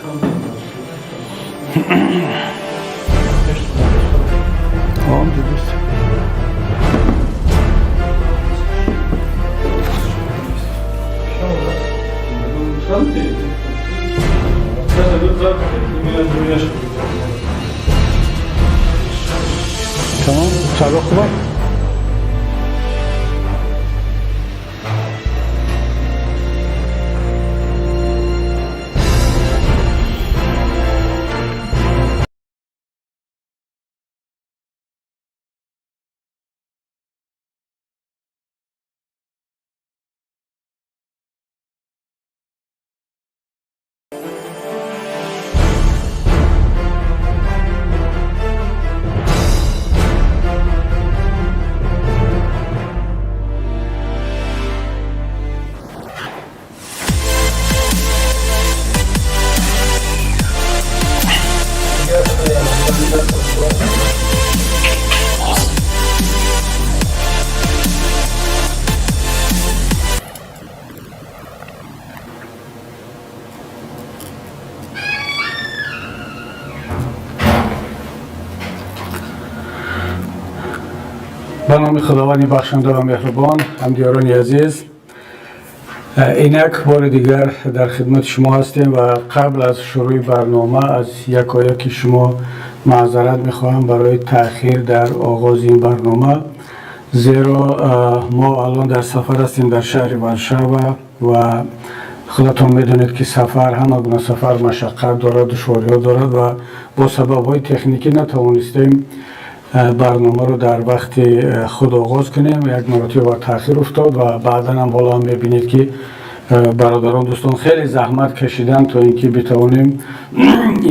Тамом, садо хуб. Ба номи Худованди бахшанда ва меҳрубон. Ҳамдиёрони азиз, инак бори дигар дар хидмати шумо ҳастем ва қабл аз шурӯи барнома аз якояки шумо маъзарат мехоҳам барои таъхир дар оғози ин барнома, зеро мо алон дар сафар ҳастем дар шаҳри Варшава ва худатон медонед, ки сафар, ҳама гуна сафар машаққат дорад, душвориҳо дорад ва бо сабабҳои техникӣ натавонистем барномаро дар вақти худ оғоз кунем. Як маротиба ба таъхир уфтод ва баъдан ҳам ҳоло ҳам мебинед, ки бародарон, дӯстон хеле заҳмат кашиданд, то ин ки битавонем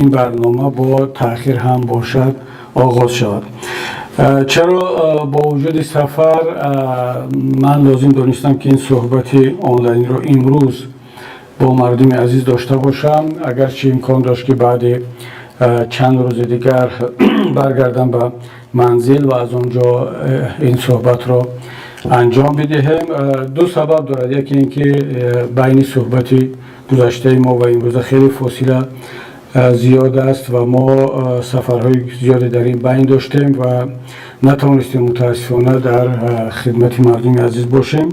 ин барнома бо таъхир ҳам бошад оғоз шавад. Чаро бо вуҷуди сафар ман лозим донистам, ки ин суҳбати онлайнро имрӯз бо мардуми азиз дошта бошам, агарчи имкон дошт, ки баъди чанд рӯзи дигар баргардам ба манзил ва аз он ҷо ин суҳбатро анҷом бидиҳем? Ду сабаб дорад. Яке ин ки байни суҳбати гузаштаи мо ва имрӯза хеле фосила зиёд аст ва мо сафарҳои зиёде дар ин байн доштем ва натавонистем, мутаассифона, дар хидмати мардуми азиз бошем.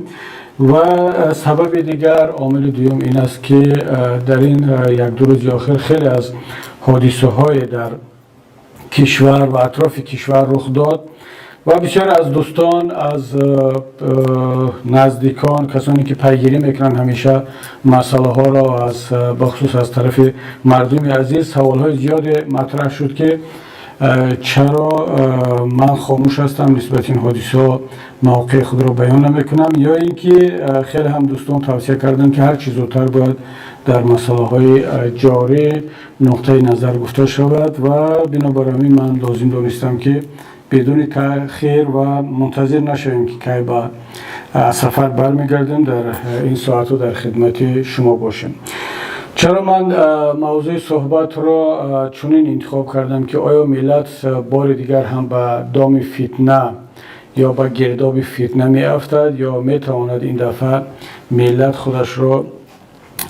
Ва сабаби дигар, омили дуюм ин аст, ки дар ин як-ду рӯзи охир хеле аз ҳодисаҳое дар кишвар ва атрофи кишвар рух дод ва бисёр аз дӯстон, аз наздикон, касоне ки пайгирӣ мекунанд ҳамеша масъалаҳоро, аз бахусус аз тарафи мардуми азиз саволҳои зиёде матраҳ шуд, ки чаро ман хомӯш ҳастам, нисбати ин ҳодисаҳо мавқеи худро баён намекунам, ё ин ки хеле ҳам дӯстон тавсия карданд, ки ҳар чӣ зудтар бояд дар масъалаҳои ҷорӣ нуқтаи назар гуфта шавад. Ва бинобар ҳамин ман лозим донистам, ки бидуни таъхир ва мунтазир нашавем, ки кай ба сафар бармегардем, дар ин соатҳо дар хидмати шумо бошем. Чаро ман мавзӯи суҳбатро чунин интихоб кардам, ки оё миллат бори дигар ҳам ба доми фитна ё ба гирдоби фитна меафтад, ё метавонад ин дафъа миллат худашро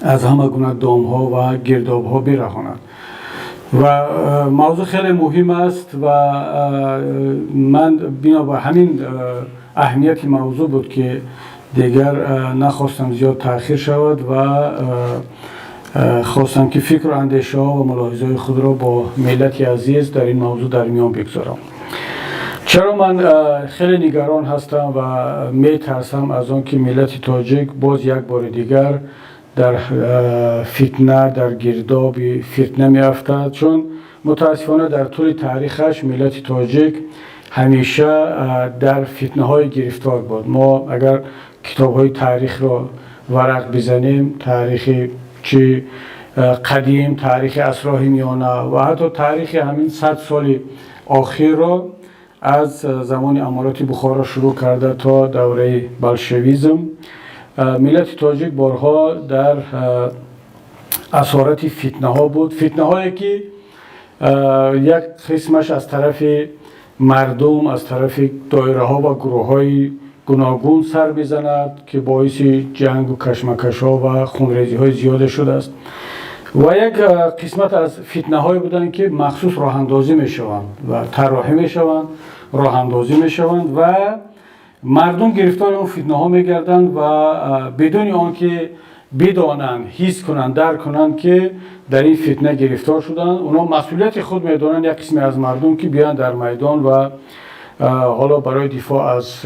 аз ҳама гуна домҳо ва гирдобҳо бираҳонад? Ва мавзӯъ хеле муҳим аст ва ман бинобар ҳамин аҳамияти мавзӯъ буд, ки дигар нахостам зиёд таъхир шавад ва хостам, ки фикру андешаҳо ва мулоҳизаҳои худро бо миллати азиз дар ин мавзӯъ дар миён бигзорам. Чаро ман хеле нигарон ҳастам ва метарсам аз он ки миллати тоҷик боз як бори дигар дар фитна, дар гирдоби фитна меафтад? Чун мутаассифона дар тӯли таърихаш миллати тоҷик ҳамеша дар фитнаҳое гирифтор буд. Мо агар китобҳои таърихро варақ бизанем, таърихи чӣ қадим, таърихи асрҳои миёна ва ҳатто таърихи ҳамин 100 соли охирро, аз замони амороти Бухоро шурӯъ карда то давраи болшевизм, миллати тоҷик борҳо дар асорати фитнаҳо буд. Фитнаҳое ки як қисмаш аз тарафи мардум, аз тарафи доираҳо ва гурӯҳҳои гуногун сар мезанад, ки боиси ҷангу кашмакашҳо ва хунрезиҳои зиёде шудааст. Ва як қисмат аз фитнаҳое буданд, ки махсус роҳандозӣ мешаванд ва тарроҳӣ мешаванд, роҳандозӣ мешаванд ва мардум гирифтори он фитнаҳо мегарданд ва бидуни он ки бидонанд, ҳис кунанд, дарк кунанд, ки дар ин фитна гирифтор шуданд. Онҳо масъулияти худ медонанд, як қисме аз мардум, ки биёянд дар майдон ва ҳоло барои дифоъ аз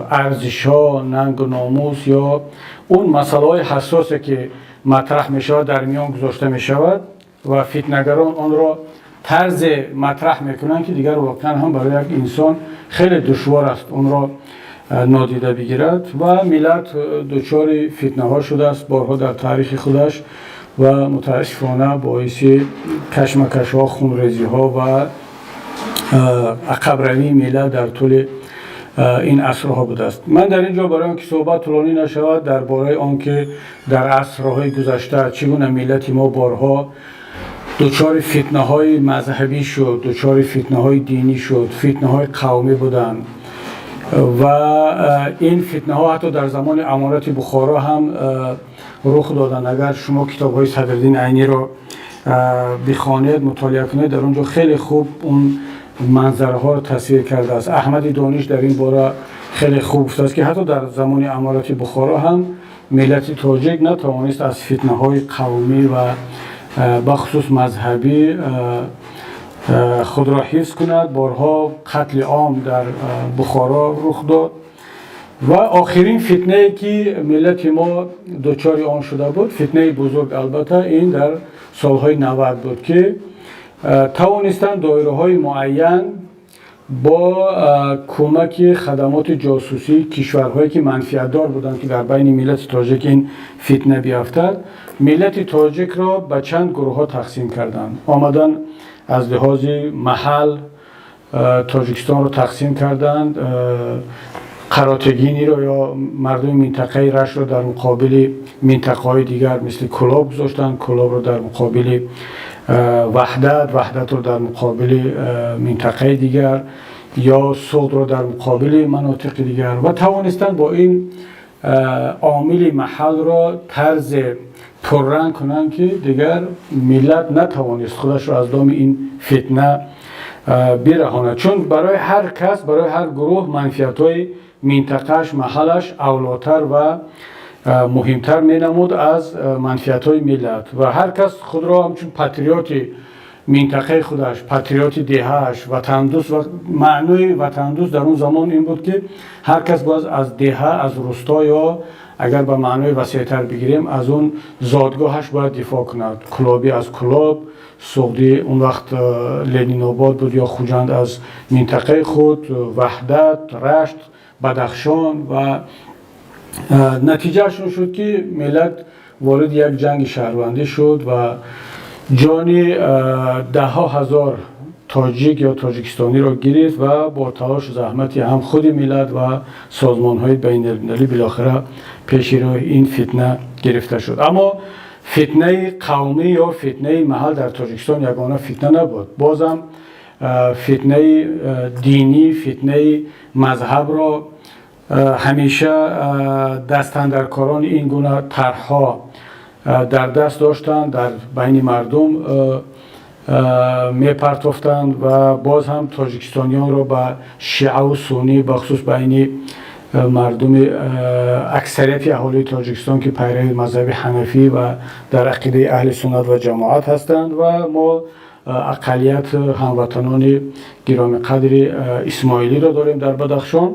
арзишҳо, нангу номус ё он масъалаҳои ҳассосе, ки матраҳ мешавад, дар миён гузошта мешавад ва фитнагарон онро тарзе матраҳ мекунанд, ки дигар воқеан ҳам барои як инсон хеле душвор аст онро нодида бигирад. Ва миллат дучори фитнаҳо шудааст борҳо дар таърихи худаш ва мутаассифона боиси кашмакашҳо, хунрезиҳо ва ақабравии миллат дар тӯли ин асрҳо будааст. Ман дар ин ҷо, барои он ки суҳбат тӯлонӣ нашавад, дар бораи он ки дар асрҳои гузашта чӣ гуна миллати мо борҳо дучори фитнаҳои мазҳабӣ шуд, дучори фитнаҳои динӣ шуд, фитнаҳои қавмӣ буданд ва ин фитнаҳо ҳатто дар замони аморати Бухоро ҳам рух доданд. Агар шумо китобҳои Садриддин Айниро бихонед, мутолиа кунед, дар он ҷо хеле хуб он манзараҳоро тасвир кардааст. Аҳмади Дониш дар ин бора хеле хуб гуфтааст, ки ҳатто дар замони аморати Бухоро ҳам миллати тоҷик натавонист аз фитнаҳои қавмӣ ва бахусус мазҳабӣ худро ҳифз кунад. Борҳо қатли ом дар Бухоро рух дод ва охирин фитнае, ки миллати мо дучори он шуда буд, фитнаи бузург, албатта, ин дар солҳои 90 буд, ки тавонистанд доираҳои муайян бо кӯмаки хадамоти ҷосусии кишварҳое, ки манфиатдор буданд, ки дар байни миллати тоҷик ин фитна биафтад, миллати тоҷикро ба чанд гурӯҳҳо тақсим карданд. Омадан аз лиҳози маҳал Тоҷикистонро тақсим карданд, Қаротегиниро ё мардуми минтақаи Раштро дар муқобили минтақаҳои дигар, мисли Кӯлоб, гузоштанд, Кӯлобро дар муқобили Ваҳдат, Ваҳдатро дар муқобили минтақаи дигар ё Суғдро дар муқобили манотиқи дигар ва тавонистанд бо ин омили маҳалро тарзе пурранг кунанд, ки дигар миллат натавонист худашро аз доми ин фитна бираҳонад, чун барои ҳар кас, барои ҳар гурӯҳ манфиатҳои минтақааш, маҳаллаш авлотар ва муҳимтар менамуд аз манфиатҳои миллат. Ва ҳар кас худро ҳамчун патриоти минтақаи худаш, патриоти деҳааш, ватандӯст. Ва маънои ватандӯст дар он замон ин буд, ки ҳар кас бояд аз деҳа, аз русто ё агар ба маънои васеътар бигирем, аз он зодгоҳаш бояд дифоъ кунад. Кӯлобӣ аз Кӯлоб, суғдӣ, он вақт Ленинобод буд, ё Хуҷанд аз минтақаи худ, Ваҳдат, Рашт, Бадахшон. Ва натиҷааш он шуд, ки миллат вориди як ҷанги шаҳрвандӣ шуд ва ҷони даҳҳо ҳазор тоҷик ё тоҷикистониро гирифт ва бо талошу заҳмати ҳам худи миллат ва созмонҳои байналмилалӣ билохира пеши роҳи ин фитна гирифта шуд. Аммо фитнаи қавмӣ ё фитнаи маҳал дар Тоҷикистон ягона фитна набуд. Бозам фитнаи динӣ, фитнаи мазҳабро ҳамеша дастандаркорони ин гуна тарҳҳо дар даст доштанд, дар байни мардум мепартофтанд ва боз ҳам тоҷикистониёнро ба шиаву суннӣ, бахусус байни мардуми аксарияти аҳолии Тоҷикистон, ки пайрави мазҳаби ҳанафӣ ва дар ақидаи аҳли суннат ва ҷамоат ҳастанд, ва мо ақаллият ҳамватанони гиромиқадри исмоилиро дорем дар Бадахшон.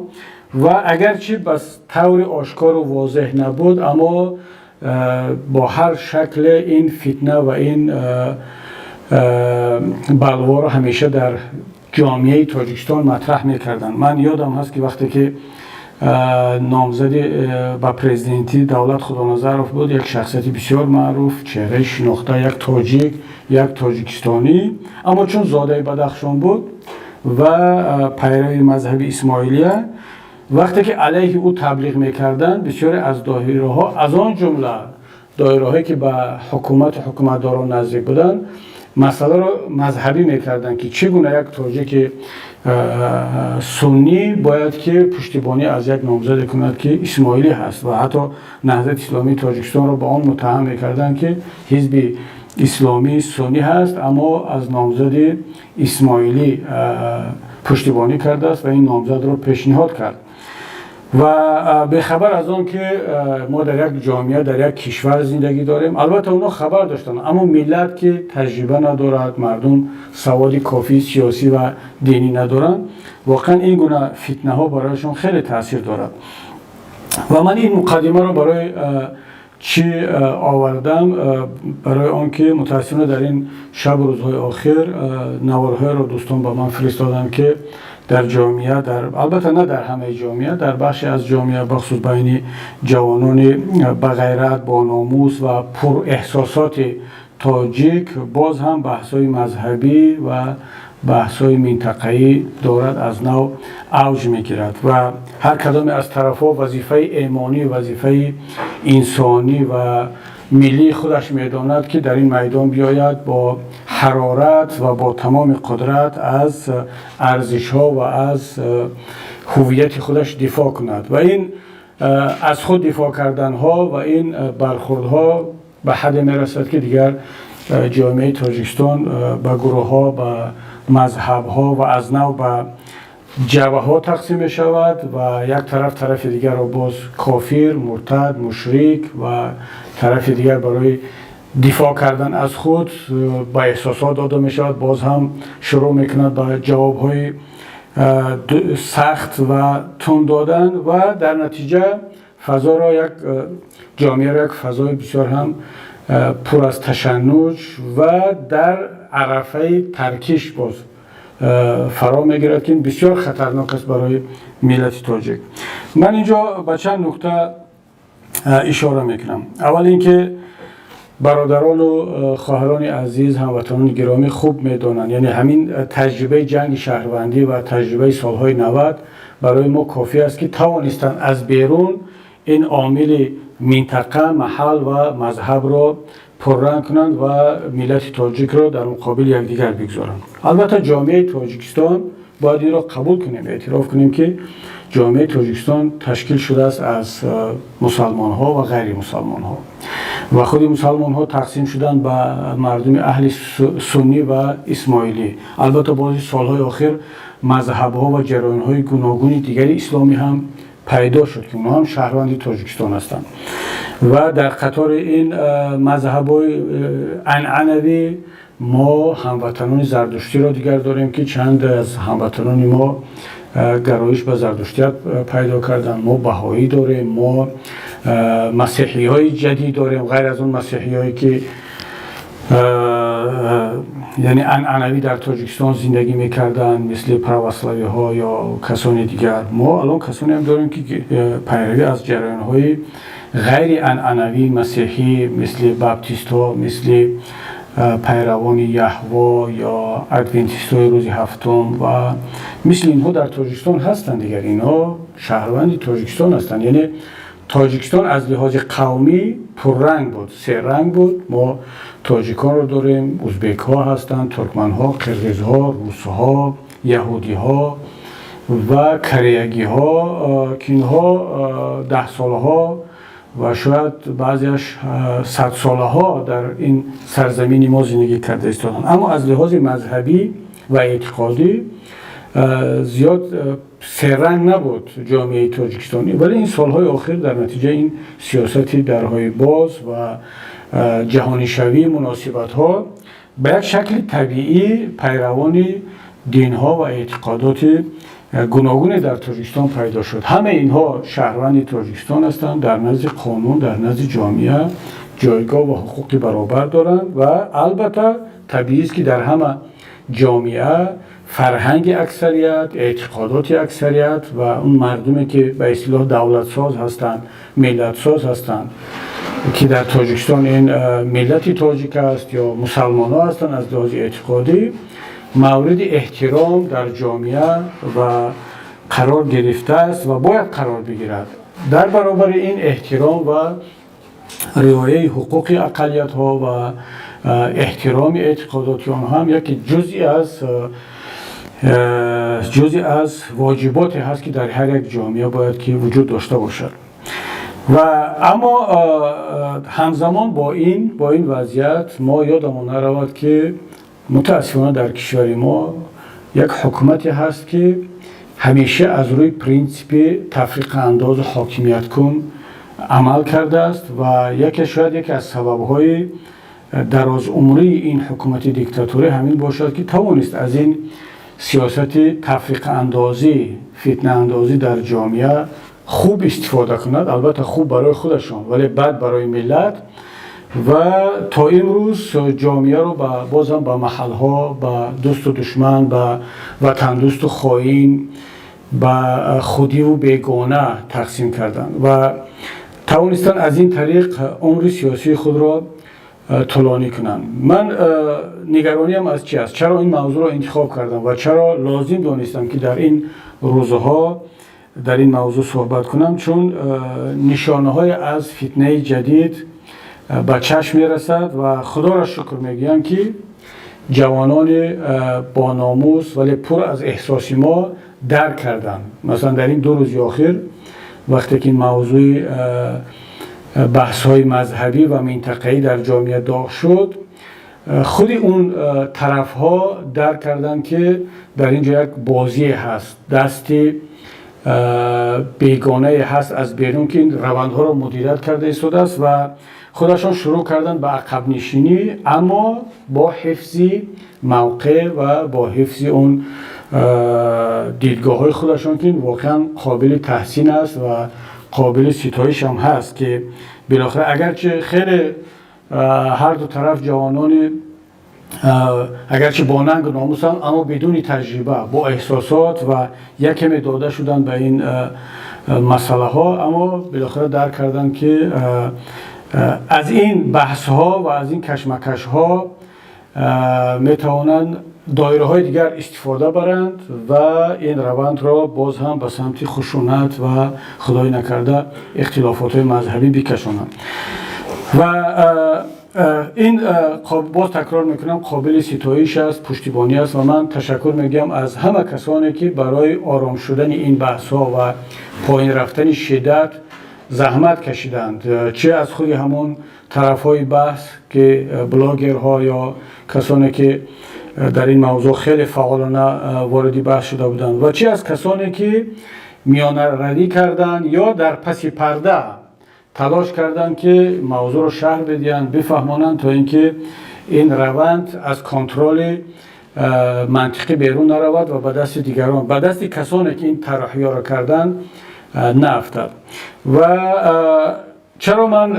Ва агарчи ба таври ошкору возеҳ набуд, аммо бо ҳар шакле ин фитна ва ин балворо ҳамеша дар ҷомеаи Тоҷикистон матраҳ мекарданд. Ман ёдам ҳаст, ки вақте ки номзади ба президентӣ Давлат Худоназаров буд, як шахсияти бисёр маъруф, чеҳраи шинохта, як тоҷик, як тоҷикистонӣ, аммо чун зодаи Бадахшон буд ва пайрави мазҳаби исмоилия, вақте ки алайҳи ӯ таблиғ мекарданд, бисёре аз доираҳо, аз он ҷумла доираҳое, ки ба ҳукумату ҳукуматдорон наздик буданд, масъаларо мазҳабӣ мекарданд, ки чӣ гуна як тоҷики суннӣ бояд ки пуштибонӣ аз як номзаде кунад, ки исмоилӣ ҳаст. Ва ҳатто Наҳзати Исломии Тоҷикистонро ба он муттаҳам мекарданд, ки ҳизби исломии суннӣ ҳаст, аммо аз номзади исмоилӣ пуштибонӣ кардааст ва ин номзадро пешниҳод кард. Ва бехабар аз он ки мо дар як ҷомеа, дар як кишвар зиндагӣ дорем. Албатта, онҳо хабар доштанд, аммо миллат ки таҷриба надорад, мардум саводи кофии сиёсӣ ва динӣ надоранд, воқеан ин гуна фитнаҳо барояшон хеле таъсир дорад. Ва ман ин муқаддимаро барои чӣ овардам? Барои он ки мутаассифона дар ин шабу рӯзҳои охир наворҳоеро дӯстон ба ман фиристоданд, ки дар ҷомеа, дар албатта на дар ҳамаи ҷомеа, дар бахше аз ҷомеа, бахусус байни ҷавонони бағайрат, бономус ва пурэҳсосоти тоҷик, боз ҳам баҳсҳои мазҳабӣ ва баҳсҳои минтақаӣ дорад аз нав авҷ мегирад ва ҳар кадоме аз тарафҳо вазифаи эмонӣ, вазифаи инсонӣ ва миллии худаш медонад, ки дар ин майдон биёяд, бо ҳарорат ва бо тамоми қудрат аз арзишҳо ва аз ҳуввияти худаш дифоъ кунад. Ва ин аз худ дифоъ карданҳо ва ин бархурдҳо ба ҳадде мерасад, ки дигар ҷомеаи Тоҷикистон ба гурӯҳҳо, ба мазҳабҳо ва аз нав ба ҷабҳаҳо тақсим мешавад ва як тараф тарафи дигарро боз кофир, муртад, мушрик ва тарафи дигар барои дифоъ кардан аз худ ба эҳсосот дода мешавад, боз ҳам шурӯъ мекунад ба ҷавобҳои сахт ва тунд додан ва дар натиҷа фазоро як ҷомеаро як фазои бисёр ҳам пур аз ташаннуҷ ва дар арафаи таркиш боз фаро мегирад, ки ин бисёр хатарнок аст барои миллати тоҷик. Ман инҷо ба чанд нукта ишора мекунам. Аввал ин ки бародарону хоҳарони азиз, ҳамватанони гиромӣ хуб медонанд, яъне ҳамин таҷрибаи ҷанги шаҳрвандӣ ва таҷрибаи солҳои 90 барои мо кофӣ аст, ки тавонистанд аз берун ин омили минтақа, маҳал ва мазҳабро пурранг кунанд ва миллати тоҷикро дар муқобили якдигар бигзоранд. Албатта, ҷомеаи Тоҷикистон, бояд инро қабул кунем, эътироф кунем, ки ҷомеаи Тоҷикистон ташкил шудааст аз мусалмонҳо ва ғайримусалмонҳо ва худи мусалмонҳо тақсим шуданд ба мардуми аҳли суннӣ ва исмоилӣ. Албатта, бози солҳои охир мазҳабҳо ва ҷараёнҳои гуногуни дигари исломӣ ҳам пайдо шуд, ки онҳо ҳам шаҳрванди Тоҷикистон ҳастанд. Ва дар қатори ин мазҳабҳои анъанавӣ мо ҳамватанони зардуштиро дигар дорем, ки чанд аз ҳамватанони мо гароиш ба зардуштият пайдо карданд. Мо баҳоӣ дорем, мо масеҳиҳои ҷадид дорем, ғайр аз он масеҳиҳое ки, яъне, анъанавӣ дар Тоҷикистон зиндагӣ мекарданд, мисли православиҳо ё касони дигар. Мо алон касонеам дорем, ки пайравӣ аз ҷараёнҳои ғайри анъанавии масеҳӣ, мисли баптистҳо, мисли пайравони Яҳво ё адвентистҳои рӯзи ҳафтум ва мисли инҳо дар Тоҷикистон ҳастанд. Дигар инҳо шаҳрванди Тоҷикистон ҳастанд. Яъне Тоҷикистон аз лиҳози қавмӣ пурранг буд, серанг буд. Мо тоҷиконро дорем, узбекҳо ҳастанд, туркманҳо, қирғизҳо, русҳо, яҳудиҳо ва кореягиҳо, ки инҳо даҳсолаҳо ва шояд баъзеаш садсолаҳо дар ин сарзамини мо зиндагӣ карда истоданд. Аммо аз лиҳози мазҳабӣ ва эътиқодӣ зиёд серанг набуд ҷомеаи тоҷикистонӣ. Вале ин солҳои охир дар натиҷаи ин сиёсати дарҳои боз ва ҷаҳонишавии муносибатҳо ба як шакли табиӣ пайравони динҳо ва эътиқодоти гуногуне дар Тоҷикистон пайдо шуд. Ҳамаи инҳо шаҳрванди Тоҷикистон ҳастанд, дар назди қонун, дар назди ҷомеа ҷойгоҳ ва ҳуқуқи баробар доранд. Ва албатта, табиист, ки дар ҳама ҷомеа фарҳанги аксарият, эътиқодоти аксарият ва он мардуме ки ба истилоҳ давлатсоз ҳастанд, миллатсоз ҳастанд, ки дар Тоҷикистон ин миллати тоҷик аст ё мусалмонҳо ҳастанд, аз лиҳози эътиқодӣ мавриди эҳтиром дар ҷомеа ва қарор гирифтааст ва бояд қарор бигирад. Дар баробари ин эҳтиром ва риояи ҳуқуқи ақаллиятҳо ва эҳтироми эътиқодоти онҳо ҳам яке ҷузъи аз воҷиботе ҳаст, ки дар ҳар як ҷомеа бояд ки вуҷуд дошта бошад. Ва аммо ҳамзамон бо ин вазъият мо ёдамон наравад, ки мутаассифона дар кишвари мо як ҳукумате ҳаст, ки ҳамеша аз рӯи принсипи тафриқаандозу ҳокимияткун амал кардааст. Ва яке, шояд яке аз сабабҳои дарозумрии ин ҳукумати диктаторӣ ҳамин бошад, ки тавонист аз ин сиёсати тафриқаандозӣ, фитнаандозӣ дар ҷомеа хуб истифода кунад. Албатта, хуб барои худашон, вале бад барои миллат. Ва то имрӯз ҷомеаро бозам ба маҳалҳо, ба дӯсту душман, ба ватандӯсту хоин, ба худиву бегона тақсим карданд ва тавонистанд аз ин тариқ умри сиёсии худро тӯлонӣ кунанд. Ман нигарониям аз чи аст? Чаро ин мавзӯъро интихоб кардам ва чаро лозим донистам, ки дар ин рӯзҳо дар ин мавзӯъ суҳбат кунам? Чун нишонаҳое аз фитнаи ҷадид ба чашм мерасад. Ва Худоро шукр мегӯям, ки ҷавонони бономус, вале пур аз эҳсоси мо дарк карданд. Масалан, дар ин 2 рӯзи охир, вақте ки ин мавзӯи баҳсҳои мазҳабӣ ва минтақаӣ дар ҷомеа доғ шуд, худи он тарафҳо дарк карданд, ки дар ин ҷо як бозие ҳаст, дасти бегонае ҳаст аз берун, ки ин равандҳоро мудирият карда истодааст. Ва худашон шурӯъ карданд ба ақабнишинӣ, аммо бо ҳифзи мавқеъ ва бо ҳифзи он дидгоҳҳои худашон, ки воқеан қобили таҳсин аст ва қобили ситоиш ҳам ҳаст, ки билохира агарчи хеле ҳар ду тараф ҷавонони агарчи бо нангу номусанд, аммо бидуни таҷриба, бо эҳсосот ва як каме дода шуданд ба ин масъалаҳо, аммо билохира дарк карданд, ки аз ин баҳсҳо ва аз ин кашмакашҳо метавонанд доираҳои дигар истифода баранд ва ин равандро боз ҳам ба самти хушунат ва, худои накарда, ихтилофотҳои мазҳабӣ бикашонанд. Ва ин, боз такрор мекунам, қобили ситоиш аст, пуштибонӣ аст. Ва ман ташаккур мегӯям аз ҳама касоне, ки барои ором шудани ин баҳсҳо ва поин рафтани шиддат заҳмат кашиданд, чӣ аз худи ҳамон тарафҳои баҳс, ки блогерҳо ё касоне, ки дар ин мавзӯъ хеле фаъолона вориди баҳс шуда буданд, ва чӣ аз касоне, ки миёнаравӣ карданд ё дар паси парда талош карданд, ки мавзӯъро шарҳ бидиҳанд, бифаҳмонанд, то ин ки ин раванд аз контроли мантиқӣ берун наравад ва ба дасти дигарон, ба дасти касоне, ки ин тарроҳиёро карданд, наафтад. Ва чаро ман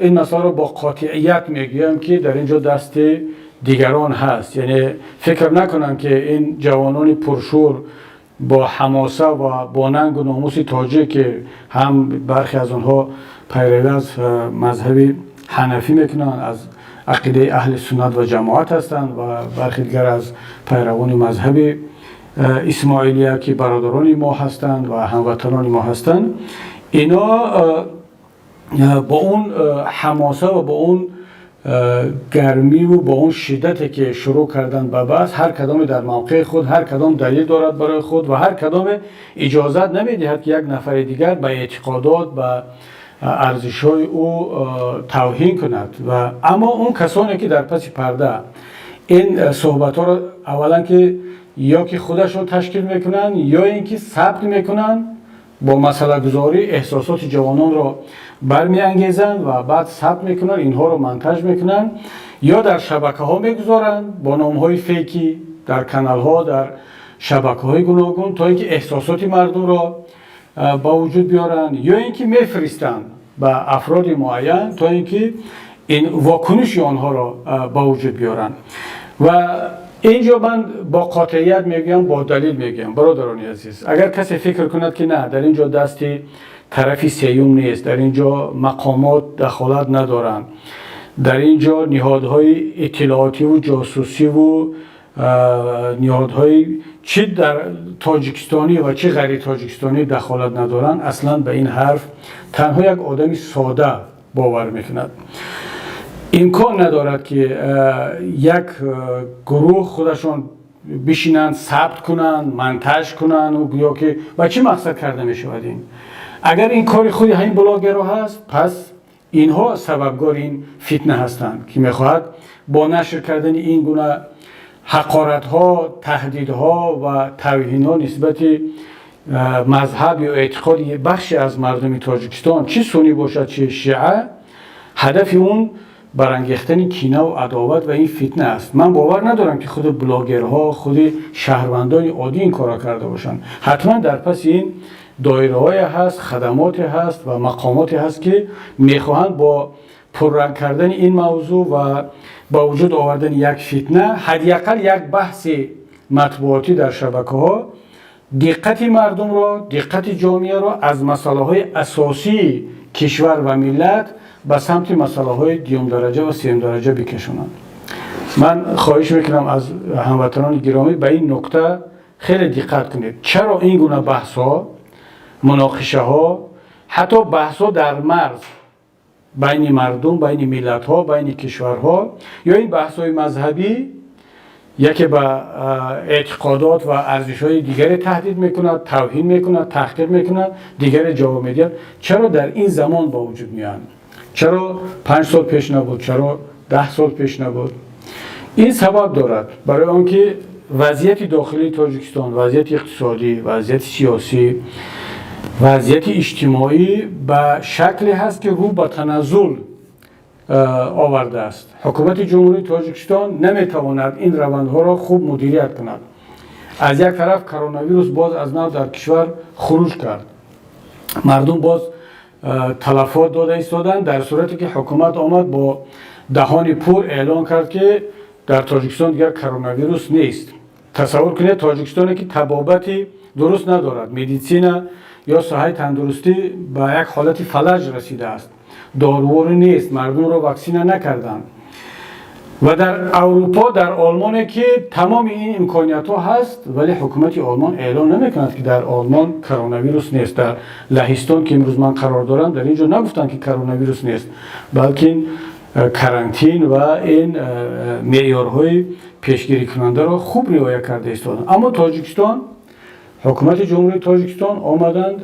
ин масъаларо бо қотеият мегӯям, ки дар ин ҷо дасти дигарон ҳаст? Яъне фикр накунанд, ки ин ҷавонони пуршӯр, бо ҳамоса ва бо нангу номуси тоҷик, ки ҳам бархе аз онҳо пайравӣ аз мазҳаби ҳанафӣ мекунанд, аз ақидаи аҳли суннат ва ҷамоат ҳастанд, ва бархе дигар аз пайравони мазҳаби исмоилия, ки бародарони мо ҳастанд ва ҳамватанони мо ҳастанд, ино бо он ҳамоса ва бо он гармиву бо он шиддате, ки шурӯъ карданд ба баҳс, ҳар кадоме дар мавқеи худ, ҳар кадом далел дорад барои худ ва ҳар кадоме иҷозат намедиҳад, ки як нафари дигар ба эътиқодот, ба арзишҳои ӯ тавҳин кунад. Ва аммо он касоне, ки дар паси парда ин суҳбатҳоро аввалан ки ё ки худашон ташкил мекунанд, ё ин ки сабт мекунанд, бо масъалагузорӣ эҳсосоти ҷавононро бармеангезанд ва баъд сабт мекунанд, инҳоро монтаж мекунанд ё дар шабакаҳо мегузоранд бо номҳои фейкӣ, дар каналҳо, дар шабакаҳои гуногун, то ин ки эҳсосоти мардумро ба вуҷуд биёранд, ё ин ки мефиристанд ба афроди муайян, то ин ки ин вокуниши онҳоро ба вуҷуд биёранд. Ва ин ҷо ман бо қотеият мегӯям, бо далил мегӯям: бародарони азиз, агар касе фикр кунад, ки на, дар ин ҷо дасти тарафи сеюм нест, дар ин ҷо мақомот дахолат надоранд, дар ин ҷо ниҳодҳои иттилоотиву ҷосусиву ниҳодҳои чӣ дар тоҷикистонӣ ва чӣ ғайри тоҷикистонӣ дахолат надоранд, аслан ба ин ҳарф танҳо як одами сода бовар мекунад. Имкон надорад, ки як гурӯҳ худашон бишинанд, сабт кунанд, монтаж кунанд. Ё ки ба чӣ мақсад карда мешавад ин? Агар ин кори худи ҳамин блогерҳо ҳаст, пас инҳо сабабгори ин фитна ҳастанд, ки мехоҳад бо нашр кардани ин гуна ҳақоратҳо, таҳдидҳо ва тавҳинҳо нисбати мазҳаб ё эътиқоди бахше аз мардуми Тоҷикистон, чӣ суннӣ бошад, чӣ шиа, ҳадафи он барангехтани кинаву адоват ва ин фитна аст. Ман бовар надорам, ки худи блогерҳо, худи шаҳрвандони оддӣ ин корро карда бошанд. Ҳатман дар паси ин доираҳое ҳаст, хадамоте ҳаст ва мақомоте ҳаст, ки мехоҳанд бо пурранг кардани ин мавзӯъ ва ба вуҷуд овардани як фитна, ҳадди ақал як баҳси матбуотӣ дар шабакаҳо, диққати мардумро, диққати ҷомеаро аз масъалаҳои асосии кишвар ва миллат ба самти масъалаҳои дуюмдараҷа ва сеюмдараҷа бикашонанд. Ман хоҳиш мекунам аз ҳамватанони гиромӣ, ба ин нуқта хеле диққат кунед. Чаро ин гуна баҳсҳо, муноқишаҳо, ҳатто баҳсҳо дар марз байни мардум, байни миллатҳо, байни кишварҳо ё ин баҳсҳои мазҳабӣ, яке ба эътиқодот ва арзишҳои дигаре таҳдид мекунад, тавҳин мекунад, таҳқир мекунад, дигаре ҷавоб медиҳад, чаро дар ин замон ба вуҷуд меоянд? Чаро 5 сол пеш набуд? Чаро 10 сол пеш набуд? Ин сабаб дорад, барои он ки вазъияти дохилии Тоҷикистон, вазъияти иқтисодӣ, вазъияти сиёсӣ, вазъияти иҷтимоӣ ба шакле ҳаст, ки рӯ ба таназзул овардааст. Ҳукумати Ҷумҳурии Тоҷикистон наметавонад ин равандҳоро хуб мудирият кунад. Аз як тараф, коронавирус боз аз нав дар кишвар хуруҷ кард, мардум боз талафот дода истоданд, дар сурате ки ҳукумат омад, бо даҳони пур эълон кард, ки дар Тоҷикистон дигар коронавирус нест. Тасаввур кунед, Тоҷикистоне ки табобати дуруст надорад, медицина ё соҳаи тандурустӣ ба як ҳолати фалаҷ расидааст, доруворӣ нест, мардумро ваксина накарданд ва дар Аврупо, дар Олмоне ки тамоми ин имкониятҳо ҳаст, вале ҳукумати Олмон эълон намекунад, ки дар Олмон коронавирус нест. Дар Лаҳистон, ки имрӯз ман қарор дорам, дар ин ҷо нагуфтанд, ки коронавирус нест, балки карантин ва ин меъёрҳои пешгирикунандаро хуб риоя карда истоданд. Аммо Тоҷикистон, ҳукумати Ҷумҳурии Тоҷикистон омаданд,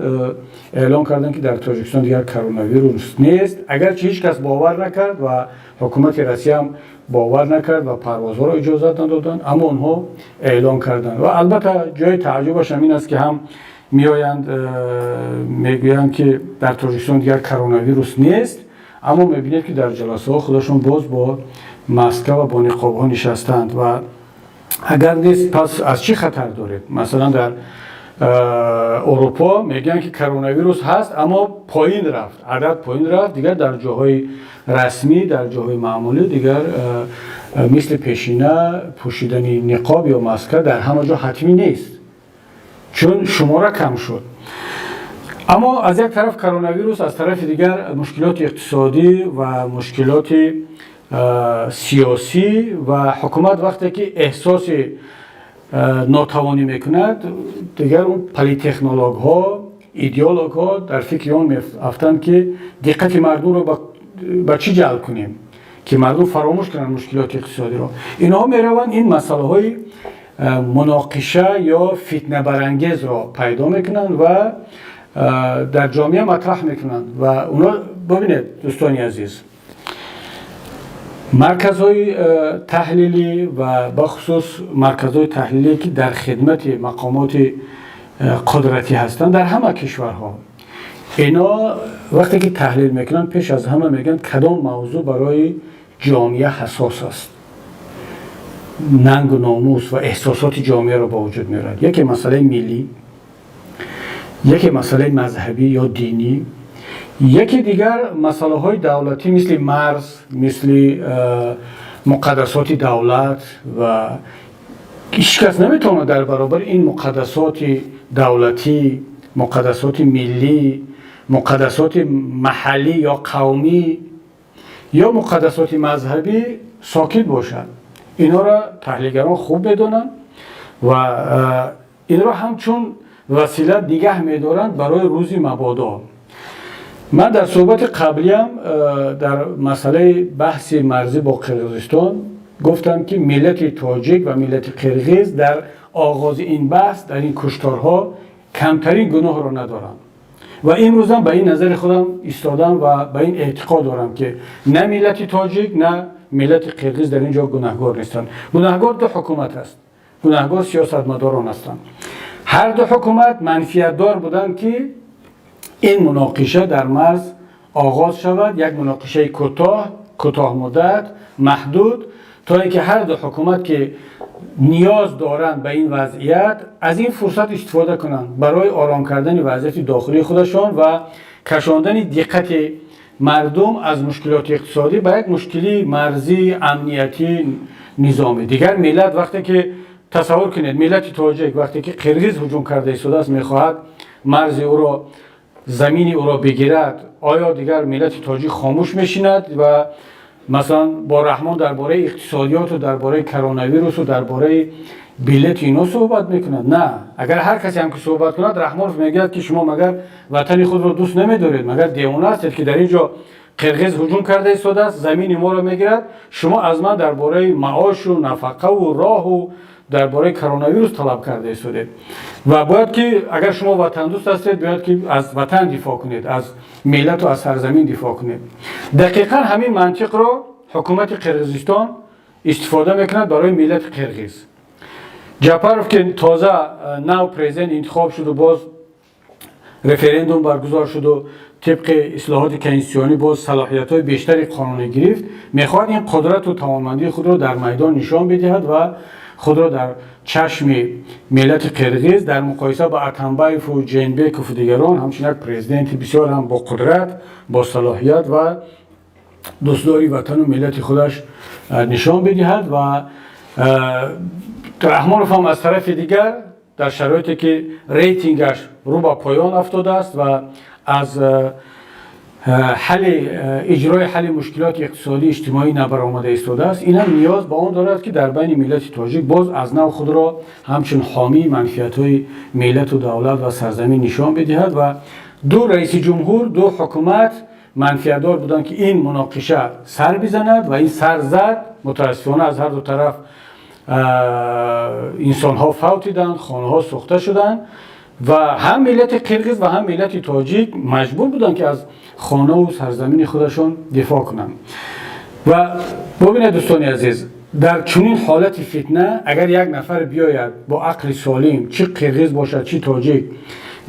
эълон карданд, ки дар Тоҷикистон дигар коронавирус нест, агарчи ҳеҷ кас бовар накард ва ҳукумати Россияам бовар накард ва парвозҳоро иҷозат надоданд, аммо онҳо эълон карданд. Ва албатта, ҷои тааҷҷубаш ҳам ин аст, ки ҳам меоянд, мегӯянд, ки дар Тоҷикистон дигар коронавирус нест, аммо мебинед, ки дар ҷаласаҳо худашон боз бо маска ва бо ниқобҳо нишастанд. Ва агар нест, пас аз чӣ хатар доред? Масалан, дар Аврупо мегӯянд, ки коронавирус ҳаст, аммо поин рафт, адад поин рафт, дигар дар ҷоҳои расмӣ, дар ҷоҳои маъмулӣ дигар мисли пешина пӯшидани ниқоб ё маска дар ҳама ҷо ҳатмӣ нест, чун шумора кам шуд. Аммо аз як тараф коронавирус, аз тарафи дигар мушкилоти иқтисодӣ ва мушкилоти сиёсӣ ва ҳукумат вақте ки эҳсоси нотавонӣ мекунад, дигар он политтехнологҳо, идеологҳо дар фикри он меафтанд, ки диққати мардумро ба чӣ ҷалб кунем, ки мардум фаромӯш кунанд мушкилоти иқтисодиро. Инҳо мераванд, ин масъалаҳои муноқиша ё фитнабарангезро пайдо мекунанд ва дар ҷомеа матраҳ мекунанд. Ва оно, бибинед, дӯстони азиз, марказҳои таҳлилӣ ва бахусус марказҳои таҳлилие, ки дар хидмати мақомоти қудратӣ ҳастанд дар ҳама кишварҳо, ино вақте ки таҳлил мекунанд, пеш аз ҳама мегӯянд, кадом мавзӯъ барои ҷомеа ҳассос аст, нангу номус ва эҳсосоти ҷомеаро ба вуҷуд меорад. Яке масъалаи миллӣ, яке масъалаи мазҳабӣ ё динӣ, яке дигар масъалаҳои давлатӣ, мисли марз, мисли муқаддасоти давлат. Ва ҳеҷ кас наметавонад дар баробари ин муқаддасоти давлатӣ, муқаддасоти миллӣ, муқаддасоти маҳаллӣ ё қавмӣ ё муқаддасоти мазҳабӣ сокит бошад. Инҳоро таҳлилгарон хуб медонанд ва инро ҳамчун васила нигаҳ медоранд барои рӯзи мабодо. Ман дар суҳбати қаблиам дар масъалаи баҳси марзӣ бо Қирғизистон гуфтам, ки миллати тоҷик ва миллати қирғиз дар оғози ин баҳс, дар ин кушторҳо камтарин гуноҳро надоранд. Ва имрӯзам ба ин назари худам истодам ва ба ин эътиқод дорам, ки на миллати тоҷик, на миллати қирғиз дар ин ҷо гунаҳгор нестанд. Гунаҳгор ду ҳукумат аст, гунаҳгор сиёсатмадорон ҳастанд. Ҳар ду ҳукумат манфиатдор буданд, ки ин муноқиша дар марз оғоз шавад, як муноқишаи кӯтоҳ, кӯтоҳмуддат, маҳдуд, то ин ки ҳар ду ҳукумат, ки ниёз доранд ба ин вазъият, аз ин фурсат истифода кунанд барои ором кардани вазъияти дохилии худашон ва кашондани диққати мардум аз мушкилоти иқтисодӣ ба як мушкилии марзӣ, амниятӣ, низомӣ. Дигар миллат вақте ки, тасаввур кунед, миллати тоҷик вақте ки қирғиз ҳуҷум карда истодааст, мехоҳад марзи ӯро, замини ӯро бигирад, оё дигар миллати тоҷик хомӯш мешинад ва масалан бо Раҳмон дар бораи иқтисодиёту дар бораи коронавирусу дар бораи билети ино суҳбат мекунад? На, агар ҳар касе ҳам ки суҳбат кунад, Раҳмонов мегӯяд, ки шумо магар ватани худро дӯст намедоред? Магар девона ҳастед, ки дар ин ҷо қирғиз ҳуҷум карда истодааст, замини моро мегирад, шумо аз ман дар бораи маошу нафақаву роҳу дар бораи коронавирус талаб карда истодед? Ва бояд ки, агар шумо ватандӯст ҳастед, бояд ки аз ватан дифоъ кунед, аз миллату аз сарзамин дифоъ кунед. Дақиқан ҳамин мантиқро ҳукумати Қирғизистон истифода мекунад барои миллати қирғиз. Ҷапаров, ки тоза нав президент интихоб шуду, боз референдум баргузор шуду, тибқи ислоҳоти конститутсионӣ боз салоҳиятҳои бештари қонунӣ гирифт, мехоҳад ин қудрату тавонмандии худро дар майдон нишон бидиҳад ва худро дар чашми миллати қирғиз дар муқоиса ба Атамбаеву Ҷенбекову дигарон ҳамчун як президенти бисёр ҳам бо қудрат, бо салоҳият ва дӯстдори ватану миллати худаш нишон бидиҳад. Ва Раҳмонов ҳам аз тарафи дигар, дар шароите ки рейтингаш рӯ ба поён афтодааст ва аз ҳалли иҷрои ҳалли мушкилоти иқтисодӣ, иҷтимоӣ набаромада истодааст, инам ниёз ба он дорад, ки дар байни миллати тоҷик боз аз нав худро ҳамчун ҳомии манфиатҳои миллату давлат ва сарзамин нишон бидиҳад. Ва ду раиси ҷумҳур, ду ҳукумат манфиатдор буданд, ки ин муноқиша сар бизанад, ва ин сар зад. Мутаассифона, аз ҳар ду тараф инсонҳо фавтиданд, хонаҳо сӯхта шуданд ва ҳам миллати қирғиз ва ҳам миллати тоҷик маҷбур буданд, ки аз хонаву сарзамини худашон дифоъ кунанд. Ва бубинед, дӯстони азиз, дар чунин ҳолати фитна агар як нафар биёяд бо ақли солим, чӣ қирғиз бошад, чӣ тоҷик,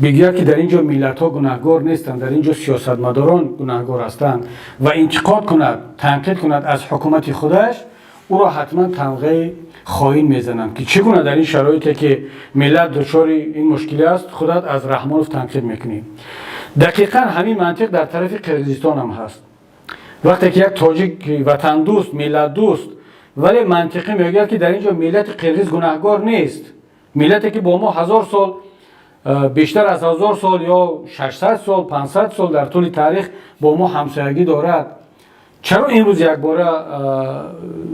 бигӯяд, ки дар ин ҷо миллатҳо гунаҳгор нестанд, дар ин ҷо сиёсатмадорон гунаҳгор ҳастанд, ва интиқод кунад, танқид кунад аз ҳукумати худаш, ӯро ҳатман тамғаи хоин мезананд, ки чӣ гуна дар ин шароите, ки миллат дучори ин мушкилӣ аст, худат аз Раҳмонов танқид мекунӣ? Дақиқан ҳамин мантиқ дар тарафи Қирғизистон ҳам ҳаст. Вақте ки як тоҷик, ватандӯст, миллатдӯст, вале мантиқӣ мегӯяд, ки дар ин ҷо миллати қирғиз гунаҳгор нест, миллате ки бо мо 1000 сол, бештар аз 1000 сол ё 600 сол, 500 сол дар тӯли таърих бо мо ҳамсоягӣ дорад, чаро имрӯз якбора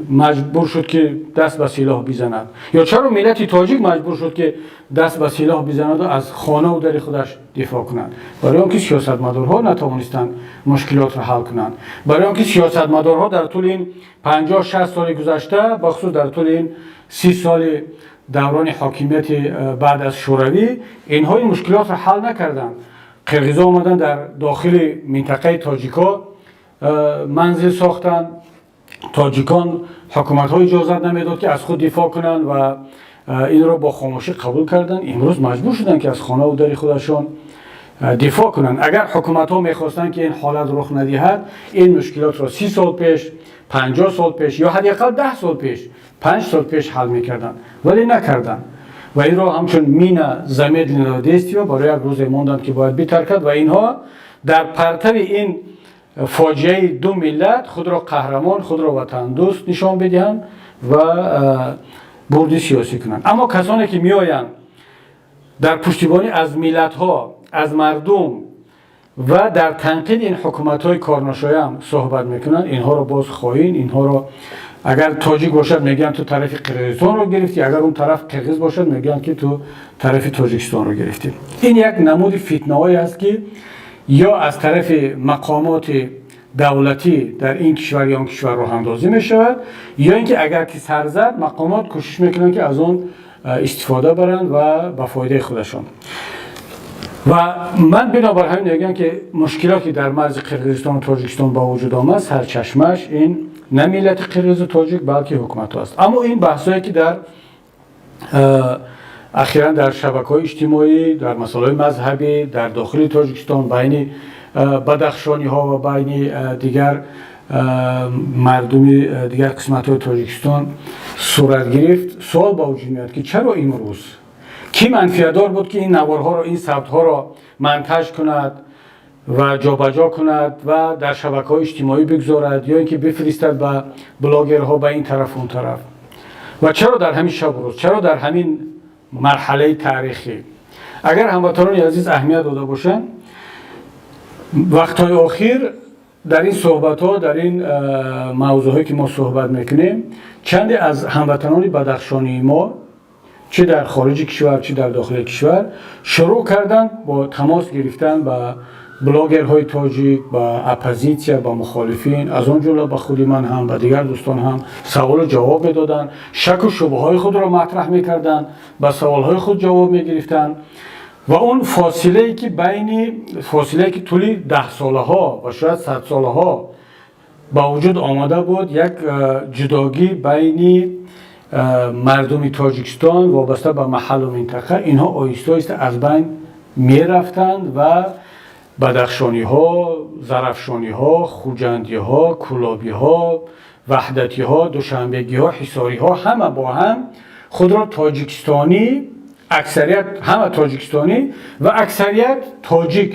маҷбур шуд, ки даст ба силоҳ бизанад? Ё чаро миллати тоҷик маҷбур шуд, ки даст ба силоҳ бизанаду аз хонаву дари худаш дифоъ кунад? Барои он ки сиёсатмадорҳо натавонистанд мушкилотро ҳал кунанд, барои он ки сиёсатмадорҳо дар тӯли ин 50-60 соли гузашта, бахусус дар тӯли ин 30 соли даврони ҳокимияти баъд аз Шӯравӣ, инҳо ин мушкилотро ҳал накарданд. Қирғизо омаданд, дар дохили минтақаи тоҷикҳо манзил сохтанд. Тоҷикон ҳукуматҳо иҷозат намедод, ки аз худ дифоъ кунанд, ва инро бо хомӯшӣ қабул карданд. Имрӯз маҷбур шуданд, ки аз хонаву дари худашон дифоъ кунанд. Агар ҳукуматҳо мехостанд, ки ин ҳолат рух надиҳад, ин мушкилотро 30 сол пеш, 50 сол пеш ё ҳадди ақал 10 сол пеш, 5 сол пеш ҳал мекарданд, вале накарданд ва инро ҳамчун мина замедленного действия барои як рӯзе монданд, ки бояд битаркад, ва инҳо дар партави ин фоҷиаи ду миллат худро қаҳрамон, худро ватандӯст нишон бидиҳанд ва бурди сиёсӣ кунанд. Аммо касоне ки меоянд, дар пуштибонӣ аз миллатҳо, аз мардум ва дар танқиди ин ҳукуматҳои корношоям суҳбат мекунанд, инҳоро боз хоин, инҳоро агар тоҷик бошад, мегӯянд, ту тарафи Қирғизистонро гирифтӣ, агар он тараф қирғиз бошад, мегӯянд, ки ту тарафи Тоҷикистонро гирифтӣ. Ин як намуди фитнаҳое аст, ки ё аз тарафи мақомоти давлатӣ дар ин кишвар ё он кишвар роҳандозӣ мешавад, ё ин ки агар ки сар зад, мақомот кӯшиш мекунанд, ки аз он истифода баранд ва ба фоидаи худашон. Ва ман бинобар ҳамин мегӯям, ки мушкилот, ки дар марзи Қирғизистону Тоҷикистон ба вуҷуд омад, сарчашмааш ин на миллати қирғизу тоҷик, балки ҳукуматҳо аст. Аммо ин баҳсое, ки дар ахиран дар шабакаҳои иҷтимоӣ, дар масъалаҳои мазҳабӣ дар дохили Тоҷикистон, байни бадахшониҳо ва байни дигар мардуми дигар қисматҳои Тоҷикистон сурат гирифт, суол ба вуҷуд меояд, ки чаро имрӯз, кӣ манфиатдор буд, ки ин наворҳоро, ин сабтҳоро монтаж кунад ва ҷобаҷо кунад ва дар шабакаҳои иҷтимоӣ бигзорад ё ин ки бифиристад ба блогерҳо, ба ин тараф, он тараф? Ва чаро дар ҳамин шабу рӯз, чаро дар ҳамин марҳалаи таърихӣ? Агар ҳамватанони азиз аҳамият дода бошанд, вақтҳои охир дар ин суҳбатҳо, дар ин мавзӯъҳое, ки мо суҳбат мекунем, чанде аз ҳамватанони бадахшонии мо, чӣ дар хориҷи кишвар, чӣ дар дохили кишвар, шурӯъ карданд бо тамос гирифтан ба блогерҳои тоҷик, ба оппозитсия, ба мухолифин, аз он ҷумла ба худи ман ҳам, ба дигар дӯстон ҳам саволу ҷавоб медоданд, шаку шубҳаҳои худро матраҳ мекарданд, ба саволҳои худ ҷавоб мегирифтанд. Ва он фосилае ки байни, фосилае ки тӯли даҳсолаҳо ва шояд садсолаҳо ба вуҷуд омада буд, як ҷудогӣ байни мардуми Тоҷикистон вобаста ба маҳаллу минтақа, инҳо оҳиста оҳиста аз байн мерафтанд ва бадахшониҳо, зарафшониҳо, хуҷандиҳо, кӯлобиҳо, ваҳдатиҳо, душанбегиҳо, ҳисориҳо ҳама бо ҳам худро тоҷикистонӣ, аксарият ҳама тоҷикистонӣ ва аксарият тоҷик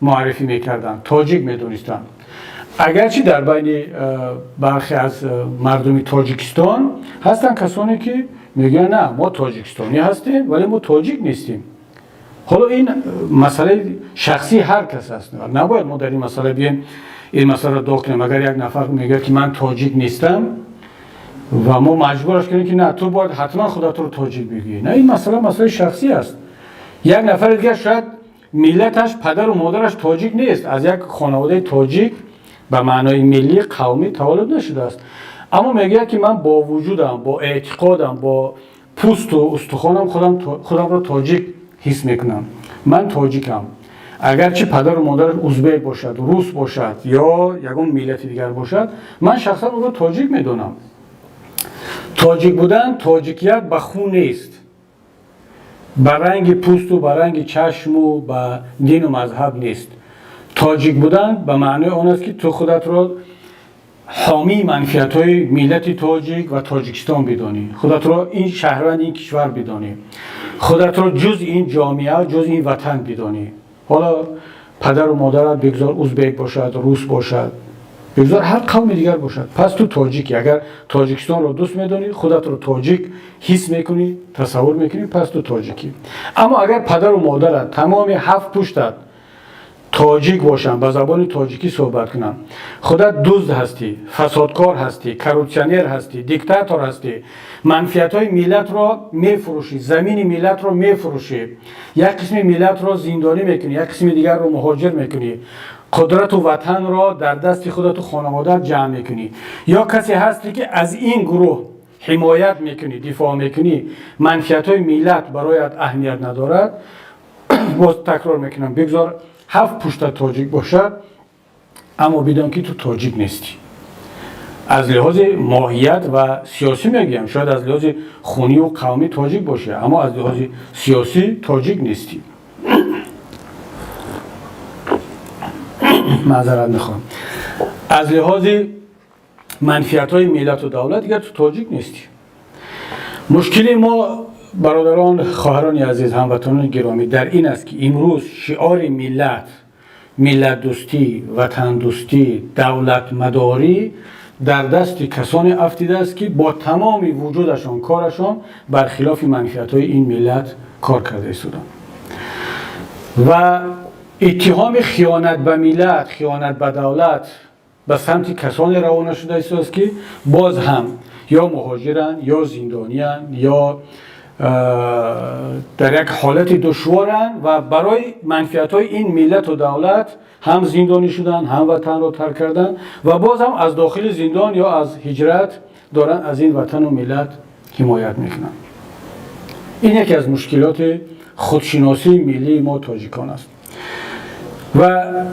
муаррифӣ мекарданд, тоҷик медонистанд. Агарчи дар байни бархе аз мардуми Тоҷикистон ҳастанд касоне, ки мегӯянд: на, мо тоҷикистонӣ ҳастем, вале мо тоҷик нестем. Ҳоло ин масъалаи шахсии ҳар кас аст, набояд мо дар ин масъала бием, ин масъаларо доғ кунем. Агар як нафар мегӯяд, ки ман тоҷик нестам, ва мо маҷбураш кунем, ки на, ту бояд ҳатман худатро тоҷик бигӯӣ, на, ин масъала масъалаи шахсӣ аст. Як нафари дигар шояд миллаташ, падару модараш тоҷик нест, аз як хонаводаи тоҷик ба маънои миллӣ, қавмӣ таваллуд нашудааст, аммо мегӯяд, ки ман бо вуҷудам, бо эътиқодам, бо пӯсту устухонам худамро тоҷик ҳис мекунам, ман тоҷикам. Агарчи падару модараш узбек бошад, рус бошад ё ягон миллати дигар бошад, ман шахсан ӯро тоҷик медонам. Тоҷик будан, тоҷикият ба хун нест, ба ранги пӯсту ба ранги чашму ба дину мазҳаб нест. Тоҷик будан ба маънои он аст, ки ту худатро ҳомии манфиатҳои миллати тоҷик ва Тоҷикистон бидонӣ, худатро ин шаҳрванди ин кишвар бидонӣ, худатро ҷузъи ин ҷомеа, ҷузъи ин ватан бидонӣ. Ҳоло падару модарат бигзор узбек бошад, рус бошад, бигзор ҳар қавми дигар бошад, пас ту тоҷикӣ. Агар Тоҷикистонро дӯст медонӣ, худатро тоҷик ҳис мекунӣ, тасаввур мекунӣ, пас ту тоҷикӣ. Аммо агар падару модарат, тамоми ҳафт пуштат тоҷик бошанд, ба забони тоҷикӣ суҳбат кунанд, худат дузд ҳастӣ, фасодкор ҳастӣ, коррупсионер ҳастӣ, диктатор ҳастӣ, манфиатҳои миллатро мефурӯшӣ, замини миллатро мефурӯшӣ, як қисми миллатро зиндонӣ мекунӣ, як қисми дигарро муҳоҷир мекунӣ, қудрату ватанро дар дасти худату хонаводаат ҷамъ мекунӣ, ё касе ҳастӣ, ки аз ин гурӯҳ ҳимоят мекунӣ, дифоъ мекунӣ, манфиатҳои миллат бароят аҳамият надорад, боз такрор мекунам, бигзор ҳафт пушта тоҷик бошад, аммо бидон, ки ту тоҷик нестӣ. Аз лиҳози моҳият ва сиёсӣ мегӯям. Шояд аз лиҳози хунию қавмӣ тоҷик бошӣ, аммо аз лиҳози сиёсӣ тоҷик нестӣ. Маъзарат мехоҳам. Аз лиҳози манфиатҳои миллату давлат дигар ту тоҷик нестӣ. Мушкили мо, бародарон, хоҳарони азиз, ҳамватанони гиромӣ, дар ин аст, ки имрӯз шиори миллат, миллатдӯстӣ, ватандӯстӣ, давлатмадорӣ дар дасти касоне афтидааст, ки бо тамоми вуҷудашон, корашон бар хилофи манфиатҳои ин миллат кор карда истоданд ва иттиҳоми хиёнат ба миллат, хиёнат ба давлат ба самти касоне равона шуда истодааст, ки боз ҳам ё муҳоҷиранд, ё зиндониянд, ё дар як ҳолати душворанд ва барои манфиатҳои ин миллату давлат ҳам зиндонӣ шуданд, ҳам ватанро тарк карданд ва боз ҳам аз дохили зиндон ё аз ҳиҷрат доранд аз ин ватану миллат ҳимоят мекунанд. Ин яке аз мушкилоти Худшиносии миллии мо, тоҷикон, аст. Ва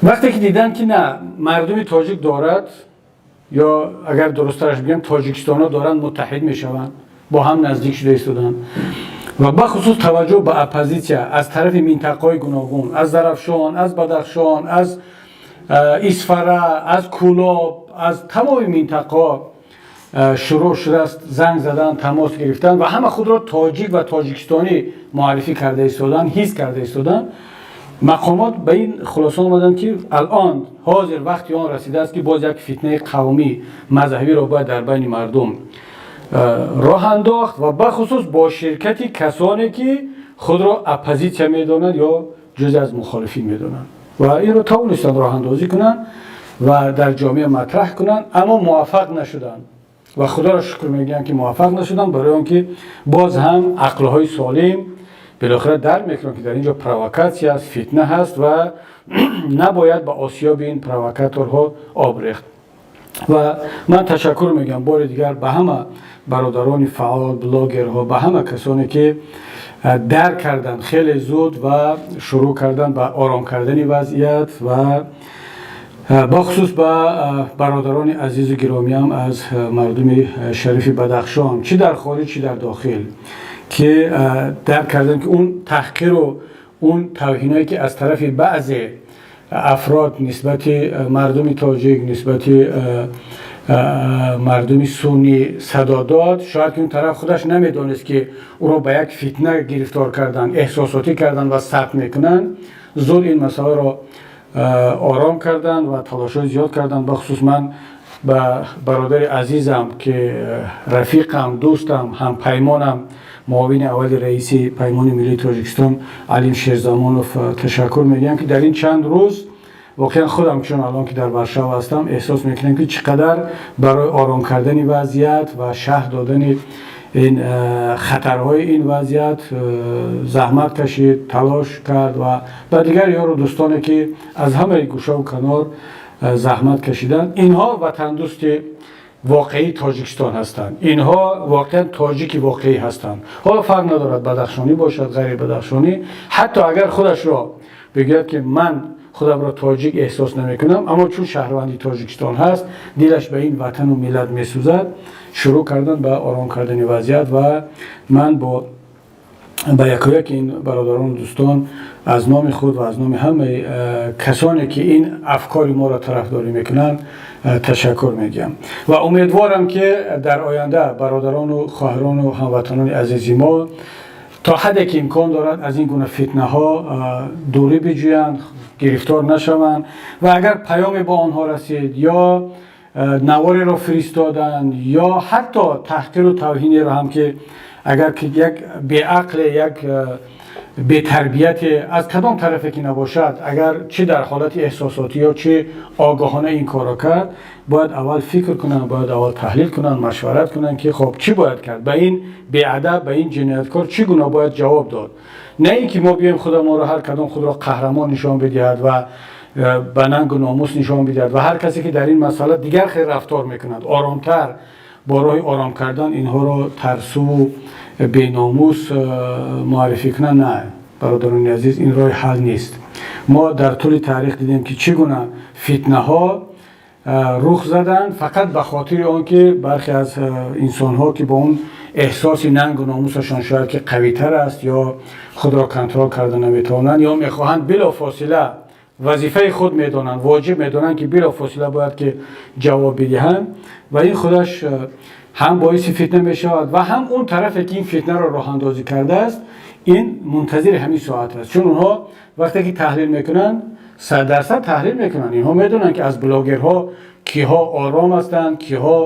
вақте ки диданд, ки на, мардуми тоҷик дорад, ё агар дурусттараш бигӯям, тоҷикистонҳо доранд муттаҳид мешаванд, бо ҳам наздик шуда истоданд ва бахусус таваҷҷӯҳ ба оппозитсия аз тарафи минтақаҳои гуногун, аз Зарафшон, аз Бадахшон, аз Исфара, аз Кӯлоб, аз тамоми минтақаҳо шурӯъ шудааст занг задан, тамос гирифтан ва ҳама худро тоҷик ва тоҷикистонӣ муаррифӣ карда истоданд, ҳис карда истоданд, мақомот ба ин хулоса омаданд, ки алон ҳозир вақти он расидааст, ки боз як фитнаи қавмӣ мазҳабиро бояд дар байни мардум роҳ андохт ва бахусус бо ширкати касоне, ки худро оппозитсия медонанд ё ҷузе аз мухолифин медонанд. Ва инро тавонистанд роҳандозӣ кунанд ва дар ҷомеа матраҳ кунанд, аммо муваффақ нашуданд. Ва Худоро шукр мегӯям, ки муваффақ нашуданд, барои он ки боз ҳам ақлҳои солим билохира дарк мекунанд, ки дар ин ҷо провокатсия аст, фитна ҳаст ва набояд ба осиёби ин провокаторҳо об рехт. Ва ман ташаккур мегӯям бори дигар ба ҳама бародарони фаъол, блогерҳо, ба ҳама касоне, ки дарк карданд хеле зуд ва шурӯъ карданд ба ором кардани вазъият, ва бахусус ба бародарони азизу гиромиам аз мардуми шарифи Бадахшон, чӣ дар хориҷ, чӣ дар дохил, ки дарк карданд, ки он таҳқиру он тавҳиное, ки аз тарафи баъзе афрод нисбати мардуми тоҷик, нисбати мардуми суннӣ садо дод, шояд ки он тараф худаш намедонист, ки ӯро ба як фитна гирифтор кардан, эҳсосотӣ кардан ва сабт мекунанд, зуд ин масъаларо ором карданд ва талошҳои зиёд карданд. Бахусус ман ба бародари азизам, ки рафиқам, дӯстам, ҳампаймонам, муовини аввали раиси Паймони миллии Тоҷикистон Алим Шерзамонов ташаккур мегӯям, ки дар ин чанд рӯз воқеан худам, чун алон ки дар Варшава ҳастам, эҳсос мекунам, ки чӣ қадар барои ором кардани вазъият ва шарҳ додани ин хатарҳои ин вазъият заҳмат кашид, талош кард, ва ба дигар ёру дӯстоне, ки аз ҳамаи гӯшаву канор заҳмат кашиданд. Инҳо ватандӯсти воқеии Тоҷикистон ҳастанд, инҳо воқеан тоҷики воқеӣ ҳастанд. Ҳоло фарқ надорад, бадахшонӣ бошад, ғайри бадахшонӣ, ҳатто агар худашро бигӯяд, ки ман худамро тоҷик эҳсос намекунам, аммо чун шаҳрванди Тоҷикистон ҳаст, дилаш ба ин ватану миллат месӯзад, шурӯъ кардан ба ором кардани вазъият. Ва ман бо ба якояки ин бародарону дӯстон аз номи худ ва аз номи ҳамаи касоне, ки ин афкори моро тарафдорӣ мекунанд, ташаккур мегӯям ва умедворам, ки дар оянда бародарону хоҳарону ҳамватанони азизи мо то ҳадде ки имкон дорад аз ин гуна фитнаҳо дурӣ биҷӯянд, гирифтор нашаванд ва агар паёме ба онҳо расид ё навореро фиристоданд ё ҳатто таҳқиру тавҳинеро ҳам, ки агар ки як беақле, як бетарбияте аз кадом тарафе ки набошад, агар чӣ дар ҳолати эҳсосотӣ ё чӣ огоҳона ин корро кард, бояд аввал фикр кунанд, бояд аввал таҳлил кунанд, машварат кунанд, ки хоб, чӣ бояд кард, ба ин беадаб, ба ин ҷинояткор чӣ гуна бояд ҷавоб дод. На ин ки мо биёем худамонро, ҳар кадом худро қаҳрамон нишон бидиҳад ва ба нангу номус нишон бидиҳад ва ҳар касе, ки дар ин масъала дигар хел рафтор мекунад, оромтар, бо роҳи ором кардан инҳоро тарсуву беномус муаррифӣ кунанд. На, бародарони азиз, ин роҳи ҳал нест. Мо дар тӯли таърих дидем, ки чӣ гуна фитнаҳо рух заданд, фақат ба хотири он ки бархе аз инсонҳо, ки бо он эҳсоси нангу номусашон шояд ки қавитар аст ё худро контрол карда наметавонанд, ё мехоҳанд билофосила, вазифаи худ медонанд, воҷиб медонанд, ки билофосила бояд ки ҷавоб бидиҳанд, ва ин худаш ҳам боиси фитна мешавад ва ҳам он тарафе, ки ин фитнаро роҳандозӣ кардааст, ин мунтазири ҳамин соат аст. Чун онҳо вақте ки таҳлил мекунанд, 100% таҳлил мекунанд. Инҳо медонанд, ки аз блогерҳо киҳо ором ҳастанд, киҳо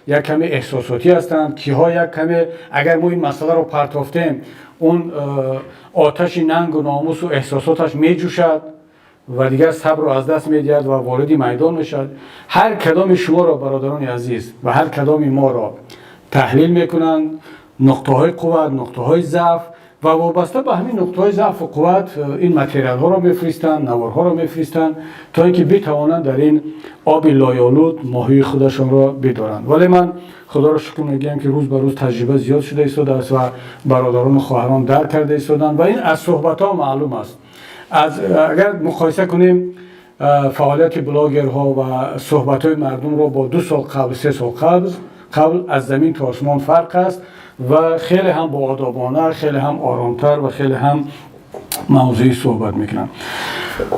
як каме эҳсосотӣ ҳастанд, киҳо як каме, агар мо ин масъаларо партофтем, он оташи нангу номусу эҳсосоташ меҷӯшад ва дигар сабрро аз даст медиҳад ва вориди майдон мешавад. Ҳар кадоми шуморо, бародарони азиз, ва ҳар кадоми моро таҳлил мекунанд, нуқтаҳои қувват, нуқтаҳои заъф. Ва вобаста ба ҳамин нуқтаҳои заъфу қувват ин материалҳоро мефиристанд, наворҳоро мефиристанд, то ин ки битавонанд дар ин оби лойолуд моҳии худашонро бидоранд. Вале ман худоро шукр мегӯям, ки рӯз ба рӯз таҷриба зиёд шуда истодааст ва бародарону хоҳарон дарк карда истоданд ва ин аз суҳбатҳо маълум аст. Аз агар муқоиса кунем фаъолияти блогерҳо ва суҳбатҳои мардумро бо 2 сол қабл, 3 сол қабл, аз замин то осмон фарқ аст ва хеле ҳам боодобона, хеле ҳам оромтар ва хеле ҳам мавзӯӣ суҳбат мекунанд.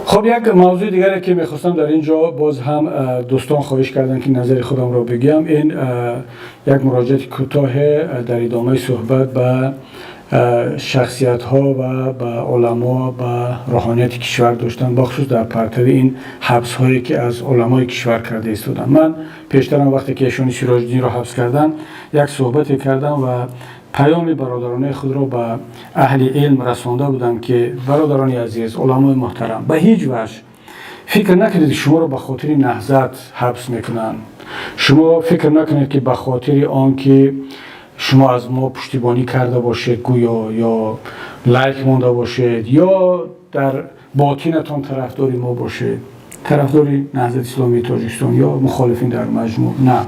Хуб, як мавзӯи дигаре, ки мехостам дар ин ҷо боз ҳам дӯстон хоҳиш карданд, ки назари худамро бигӯям, ин як муроҷиати кӯтоҳе дар идомаи суҳбат ба шахсиятҳо ва ба уламо, ба рӯҳонияти кишвар доштам, бахусус дар партави ин ҳабсҳое, ки аз уламои кишвар карда истоданд. Ман пештарам, вақте ки Эшони Сироҷиддинро ҳабс карданд, як суҳбате кардам ва паёми бародаронаи худро ба аҳли илм расонда будам, ки бародарони азиз, уламои муҳтарам, ба ҳеҷ ваҷҳ фикр накунед, ки шуморо ба хотири Наҳзат ҳабс мекунанд. Шумо фикр накунед, ки ба хотири он ки шумо аз мо пуштибонӣ карда бошед гӯё, ё лайк монда бошед, ё дар ботинатон тарафдори мо бошед, тарафдори Наҳзати Исломии Тоҷикистон ё мухолифин дар маҷмӯъ. На,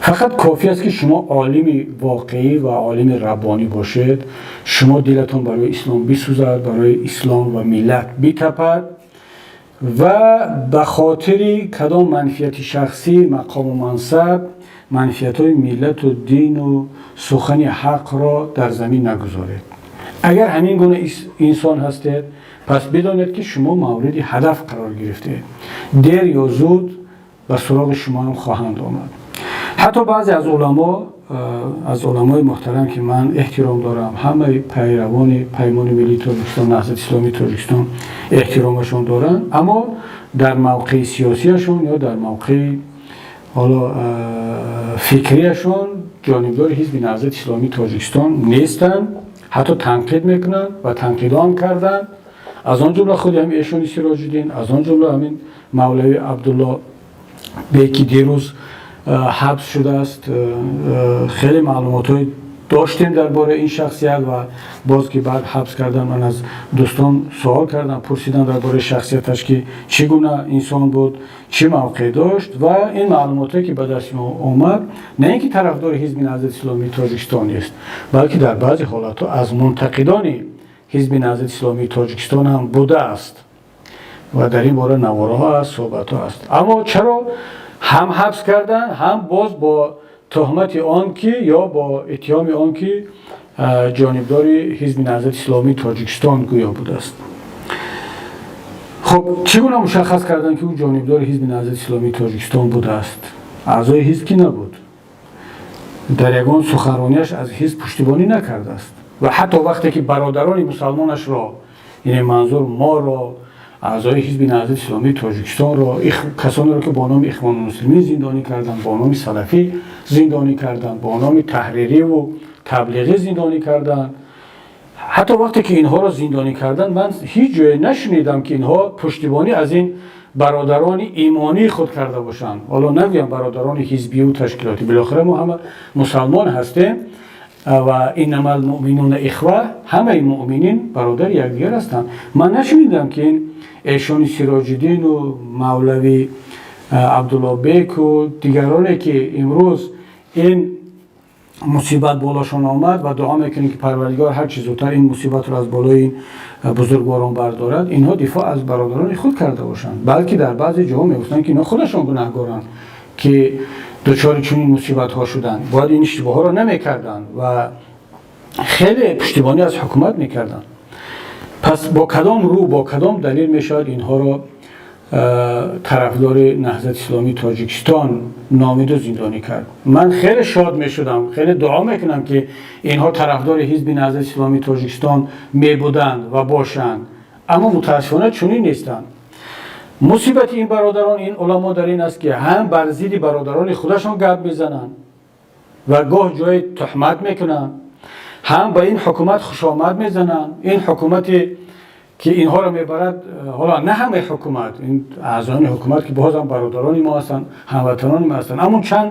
фақат кофӣ аст, ки шумо олими воқеӣ ва олими раббонӣ бошед, шумо дилатон барои ислом бисӯзад, барои ислом ва миллат битапад ва ба хотири кадом манфиати шахсӣ, мақому мансаб, манфиатҳои миллату дину сухани ҳақро дар замин нагузоред. Агар ҳамин гуна инсон ҳастед, пас бидонед, ки шумо мавриди ҳадаф қарор гирифтед, дер ё зуд ба суроғи шумо ҳам хоҳанд омад. Ҳатто баъзе аз уламо, аз уламои муҳтарам, ки ман эҳтиром дорам, ҳамаи пайравони Паймони Миллии Тоҷикистон, Наҳзати Исломии Тоҷикистон эҳтиромашон доранд, аммо дар мавқеи сиёсияшон ё дар мавқеи ҳоло фикрияшон ҷонибдори ҳизби Наҳзати Исломии Тоҷикистон нестанд, ҳатто танқид мекунанд ва танқидҳоам карданд. Аз он ҷумла худи ҳамин Эшони Сироҷиддин, аз он ҷумла ҳамин мавлави Абдулло Бек, ки дирӯз ҳабс шудааст. Хеле маълумотҳои доштем дар бораи ин шахсият ва боз ки баъд ҳабс кардан, ман аз дӯстон суол кардам, пурсидам дар бораи шахсияташ, ки чӣ гуна инсон буд, чӣ мавқеъ дошт. Ва ин маълумотҳое, ки ба дасти мо омад, на ин ки тарафдори ҳизби Наҳзати Исломии Тоҷикистон нест, балки дар баъзе ҳолатҳо аз мунтақидони ҳизби Наҳзати Исломии Тоҷикистон ҳам будааст ва дар ин бора наворҳо аст, суҳбатҳо аст. Аммо чаро ҳам ҳабс карданд, ҳам боз бо туҳмати он ки ё бо иттиҳоми он ки ҷонибдори ҳизби Наҳзати Исломии Тоҷикистон гӯё будааст? Хуб, чӣ гуна мушаххас карданд, ки ӯ ҷонибдори ҳизби Наҳзати Исломии Тоҷикистон будааст? Аъзои ҳизб ки набуд, дар ягон суханронияш аз ҳизб пуштибонӣ накардааст ва ҳатто вақте ки бародарони мусалмонашро, яъне манзур моро, аъзои ҳизби Наҳзати Исломии Тоҷикистонро, касонеро, ки бо номи Ихвонулмуслимин зиндонӣ карданд, бо номи салафӣ зиндонӣ карданд, бо номи таҳририву таблиғӣ зиндонӣ карданд, ҳатто вақте ки инҳоро зиндонӣ карданд, ман ҳеҷ ҷое нашунидам, ки инҳо пуштибонӣ аз ин бародарони имонии худ карда бошанд. Ҳоло нагӯям бародарони ҳизбию ташкилотӣ, билохира мо ҳама мусалмон ҳастем ва إنما المؤمنون إخوة, ҳамаи муъминин бародари якдигар ҳастанд. Ман нашунидам, ки ин Эшони Сироҷиддину мавлави Абдуллобеку дигароне, ки имрӯз ин мусибат болошон омад ва дуо мекунем, ки Парвардигор ҳар чӣ зудтар ин мусибатро аз болои ин бузургворон бардорад, инҳо дифоъ аз бародарони худ карда бошанд, балки дар баъзе ҷоҳо мегуфтанд, ки инҳо худашон гунаҳгоранд, ки дучори чунин мусибатҳо шуданд, бояд ин иштибоҳҳоро намекарданд ва хеле пуштибонӣ аз ҳукумат мекарданд. Пас бо кадом рӯ, бо кадом далел мешавад инҳоро тарафдори Наҳзати Исломии Тоҷикистон номиду зиндонӣ кард? Ман хеле шод мешудам, хеле дуо мекунам, ки инҳо тарафдори ҳизби Наҳзати Исломии Тоҷикистон мебуданд ва бошанд, аммо мутаассифона чунин нестанд. Мусибати ин бародарон, ин уламо дар ин аст, ки ҳам бар зидди бародарони худашон гап мезананд ва гоҳ ҷои туҳмат мекунанд, ҳам ба ин ҳукумат хушомад мезананд, ин ҳукумате, ки инҳоро мебарад. Ҳоло на ҳамаи ҳукумат, ин аъзони ҳукумат, ки бозам бародарони мо ҳастанд, ҳамватанони мо ҳастанд, аммо чанд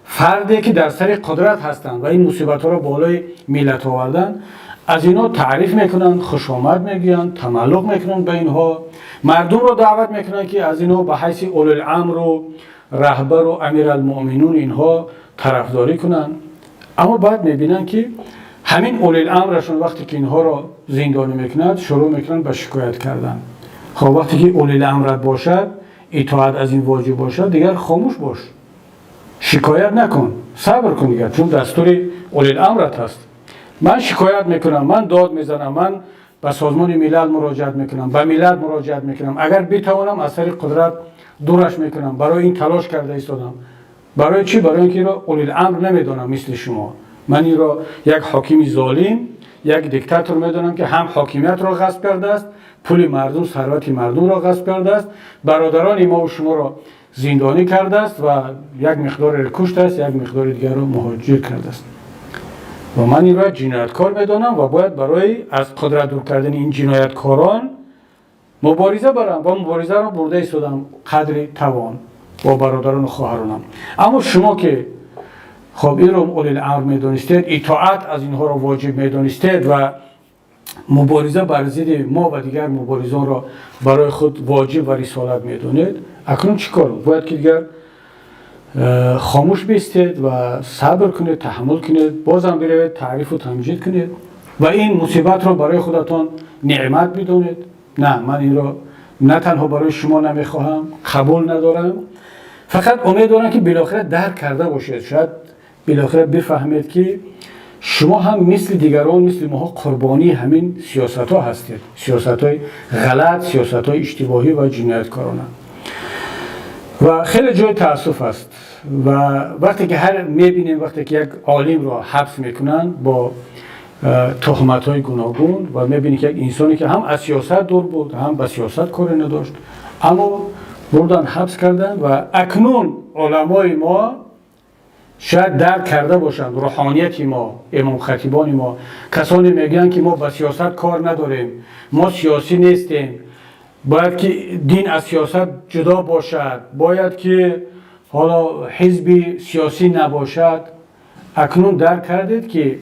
фарде, ки дар сари қудрат ҳастанд ва ин мусибатҳоро болои миллат оварданд. Аз инҳо таъриф мекунанд, хушомад мегӯянд, тамаллуқ мекунанд ба инҳо, мардумро даъват мекунанд, ки аз инҳо ба ҳайси улуламру раҳбару амиралмуъминун инҳо тарафдорӣ кунанд. Аммо баъд мебинанд, ки ҳамин улуламрашон вақте ки инҳоро зиндонӣ мекунад, шурӯъ мекунанд ба шикоят кардан. Хоб, вақте ки улуламрат бошад, итоат аз ин воҷиб бошад, дигар хомӯш бош, шикоят накун, сабр кун дигар, чун дастури улуламрат ҳаст. Ман шикоят мекунам, ман дод мезанам, ман ба Созмони Милал муроҷиат мекунам, ба миллат муроҷиат мекунам, агар битавонам, аз сари қудрат дураш мекунам. Барои ин талош карда истодам. Барои чӣ? Барои ин ки инро улуламр намедонам мисли шумо. Ман инро як ҳокими золим, як диктатор медонам, ки ҳам ҳокимиятро ғасб кардааст, пули мардум, сарвати мардумро ғасб кардааст, бародарони мову шуморо зиндонӣ кардааст ва як миқдореро куштааст, як миқдори дигарро муҳоҷир кардааст. Ва ман инро ҷинояткор медонам ва бояд барои аз қудрат дур кардани ин ҷинояткорон мубориза барам ва муборизаро бурда истодам қадри тавон бо бародарону хоҳаронам. Аммо шумо, ки хоб инро улуламр медонистед, итоат аз инҳоро воҷиб медонистед ва мубориза бар зидди мо ва дигар муборизонро барои худ воҷиб ва рисолат медонед, акнун чӣ кор? Бояд ки дигар хомӯш бистед ва сабр кунед, таҳаммул кунед, бозам биравед, таърифу тамҷид кунед ва ин мусибатро барои худатон неъмат бидонед. На, ман инро на танҳо барои шумо намехоҳам, қабул надорам. Фақат умед дорам, ки билохира дарк карда бошед, шояд билохира бифаҳмед, ки шумо ҳам мисли дигарон, мисли моҳо қурбонии ҳамин сиёсатҳо ҳастед, сиёсатҳои ғалат, сиёсатҳои иштибоҳӣ ва ҷинояткорона. Ва хеле ҷои таассуф аст. Ва вақте ки ҳар мебинем, вақте ки як олимро ҳабс мекунанд бо туҳматҳои гуногун ва мебинем, ки як инсоне, ки ҳам аз сиёсат дур буд, ҳам ба сиёсат коре надошт, аммо бурдан ҳабс карданд. Ва акнун уламои мо шояд дарк карда бошанд, рӯҳонияти мо, имомхатибони мо, касоне мегӯянд, ки мо ба сиёсат кор надорем, мо сиёсӣ нестем, бояд ки дин аз сиёсат ҷудо бошад, бояд ки ҳоло ҳизби сиёсӣ набошад. Акнун дарк кардед, ки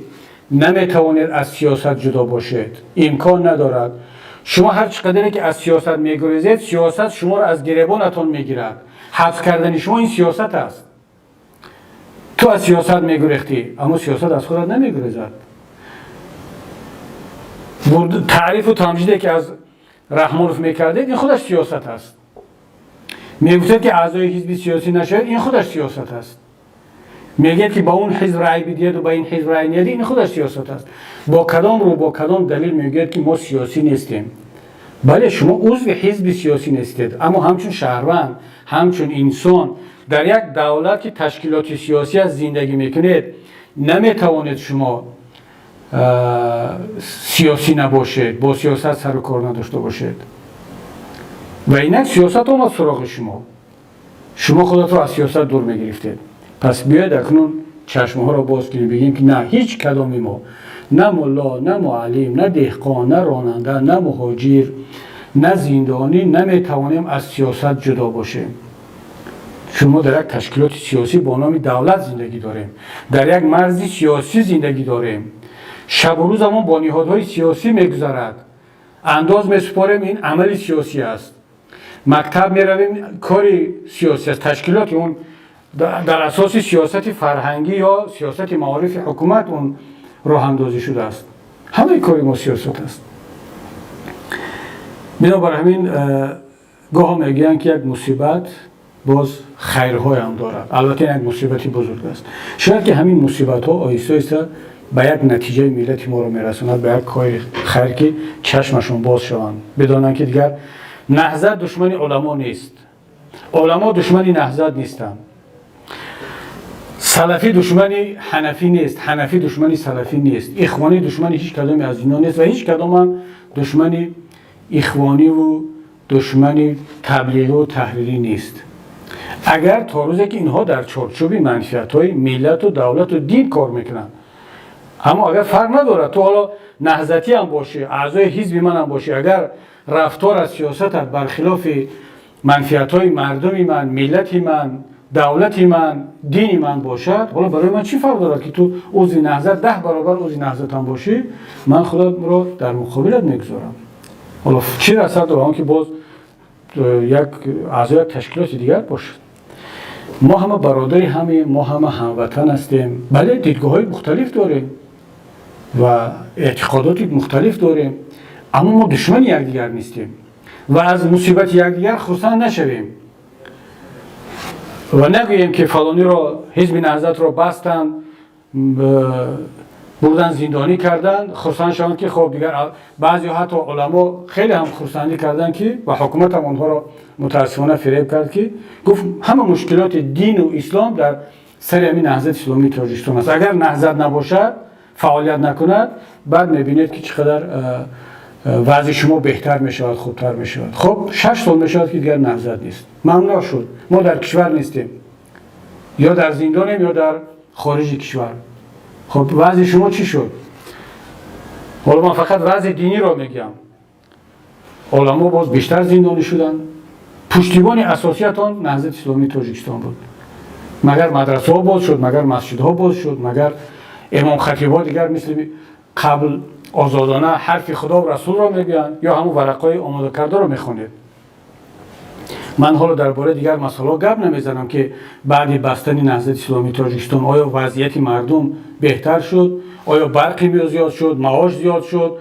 наметавонед аз сиёсат ҷудо бошед, имкон надорад. Шумо ҳар чӣ қадаре ки аз сиёсат мегурезед, сиёсат шуморо аз гиребонатон мегирад. Ҳабс кардани шумо ин сиёсат аст. Ту аз сиёсат мегурехтӣ, аммо сиёсат аз худат намегурезад. Таърифу тамҷиде, ки аз Раҳмонов мекардед, ин худаш сиёсат аст. Мегуфтед, ки аъзои ҳизби сиёсӣ нашавед, ин худаш сиёсат аст. Мегӯяд, ки ба он ҳизб рай бидиҳеду ба ин ҳизб рай надиҳед, ин худаш сиёсат аст. Бо кадом рӯ, бо кадом далел мегӯяд, ки мо сиёсӣ нестем? Бале, шумо узви ҳизби сиёсӣ нестед, аммо ҳамчун шаҳрванд, ҳамчун инсон дар як давлат, ки ташкилоти сиёсӣ аст, зиндагӣ мекунед. Наметавонед шумо сиёсӣ набошед, бо сиёсат сару кор надошта бошед. Ва инак сиёсат омад суроғи шумо. Шумо худатро аз сиёсат дур мегирифтед. Пас биёед, акнун чашмҳоро боз кунем, бигем, ки на, ҳеҷ кадоми мо, на мулло, на муаллим, на деҳқон, на ронанда, на муҳоҷир, на зиндонӣ, наметавонем аз сиёсат ҷудо бошем. Чун мо дар як ташкилоти сиёсӣ бо номи давлат зиндагӣ дорем, дар як марзи сиёсӣ зиндагӣ дорем, шабу рӯзамон бо ниҳодҳои сиёсӣ мегузарад. Андоз месупорем, ин амали сиёсӣ аст. Мактаб меравем, кори сиёсӣ аст. Ташкилоти он дар асоси сиёсати фарҳангӣ ё сиёсати маорифи ҳукумат он роҳандозӣ шудааст. Ҳамаи кори мо сиёсат аст. Бинобар ҳамин гоҳо мегӯянд, ки як мусибат боз хайрҳоям дорад. Албатта, як мусибати бузург аст. Шояд ки ҳамин мусибатҳо оҳиста оҳиста ба як натиҷаи миллати моро мерасонад, ба як кори хайр, ки чашмашон боз шаванд, бидонанд, ки дигар Наҳзат душмани уламо нест, уламо душмани Наҳзат нестанд, салафӣ душмани ҳанафӣ нест, ҳанафӣ душмани салафӣ нест, ихвонӣ душмани ҳеҷ кадоме аз ино нест ва ҳеҷ кадомам душмани ихвониву душмани таблиғиву таҳрирӣ нест, агар то рӯзе ки инҳо дар чорчӯби манфиатҳои миллату давлату дин кор мекунанд. Аммо агар фарқ надорад, ту ҳоло наҳзатиам бошӣ, аъзои ҳизби манам бошӣ, агар рафтор аз сиёсатат бархилофи манфиатҳои мардуми ман, миллати ман, Давлати ман, дини ман бошад. Ҳоло барои ман чӣ фарқ дорад, ки ту узви Наҳзат, 10 баробар узви Наҳзатам бошӣ, ман худамро дар муқобилат мегузорам. Ҳоло чӣ расад ба он ки боз як аъзои як ташкилоти дигар бошад? Мо ҳама бародари ҳамем, мо ҳама ҳамватан ҳастем. Бале, дидгоҳҳои мухталиф дорем ва эътиқодоти мухталиф дорем, аммо мо душмани якдигар нестем ва аз мусибати якдигар хурсанд нашавем ва нагӯем, ки фалониро, ҳизби Наҳзатро бастанд, бурдан, зиндонӣ карданд, хурсанд шаванд, ки хоб дигар. Баъзеҳо, ҳатто уламо хеле ҳам хурсандӣ карданд, ки ва ҳукуматам онҳоро мутаассифона фиреб кард, ки гуфт ҳама мушкилоти дину ислом дар сари ҳамин Наҳзати Исломии Тоҷикистон аст. Агар Наҳзат набошад, фаъолият накунад, баъд мебинед, ки чӣ қадар вазъи шумо беҳтар мешавад, хубтар мешавад. Хуб, 6 сол мешавад, ки дигар Наҳзат нест, мамнӯъ шуд. Мо дар кишвар нестем, ё дар зиндонем, ё дар хориҷи кишвар. Хуб, вазъи шумо чӣ шуд? Ҳоло ман фақат вазъи диниро мегӯям. Оламо боз бештар зиндонӣ шуданд. Пуштибони асосиятон Наҳзати Исломии Тоҷикистон буд. Магар мадрасаҳо боз шуд? Магар масҷидҳо боз шуд? Магар имомхатибҳо дигар мисли қабл озодона ҳарфи Худову Расулро мегӯянд ё ҳамун варақҳои омодакардаро мехонед? Ман ҳоло дар бораи дигар масъалаҳо гап намезанам, ки баъди бастани Наҳзати Исломии Тоҷикистон оё вазъияти мардум беҳтар шуд, оё барқи зиёд шуд, маош зиёд шуд,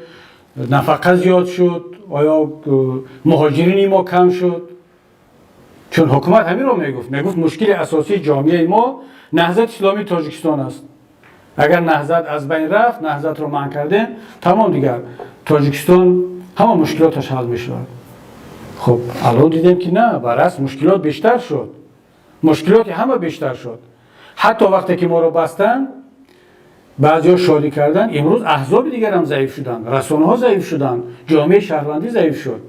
нафақа зиёд шуд, оё муҳоҷирини мо кам шуд. Чун ҳукумат ҳаминро мегуфт: мушкили асосии ҷомеаи мо Наҳзати Исломии Тоҷикистон аст. Агар Наҳзат аз байн рафт, Наҳзатро манъ кардем, тамом, дигар Тоҷикистон ҳама мушкилоташ ҳал мешавад. Хуб, алон дидем, ки на, баръакс, мушкилот бештар шуд, мушкилоти ҳама бештар шуд. Ҳатто вақте ки моро бастанд, баъзеҳо шодӣ карданд. Имрӯз аҳзоби дигарам заиф шуданд, расонаҳо заиф шуданд, ҷомеаи шаҳрвандӣ заиф шуд.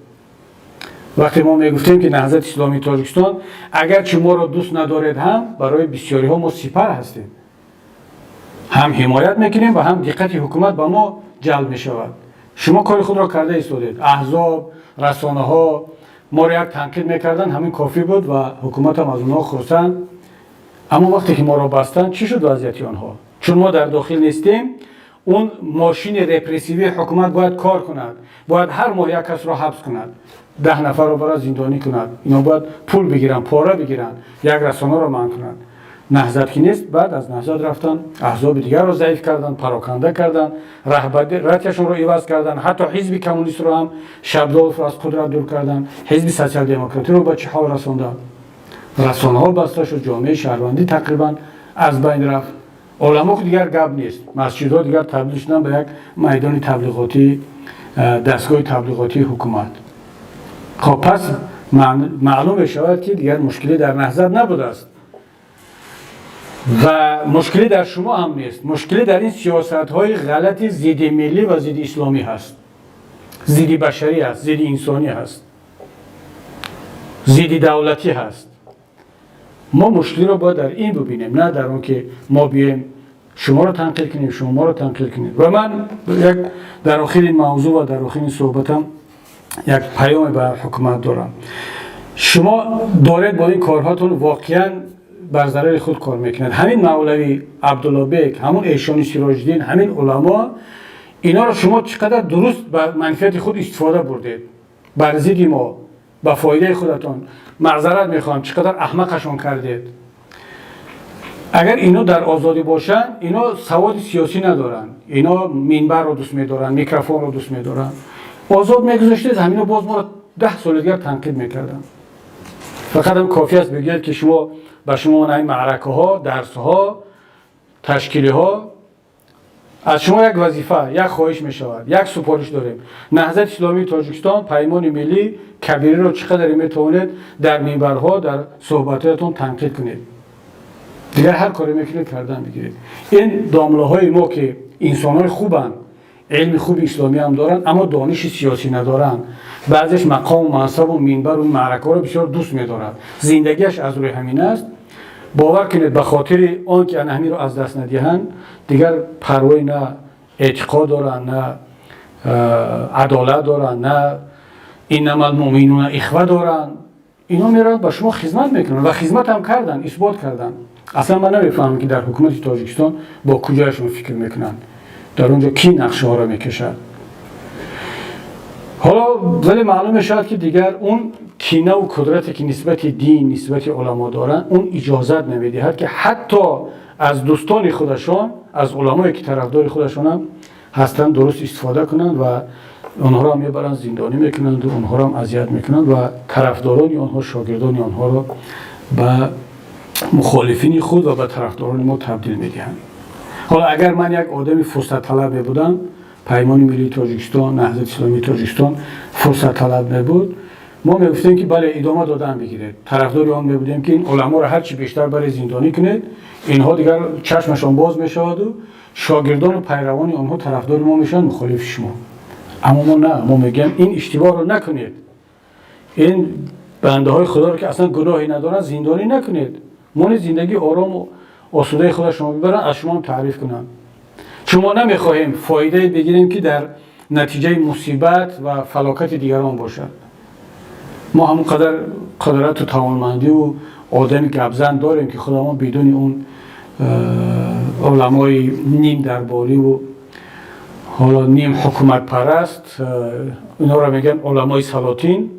Вақте мо мегуфтем, ки Наҳзати Исломии Тоҷикистон, агарчи моро дӯст надоред ҳам, барои бисёриҳо мо сипар ҳастем, ҳам ҳимоят мекунем ва ҳам диққати ҳукумат ба мо ҷалб мешавад. Шумо кори худро карда истодед. Аҳзоб, расонаҳо моро як танқид мекарданд, ҳамин кофӣ буд ва ҳукуматам аз онҳо хурсанд. Аммо вақте ки моро бастанд, чӣ шуд вазъияти онҳо? Чун мо дар дохил нестем, он мошини репрессивии ҳукумат бояд кор кунад, бояд ҳар моҳ як касро ҳабс кунад, 10 нафарро барад, зиндонӣ кунад. Ино бояд пул бигиранд, пора бигиранд, як расонаро манъ кунанд. Наҳзат ки нест, баъд аз Наҳзат рафтанд, аҳзоби дигарро заиф карданд, пароканда карданд, раҳбарияташонро иваз карданд. Ҳатто ҳизби коммунистро ҳам, Шабдоловро аз қудрат дур карданд. Ҳизби Социал-демократиро ба чӣ ҳол расонданд? Расонаҳо баста шуд, ҷомеаи шаҳрвандӣ тақрибан аз байн рафт. Оламо дигар гап нест. Масҷидҳо дигар табдил шуданд ба як майдони таблиғотӣ, дастгоҳи таблиғотии ҳукумат. Хоб, пас маълум мешавад, ки дигар мушкилӣ дар Наҳзат набудааст ва мушкилӣ дар шумо ҳам нест. Мушкилӣ дар ин сиёсатҳои ғалати зидди миллӣ ва зидди исломӣ ҳаст, зидди башарӣ ҳаст, зидди инсонӣ ҳаст, зидди давлатӣ ҳаст. Мо мушкилиро бояд дар ин бубинем, на дар он ки мо биёем, шуморо танқид кунем, шумо моро танқид кунед. Ва ман як дар охири ин мавзӯъ ва дар охири ин суҳбатам як паёме ба ҳукумат дорам. Шумо доред бо ин корҳотон воқеан бар зарари худ кор мекунад. Ҳамин мавлавӣ Абдуллобек, ҳамун эшони Сироҷиддин, ҳамин уламо, иноро шумо чӣ қадар дуруст ба манфиати худ истифода бурдед бар зидди мо, ба фоидаи худатон. Маъзарат мехоҳам, чӣ қадар аҳмақашон кардед. Агар ино дар озодӣ бошанд, ино саводи сиёсӣ надоранд, ино минбарро дӯст медоранд, микрофонро дӯст медоранд. Озод мегузоштед, ҳамино боз моро 10 соли дигар танқид мекарданд. Фақат ҳам кофӣ аст бигӯяд, ки шумо ба шумо ин маъракаҳо, дарсҳо, ташкилиҳо, аз шумо як вазифа, як хоҳиш мешавад, як супориш дорем: Наҳзати Исломии Тоҷикистон, Паймони Миллӣ, Кабириро чӣ қадаре метавонед дар минбарҳо, дар суҳбатҳоятон танқид кунед. Дигар ҳар коре мекунед, кардан бигиред. Ин домлаҳои мо, ки инсонҳои хубанд, илми хуби исломӣ ҳам доранд, аммо дониши сиёсӣ надоранд. Баъзеш мақому мансабу минбару маъракаҳоро бисёр дӯст медорад, зиндагиаш аз рӯи ҳамин аст. Бовар кунед, ба хотири он ки ана ҳаминро аз даст надиҳанд, дигар парвои на эътиқод доранд, на адолат доранд, на إنما المؤمنون إخوة доранд. Инҳо мераванд, ба шумо хизмат мекунанд ва хизмат ҳам карданд, исбот карданд. Аслан ман намефаҳмам, ки дар ҳукумати Тоҷикистон бо куҷояшон фикр мекунанд, дар он ҷо кӣ нақшаҳоро мекашад ҳоло. Вале маълум мешавад, ки дигар он кинаву кудрате, ки нисбати дин, нисбати уламо доранд, он иҷозат намедиҳад, ки ҳатто аз дӯстони худашон, аз уламое, ки тарафдори худашонам ҳастанд, дуруст истифода кунанд ва онҳоро мебаранд, зиндонӣ мекунанд, онҳоро азият мекунанд ва тарафдорони онҳо, шогирдони онҳоро ба мухолифини худ ва ба тарафдорони мо табдил медиҳанд. Ҳоло агар ман як одами фурсатталаб мебудам, Паймони миллии Тоҷикистон, Наҳзати исломии Тоҷикистон фурсатталаб мебуд, мо мегуфтем, ки бале, идома додан бигиред, тарафдори он мебудем, ки ин уламоро ҳарчи бештар баре зиндонӣ кунед, инҳо дигар чашмашон боз мешаваду шогирдону пайравони онҳо тарафдори мо мешаванд, мухолифи шумо. Аммо мо на, мо мегӯем, ин иштибоҳро накунед, ин бандаҳои худоро, ки аслан гуноҳе надоранд, зиндонӣ накунед. Мони зиндагии орому осудаи худашон бибаранд, аз шумоам таъриф кунанд, чун мо намехоҳем фоидае бигирем, ки дар натиҷаи мусибат ва фалокати дигарон бошад. Мо ҳамон қадар қудрату тавонмандиву одами гапзан дорем, ки худамон бидуни он уламои ним дарбориву ҳоло ним ҳукуматпараст, инҳоро мегӯянд уламои салотин,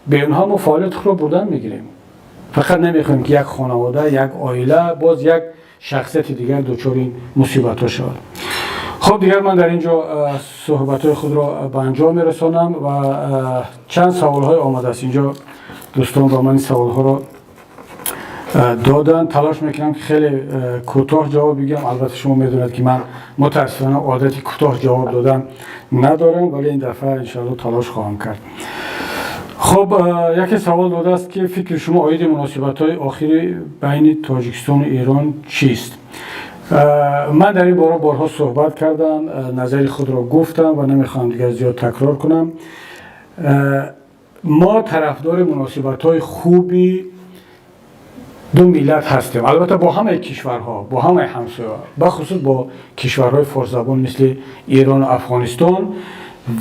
бе онҳо мо фаъолияти худро бурдан мегирем. Фақат намехоҳем, ки як хонавода, як оила, боз як шахсияти дигар дучори ин мусибатҳо шавад. Хуб, дигар ман дар ин ҷо суҳбатҳои худро ба анҷом мерасонам ва чанд саволҳое омадааст инҷо. Дӯстон ба ман ин саволҳоро доданд. Талош мекунам, ки хеле кӯтоҳ ҷавоб бигӯям. Албатта, шумо медонед, ки ман мутаассифона одати кӯтоҳ ҷавоб додан надорам, вале ин дафъа иншоалло талош хоҳам кард. Хуб, яке савол додааст, ки фикри шумо оиди муносибатҳои охири байни Тоҷикистону Эрон чист? Ман дар ин бора борҳо суҳбат кардам, назари худро гуфтам ва намехоҳам дигар зиёд такрор кунам. Мо тарафдори муносибатҳои хуби ду миллат ҳастем, албатта, бо ҳамаи кишварҳо, бо ҳамаи ҳамсоя, бахусус бо кишварҳои форсзабон, мисли Эрону Афғонистон.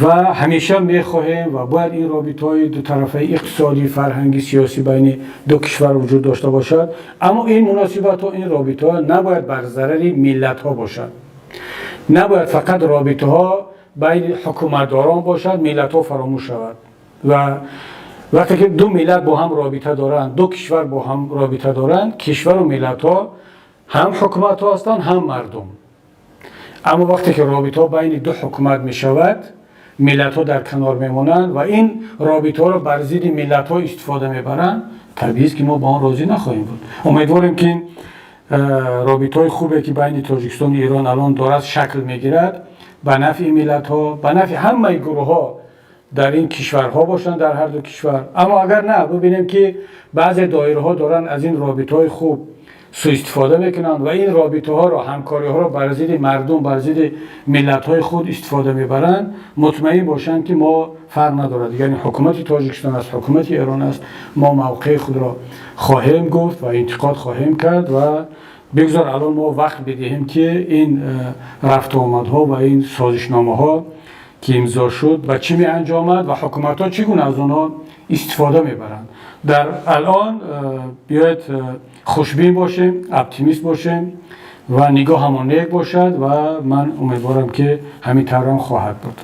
Ва ҳамеша мехоҳем ва бояд ин робитаҳои дутарафаи иқтисодӣ, фарҳангӣ, сиёсӣ байни ду кишвар вуҷуд дошта бошад. Аммо ин муносибатҳо, ин робитаҳо набояд бар зарари миллатҳо бошад. Набояд фақат робитаҳо байни ҳукуматдорон бошад, миллатҳо фаромӯш шавад. Ва вақте ки ду миллат бо ҳам робита доранд, ду кишвар бо ҳам робита доранд, кишвару миллатҳо ҳам ҳукуматҳо ҳастанд, ҳам мардум. Аммо вақте ки робитаҳо байни ду ҳукумат мешавад, миллатҳо дар канор мемонанд ва ин робитаҳоро бар зидди миллатҳо истифода мебаранд, табиист, ки мо ба он розӣ нахоҳем буд. Умедворем, ки ин робитаҳои хубе, ки байни Тоҷикистону Эрон алон дорад шакл мегирад, ба нафъи миллатҳо, ба нафъи ҳамаи гурӯҳҳо дар ин кишварҳо бошанд, дар ҳар ду кишвар. Аммо агар на, бибинем, ки баъзе доираҳо доранд аз ин робитаҳои хуб суистифода мекунанд ва ин робитаҳоро, ҳамкориҳоро бар зидди мардум, бар зидди миллатҳои худ истифода мебаранд, мутмаин бошанд, ки мо, фарқ надорад дигар ин ҳукумати Тоҷикистон аст, ҳукумати Эрон аст, мо мавқеи худро хоҳем гуфт ва интиқод хоҳем кард. Ва бигзор алон мо вақт бидиҳем, ки ин рафту омадҳо ва ин созишномаҳо, ки имзо шуд, ба чӣ меанҷомад ва ҳукуматҳо чӣ гуна аз онҳо истифода мебаранд. Дар алон биёед хушбин бошем, оптимист бошем ва нигоҳамон нек бошад ва ман умедворам, ки ҳамин таврам хоҳад буд.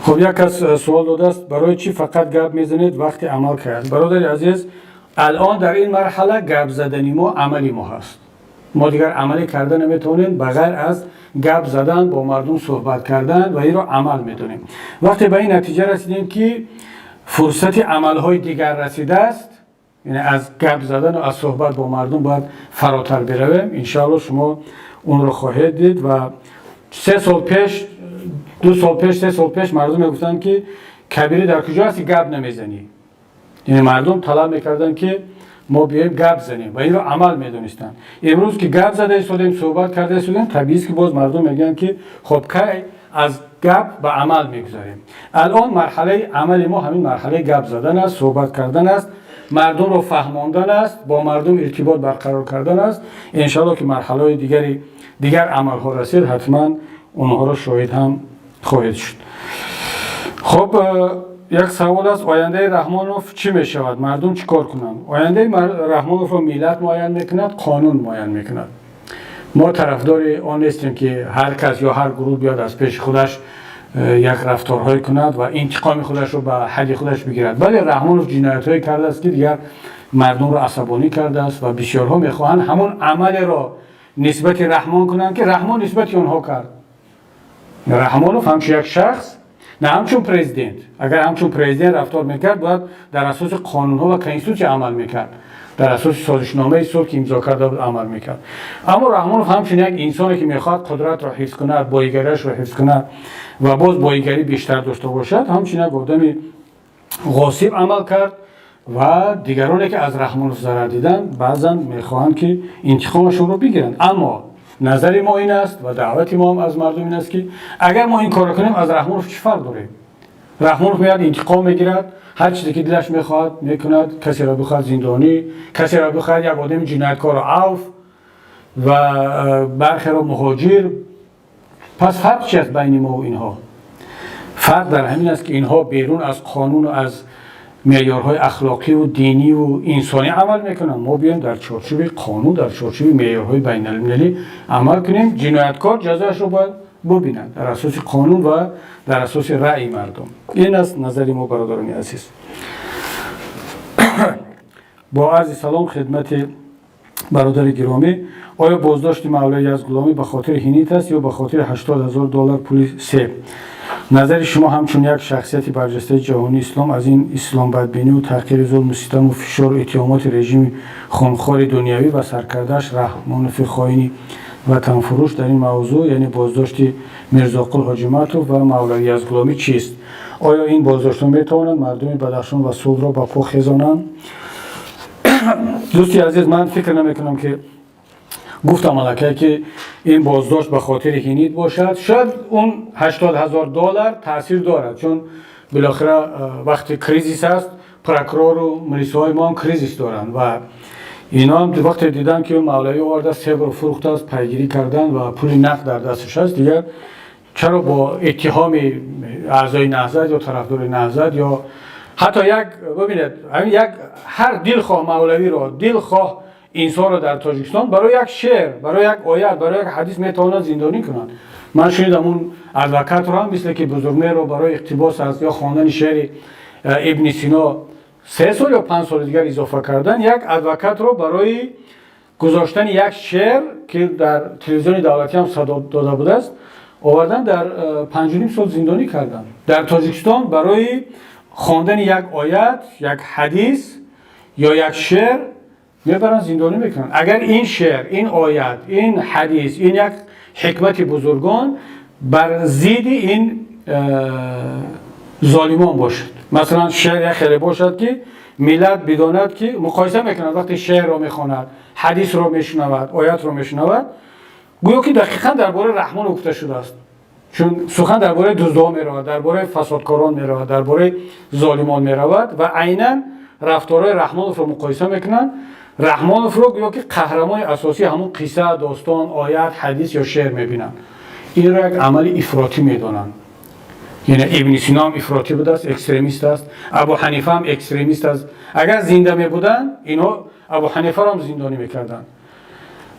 Хуб, як кас суол додааст: барои чӣ фақат гап мезанед, вақти амал кард? Бародари азиз, алон дар ин марҳала гап задани мо амали мо ҳаст. Мо дигар амалӣ карда наметавонем, ба ғайр аз гап задан, бо мардум суҳбат кардан, ва инро амал медонем. Вақте ба ин натиҷа расидем, ки фурсати амалҳои дигар расидааст, яъне аз гап задану аз суҳбат бо мардум бояд фаротар биравем, иншоалло, шумо онро хоҳед дид. Ва 3 сол пеш, 2 сол пеш, 3 сол пеш мардум мегуфтанд, ки Кабирӣ дар куҷо ҳасти, гап намезанӣ? Яъне мардум талаб мекарданд, ки мо биёем, гап занем, ва инро амал медонистанд. Имрӯз ки гап зада истодем, суҳбат карда истодем, табиист, ки боз мардум мегӯянд, ки хоб, кай аз гап ба амал мегузарем? Алон марҳалаи амали мо ҳамин марҳалаи гап задан аст, суҳбат кардан аст, мардумро фаҳмондан аст, бо мардум иртибот барқарор кардан аст. Иншоалло, ки марҳалаҳои дигари дигар амалҳо расид, ҳатман онҳоро шоҳид ҳам хоҳед шуд. Хуб. Як савол аст: ояндаи Раҳмонов чӣ мешавад, мардум чӣ кор кунанд? Ояндаи Раҳмоновро миллат муайян мекунад, қонун муайян мекунад. Мо тарафдори он нестем, ки ҳар кас ё ҳар гурӯҳ биёд, аз пеши худаш як рафторҳое кунад ва интиқоми худашро ба ҳадди худаш бигирад. Вале Раҳмонов ҷиноятҳое кардааст, ки дигар мардумро асабонӣ кардааст ва бисёрҳо мехоҳанд ҳамон амалеро нисбати Раҳмон кунанд, ки Раҳмон нисбати онҳо кард. Раҳмонов ҳамчун як шахс, на ҳамчун президент. Агар ҳамчун президент рафтор мекард, бояд дар асоси қонунҳо ва конститутсия амал мекард, дар асоси созишномаи сулҳ, ки имзо карда буд, амал мекард. Аммо Раҳмонов ҳамчун як инсоне, ки мехоҳад қудратро ҳифз кунад, боигариашро ҳифз кунад ва боз боигарӣ бештар дошта бошад, ҳамчун як одами ғосиб амал кард ва дигароне, ки аз Раҳмонов зарар диданд, баъзан мехоҳанд, ки интиқомашонро бигиранд. Аммо назари мо ин аст ва даъвати мо ҳам аз мардум ин аст, ки агар мо ин корро кунем, аз Раҳмонов чӣ фарқ дорем? Раҳмонов меяд, интиқом мегирад, ҳар чизе ки дилаш мехоҳад, мекунад. Касеро бихоҳад, зиндонӣ, касеро бихоҳад, як одами ҷинояткорро авф ва бархеро муҳоҷир. Пас фарқ чи аст байни мо ва инҳо? Фарқ дар ҳамин аст, ки инҳо берун аз қонуну аз меъёрҳои ахлоқиву диниву инсонӣ амал мекунанд. Мо биёем, дар чорчӯби қонун, дар чорчӯби меъёрҳои байналмилалӣ амал кунем. Ҷинояткор ҷазояшро бояд бубинад дар асоси қонун ва дар асоси раъи мардум. Ин аст назари мо, бародарони азиз. Бо арзи салом хидмати бародари гиромӣ, оё боздошти Мавлавӣ Язғуломӣ ба хотири ҳинит аст ё ба хотири 80 000 доллар пули себ? Назари шумо ҳамчун як шахсияти барҷастаи ҷаҳони ислом аз ин исломбадбиниву таҳқири зулму ситаму фишору иттиҳомоти режими хунхори дунявӣ ва саркардааш Раҳмонови хоини ватанфурӯш дар ин мавзӯъ, яъне боздошти Мирзоқул Ҳоҷиматов ва Мавлавӣ Язғуломӣ чист? Оё ин боздоштҳо метавонанд мардуми Бадахшон ва Суғдро ба по хезонанд? Дӯсти азиз, ман фикр намекунам, ки гуфтам аллакай, ки ин боздошт ба хотири ҳинит бошад. Шояд он 80 000 доллар таъсир дорад, чун билохира вақти кризис аст, прокурору милисаҳои мо ҳам кризис доранд ва ино ҳам вақте диданд, ки мавлавӣ оварда, себро фурӯхтааст, пайгирӣ карданд ва пули нақд дар дасташ аст. Дигар чаро бо иттиҳоми аъзои Наҳзат ё тарафдори Наҳзат ё ҳатто як, бибинед, ҳамин як ҳар дилхоҳ мавлавиро, дилхоҳ инсонро дар Тоҷикистон барои як шеър, барои як оят, барои як ҳадис метавонанд зиндонӣ кунанд. Ман шунидам, он адвокатро ҳам, мисле ки Бузургмеҳрро барои иқтибос аз ё хондани шеъри Ибни Сино 3 сол ё 5 соли дигар изофа кардан. Як адвокатро барои гузоштани як шеър, ки дар телевизиони давлатӣ ҳам садо дода будааст, овардан, дар 5,5 сол зиндонӣ карданд. Дар Тоҷикистон барои хондани як оят, як ҳадис ё як шеър мебаранд, зиндонӣ мекунанд. Агар ин шеър, ин оят, ин ҳадис, ин як ҳикмати бузургон бар зидди ин золимон бошад, масалан, шеър як хеле бошад, ки миллат бидонад, ки муқоиса мекунад, вақте шеърро мехонад, ҳадисро мешунавад, оятро мешунавад, гӯё ки дақиқан дар бораи Раҳмон гуфта шудааст, чун сухан дар бораи дуздҳо меравад, дар бораи фасодкорон меравад, дар бораи золимон меравад ва айнан рафторҳои Раҳмоновро муқоиса мекунанд. Раҳмоновро гӯё ки қаҳрамони асосии ҳамун қисса, достон, оят, ҳадис ё шеър мебинанд. Инро як амали ифротӣ медонанд. Яъне Ибни Сино ҳам ифротӣ будааст, экстремист аст, Абу Ҳанифа ҳам экстремист аст. Агар зинда мебуданд, инҳо Абу Ҳанифаро ҳам зиндонӣ мекарданд.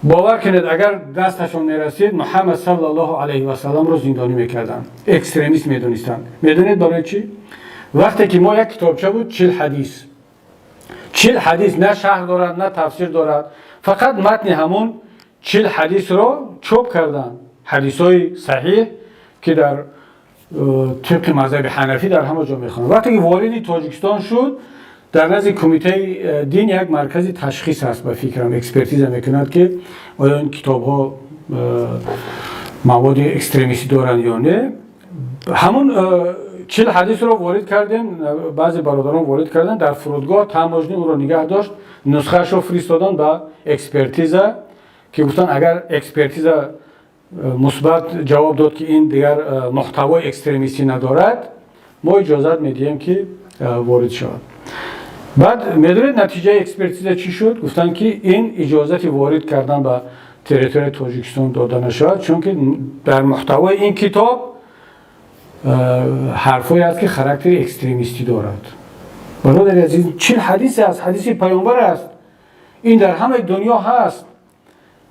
Бовар кунед, агар дасташон мерасид, Муҳаммад саллаллоҳу алайҳи васалламро зиндонӣ мекарданд, экстремист медонистанд. Медонед барои чӣ? Вақте ки мо як китобча буд, 40 ҳадис, 40 ҳадис, на шарҳ дорад, на тафсир дорад, фақат матни ҳамун 40 ҳадисро чоп карданд, ҳадисҳои саҳиҳ, ки дар тибқи мазҳаби ҳанафӣ дар ҳама ҷо мехонанд. Вақте ки вориди Тоҷикистон шуд, дар назди кумитаи дин як маркази ташхис ҳаст, ба фикрам, экспертиза мекунад, ки оё ин китобҳо маводи экстремистӣ доранд ё не. Ҳамун 40 ҳадисро ворид кардем, баъзе бародарон ворид карданд, дар фурудгоҳ таможня ӯро нигаҳ дошт, нусхаашро фиристоданд ба экспертиза, ки гуфтанд, агар экспертиза мусбат ҷавоб дод, ки ин дигар муҳтавои экстремистӣ надорад, мо иҷозат медиҳем, ки ворид шавад. Баъд медонед, натиҷаи экспертиза чӣ шуд? Гуфтанд, ки ин иҷозати ворид кардан ба территорияи Тоҷикистон дода нашавад, чунки дар муҳтавои ин китоб ҳарфое аст, ки характери экстремистӣ дорад. Бародари азиз, 40 ҳадисе аст, ҳадиси паёмбар аст. Ин дар ҳамаи дунё ҳаст.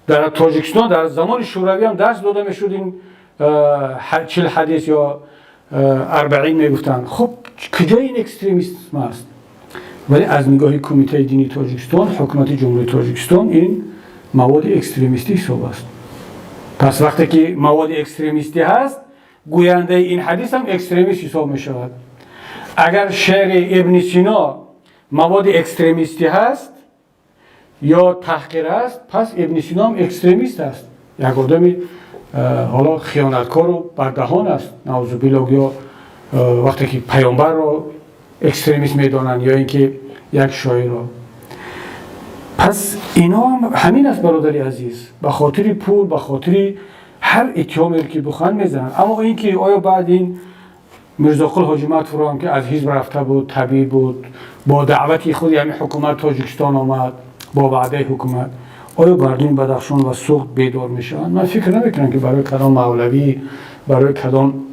Дар Тоҷикистон дар замони Шӯравӣ ҳам дарс дода мешуд ин 40 ҳадис ё арбаин мегуфтанд. Хуб, куҷои ин экстремизм аст? Вале аз нигоҳи Кумитаи дини Тоҷикистон, ҳукумати Ҷумҳурии Тоҷикистон, ин маводи экстремистӣ ҳисоб аст. Пас вақте ки маводи экстремистӣ ҳаст, гӯяндаи ин ҳадис ҳам экстремист ҳисоб мешавад. Агар шеъри Ибни Сино маводи экстремистӣ ҳаст ё таҳқир аст, пас Ибни Сино ҳам экстремист аст, як одами ҳоло хиёнаткору баддаҳон аст, наузубилло. Ё вақте ки паёмбарро экстремист медонанд ё ин ки як шоирро, пас ино ҳам ҳамин аст. Бародари азиз, ба хотири пул, ба хотири ҳар иттиҳоме ки бихоҳанд, мезананд. Аммо ин ки оё баъд ин Мирзоқул Ҳоҷиматовро ҳам, ки аз ҳизб рафта буд, табиб буд, бо даъвати худи ҳамин ҳукумат Тоҷикистон омад, бо ваъдаи ҳукумат, оё мардуми Бадахшон ва Суғд бедор мешаванд? Ман фикр намекунам, ки барои кадом мавлавӣ, барои кадом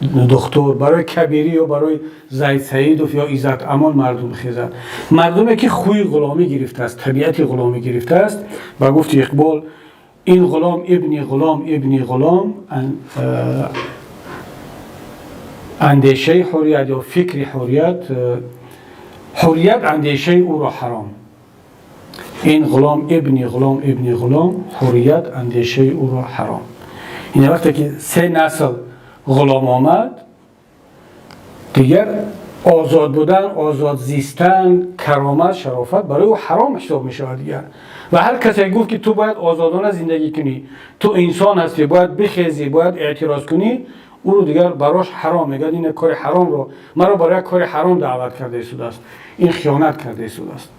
духтур, барои Кабирӣ ё барои Зайд Саидов ё Иззат Амон мардум хезад. Мардуме ки хӯи ғуломӣ гирифтааст, табиати ғуломӣ гирифтааст, ба гуфти Иқбол, ин ғулом ибни ғулом ибни ғулом, андешаи ҳуррият ё фикри ҳуррият, ҳуррият андешаи ӯро ҳаром. Ин ғулом ибни ғулом ибни ғулом, ҳуррият андешаи ӯро ҳаром. Ин вақте ки се насл ғулом омад, дигар озод будан, озод зистан, каромат, шарофат барои ӯ ҳаром ҳисоб мешавад дигар. Ва ҳар касе гуфт, ки ту бояд озодона зиндагӣ кунӣ, ту инсон ҳастӣ, бояд бихезӣ, бояд эътироз кунӣ, ӯро дигар барош ҳаром. Мегӯяд, ин кори ҳаромро, маро барои як кори ҳаром даъват карда истодааст, ин хиёнат карда истодааст.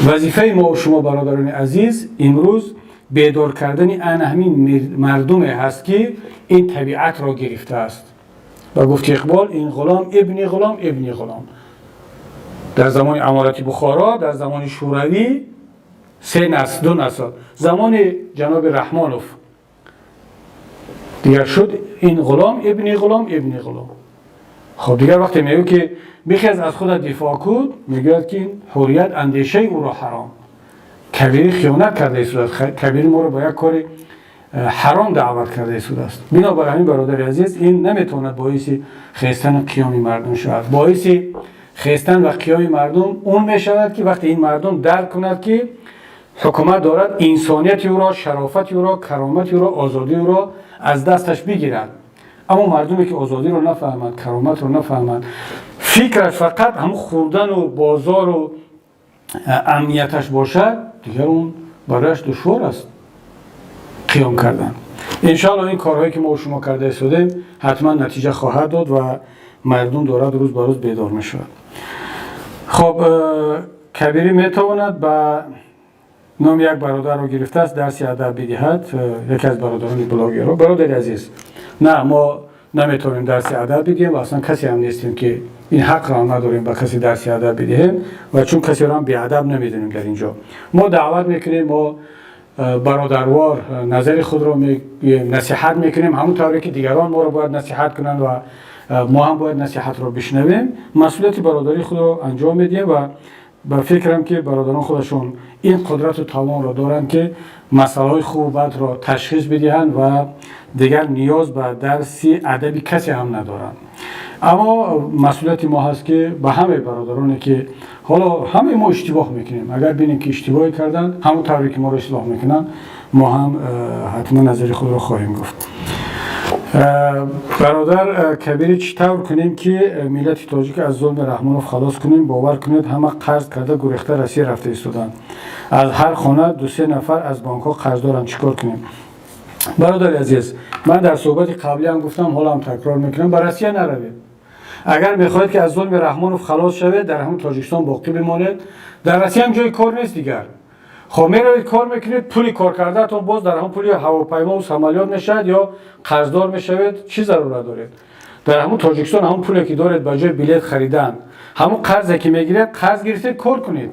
Вазифаи мо шумо, бародарони азиз, имрӯз бедор кардани ана ҳамин мардуме ҳаст, ки ин табиатро гирифтааст. Ба гуфти Иқбол, ин ғулом ибни ғулом ибни ғулом. Дар замони Аморати Бухоро, дар замони Шӯравӣ се насл, ду насл, замони ҷаноби Раҳмонов дигар шуд ин ғулом ибни ғулом ибни ғулом. Хоб, дигар вақте мегӯ, ки бихез, аз худат дифоъ кун, мегӯяд, ки ҳуррият андешаи ӯро ҳаром. Кабирӣ хиёнат карда истодааст, Кабирӣ моро ба як кори ҳаром даъват карда истодааст. Бинобар ҳамин, бародари азиз, ин наметавонад боиси хестану қиёми мардум шавад. Боиси хестан ва қиёми мардум он мешавад, ки вақте ин мардум дарк кунад, ки ҳукумат дорад инсонияти ӯро, шарофати ӯро, каромати ӯро, озодии ӯро аз дасташ бигирад. Аммо мардуме ки озодиро нафаҳмад, кароматро нафаҳмад, фикраш фақат ҳамун хӯрдану бозору амнияташ бошад, дигар он барояш душвор аст қиём кардан. Иншоалло, ин корҳое ки мо шумо карда истодем, ҳатман натиҷа хоҳад дод ва мардум дорад рӯз ба рӯз бедор мешавад. Хоб, Кабирӣ метавонад ба номи як бародарро гирифтааст дарси адаб бидиҳад, яке аз бародарони блогерро. Бародари азиз, на, мо наметавонем дарси адаб бидиҳем ва аслан касе ҳам нестем, ки ин ҳақро ҳам надорем ба касе дарси адаб бидиҳем ва чун касеро ҳам беадаб намедонем. Дар ин ҷо мо даъват мекунем, мо бародарвор назари худро мегӯем, насиҳат мекунем, ҳамон тавре ки дигарон моро бояд насиҳат кунанд ва мо ҳам бояд насиҳатро бишнавем. Масъулияти бародарии худро анҷом медиҳем ва ба фикрам, ки бародарон худашон ин қудрату тавонро доранд, ки масъалаҳои хубу бадро ташхис бидиҳанд ва дигар ниёз ба дарси адаби касе ҳам надоранд. Аммо масъулияти мо ҳаст, ки ба ҳамаи бародароне, ки ҳоло ҳамаи мо иштибоҳ мекунем, агар бинем, ки иштибоҳе карданд, ҳамон тавре ки моро ислоҳ мекунанд, мо ҳам ҳатман назари худро хоҳем гуфт. Бародар Кабирӣ, чӣ тавр кунем, ки миллати тоҷик аз зулми Раҳмонов халос кунем? Бовар кунед, ҳама қарз карда, гурехта Россия рафта истоданд. Аз ҳар хона дусе нафар аз бонкҳо қарз доранд. Чӣ кор кунем? Бародари азиз, ман дар суҳбати қаблиам гуфтам, ҳоло ҳам такрор мекунам: ба Россия наравед. Агар мехоҳед, ки аз зулми Раҳмонов халос шавед, дар ҳамон Тоҷикистон боқӣ бимонед. Дар Россия ҳам ҷои кор нест дигар. Хоб, меравед, кор мекунед, пули кор кардаатон боз дар ҳамон пули ҳавопаймову самолёт мешавад ё қарздор мешавед. Чӣ зарурат доред? Дар ҳамон Тоҷикистон ҳамон пуле ки доред, ба ҷои билет харидан, ҳамон қарзе ки мегиред, қарз гирифтед, кор кунед,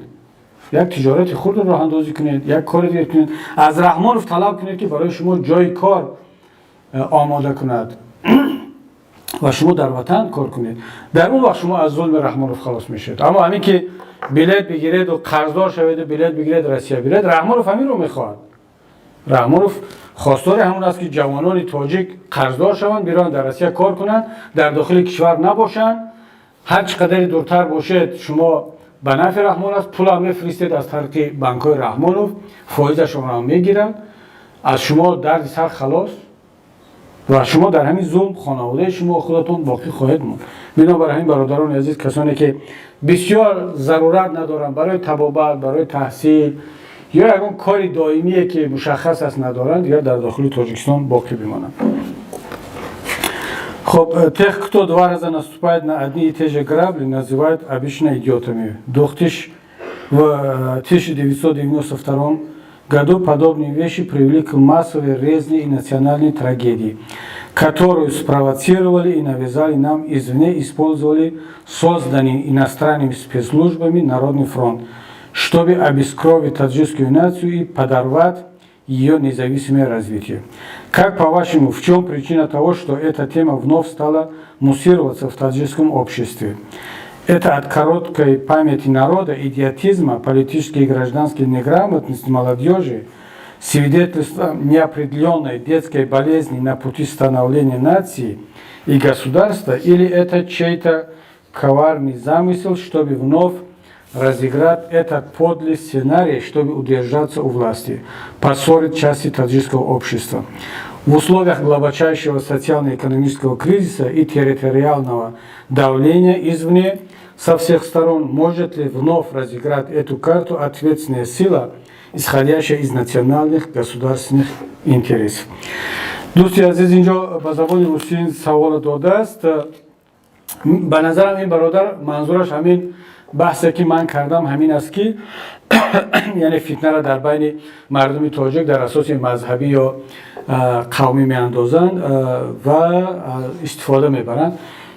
як тиҷорати хурдро роҳандозӣ кунед, як кори дигар кунед. Аз Раҳмонов талаб кунед, ки барои шумо ҷои кор омода кунад. Ва шумо дар ватан кор кунед, дар он вақт шумо аз зулми Раҳмонов халос мешавед. Аммо ҳамин ки билет бигиреду қарздор шаведу билет бигиред, Россия биред, Раҳмонов ҳаминро мехоҳад. Раҳмонов хостори ҳамон аст, ки ҷавонони тоҷик қарздор шаванд, бираванд, дар Россия кор кунанд, дар дохили кишвар набошанд. Ҳар чӣ қадари дуртар бошед, шумо ба нафъи Раҳмон аст. Пулам мефиристед аз тариқи банкҳои Раҳмонов, фоизашонро мегиранд аз шумо, дарди сар халос. Ва шумо дар ҳамин зулм, хонаводаи шумо, худатон боқӣ хоҳед монд. Бинобар ҳамин, бародарони азиз, касоне ки бисёр зарурат надоранд барои табобат, барои таҳсил ё ягон кори доимие, ки мушаххас аст, надоранд, дигар дар дохили Тоҷикистон боқӣ бимонанд. Хоб, тех, кто два раза наступает на одни и те же грабли, называют обычно идиотами. В 1992 году подобные вещи привели к массовой резне и национальной трагедии, которую спровоцировали и навязали нам извне, использовали созданный иностранными спецслужбами Народный фронт, чтобы обескровить таджикскую нацию и подорвать ее независимое развитие. Как по-вашему, в чем причина того, что эта тема вновь стала муссироваться в таджикском обществе? Это от короткой памяти народа, идиотизма, политической и гражданской неграмотности молодежи, свидетельство неопределенной детской болезни на пути становления нации и государства, или это чей-то коварный замысел, чтобы вновь разыграть этот подлый сценарий, чтобы удержаться у власти, поссорить части таджикского общества? В условиях глубочайшего социально-экономического кризиса и территориального давления извне со всех сторон, может ли вновь разыграть эту карту ответственная сила, исходящая из национальных государственных интересов? Дӯсти азиз инҷо ба забони русӣ саволо додааст. Ба назарам, ин бародар манзураш ҳамин баҳсе, ки ман кардам, ҳамин аст, ки яъне фитнаро дар байни мардуми тоҷик дар асоси мазҳабӣ ё қавмӣ меандозанд ва истифода мебаранд.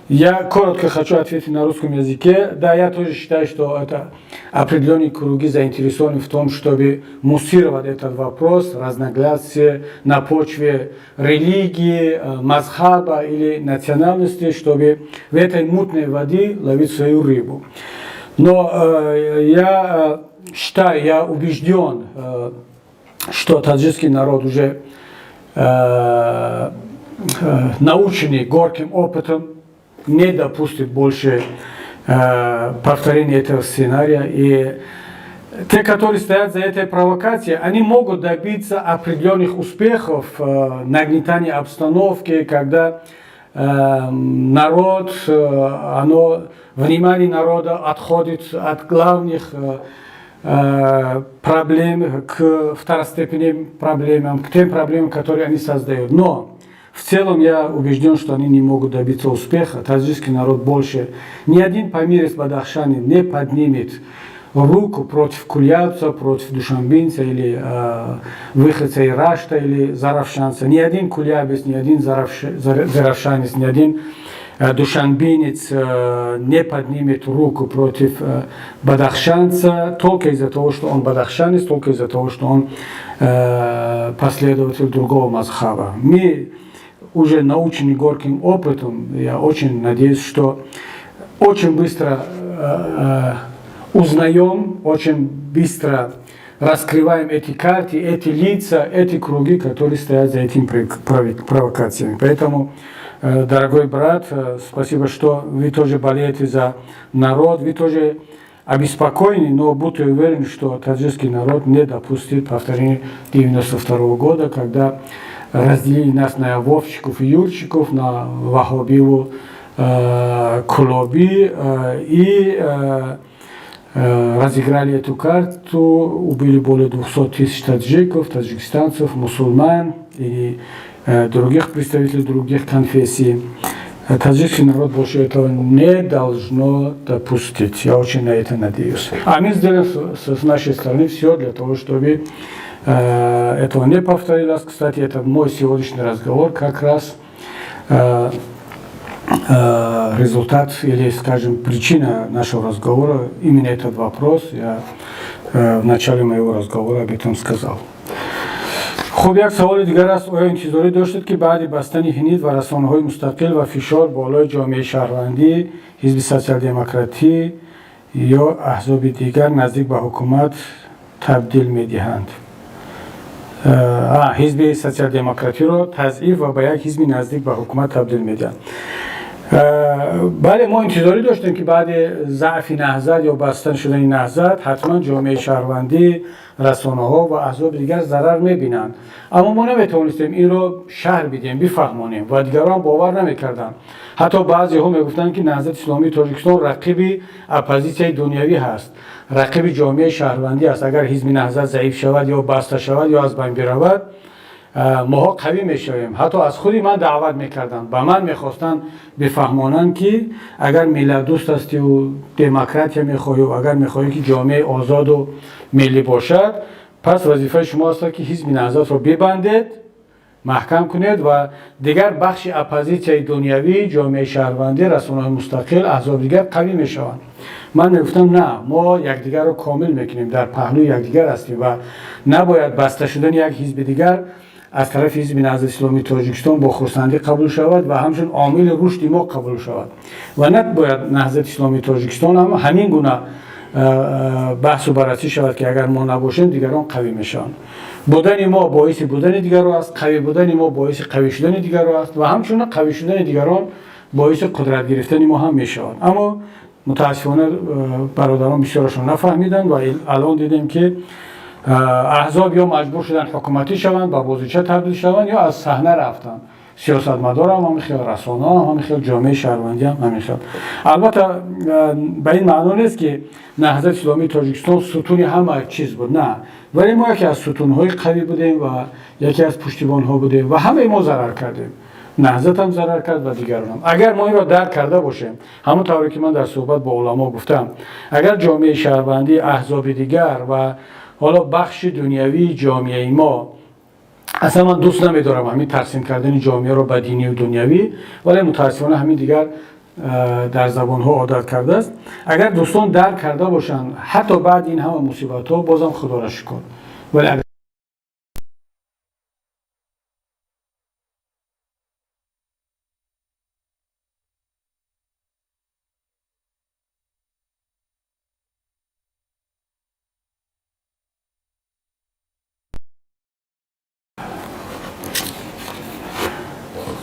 Я коротко хочу ответить на русском языке. Да, я тоже считаю, что это определенные круги заинтересованы в том, чтобы муссировать этот вопрос, разногласия на почве религии, мазхаба или национальности, чтобы в этой мутной воде ловить свою рыбу. Но я считаю, я убежден, что таджикский народ уже наученный горьким опытом не допустит больше повторения этого сценария. И те, которые стоят за этой провокацией, они могут добиться определенных успехов, нагнетания обстановки, когда народ, внимание народа отходит от главных проблем к второстепенным проблемам, к тем проблемам, которые они создают. Но в целом я убежден, что они не могут добиться успеха. Таджикский народ больше, ни один памирец, бадахшанин не поднимет руку против кулябца, против душанбинца или выходца из Рашта или зарафшанца. Ни один кулябец, ни один зарафшанец, ни один душанбинец не поднимет руку против бадахшанца только из-за того, что он бадахшанец, только из-за того, что он последователь другого мазхаба. Мы уже научены горьким опытом, я очень надеюсь, что очень быстро узнаем, очень быстро раскрываем эти карты, эти лица, эти круги, которые стоят за этими провокациями. Поэтому, дорогой брат, спасибо, что вы тоже болеете за народ, вы тоже обеспокоены, но будьте уверены, что таджикский народ не допустит повторения 92 года, когда разделили нас на Вовчиков и Юрчиков, на Вахобиву, Кулоби и разыграли эту карту, убили более 200 тысяч таджиков, таджикистанцев, мусульман и других представителей других конфессий. Таджикский народ больше этого не должно допустить. Я очень на это надеюсь. А мы сделаем с нашей стороны все для того, чтобы этого не повторилось. Кстати, это мой сегодняшний разговор как раз результат или, скажем, причина нашего разговора, именно этот вопрос, я в начале моего разговора об этом сказал. Хуб, як саволи дигар аст: оё интизорӣ доштед, ки баъди бастани ҳинид ва расонаҳои мустақил ва фишор болои ҷомеаи шаҳрвандӣ, ҳизби социал-демократӣ ё аҳзоби дигар наздик ба ҳукумат табдил медиҳанд? Ҳизби социал-демократиро тазъиф ва ба як ҳизби наздик ба ҳукумат табдил медиҳанд. Бале, мо интизорӣ доштем, ки баъди заъфи Наҳзат ё баста шудани Наҳзат ҳатман ҷомеаи шаҳрвандӣ, расонаҳо ва аҳзоби дигар зарар мебинанд, аммо мо наметавонистем инро шарҳ бидиҳем, бифаҳмонем ва дигарон бовар намекарданд. Ҳатто баъзеҳо мегуфтанд, ки Наҳзати исломии Тоҷикистон рақиби оппозитсияи дунявӣ ҳаст, рақиби ҷомеаи шаҳрвандӣ аст. Агар ҳизби Наҳзат заиф шавад ё баста шавад ё аз байн биравад, моҳо қавӣ мешавем. Ҳатто аз худи ман даъват мекарданд, ба ман мехостанд бифаҳмонанд, ки агар миллатдӯст ҳастиву демократия мехоҳию агар мехоҳӣ, ки ҷомеаи озоду миллӣ бошад, пас вазифаи шумо аст, ки ҳизби Наҳзатро бибандед, маҳкам кунед ва дигар бахши оппозитсияи дунявӣ, ҷомеаи шаҳрвандӣ, расонаҳои мустақил, аҳзоби дигар қавӣ мешаванд. Ман мегуфтам, на, мо якдигарро комил мекунем, дар паҳлӯи якдигар ҳастем ва набояд баста шудани як ҳизби дигар аз тарафи ҳизби Наҳзати исломии Тоҷикистон бо хурсандӣ қабул шавад ва ҳамчун омили рушди мо қабул шавад ва набояд Наҳзати исломии Тоҷикистон ҳам ҳамин гуна баҳсу баррасӣ шавад, ки агар мо набошем, дигарон қавӣ мешаванд. Будани мо боиси будани дигарро аст, қавӣ будани мо боиси қавӣ шудани дигарро аст ва ҳамчунин қавӣ шудани дигарон боиси қудрат гирифтани мо ҳам мешавад. Аммо мутаассифона бародарон бисёрашон нафаҳмиданд ва алон дидем, ки аҳзоб ё маҷбур шуданд ҳукуматӣ шаванд, ба бозича табдил шаванд ё аз саҳна рафтанд. Сиёсатмадорам ҳамин хел, расонаҳам ҳамин хел, ҷомеаи шаҳрвандӣ ҳам ҳамин хел. Албатта, ба ин маъно нест, ки Наҳзати исломии Тоҷикистон сутуни ҳама чиз буд, на, вале мо яке аз сутунҳои қавӣ будем ва яке аз пуштибонҳо будем ва ҳамаи мо зарар кардем. Наҳзат ҳам зарар кард ва дигаронам. Агар мо инро дарк карда бошем, ҳамон тавре ки ман дар суҳбат бо уламо гуфтам, агар ҷомеаи шаҳрвандӣ, аҳзоби дигар ва ҳоло бахши дунявии ҷомеаи мо, аслан ман дӯст намедорам ҳамин тақсим кардани ҷомеаро ба динию дунявӣ, вале мутаассифона ҳамин дигар дар забонҳо одат кардааст, агар дӯстон дарк карда бошанд, ҳатто баъди ин ҳама мусибатҳо, бозам худоро шукр. Вале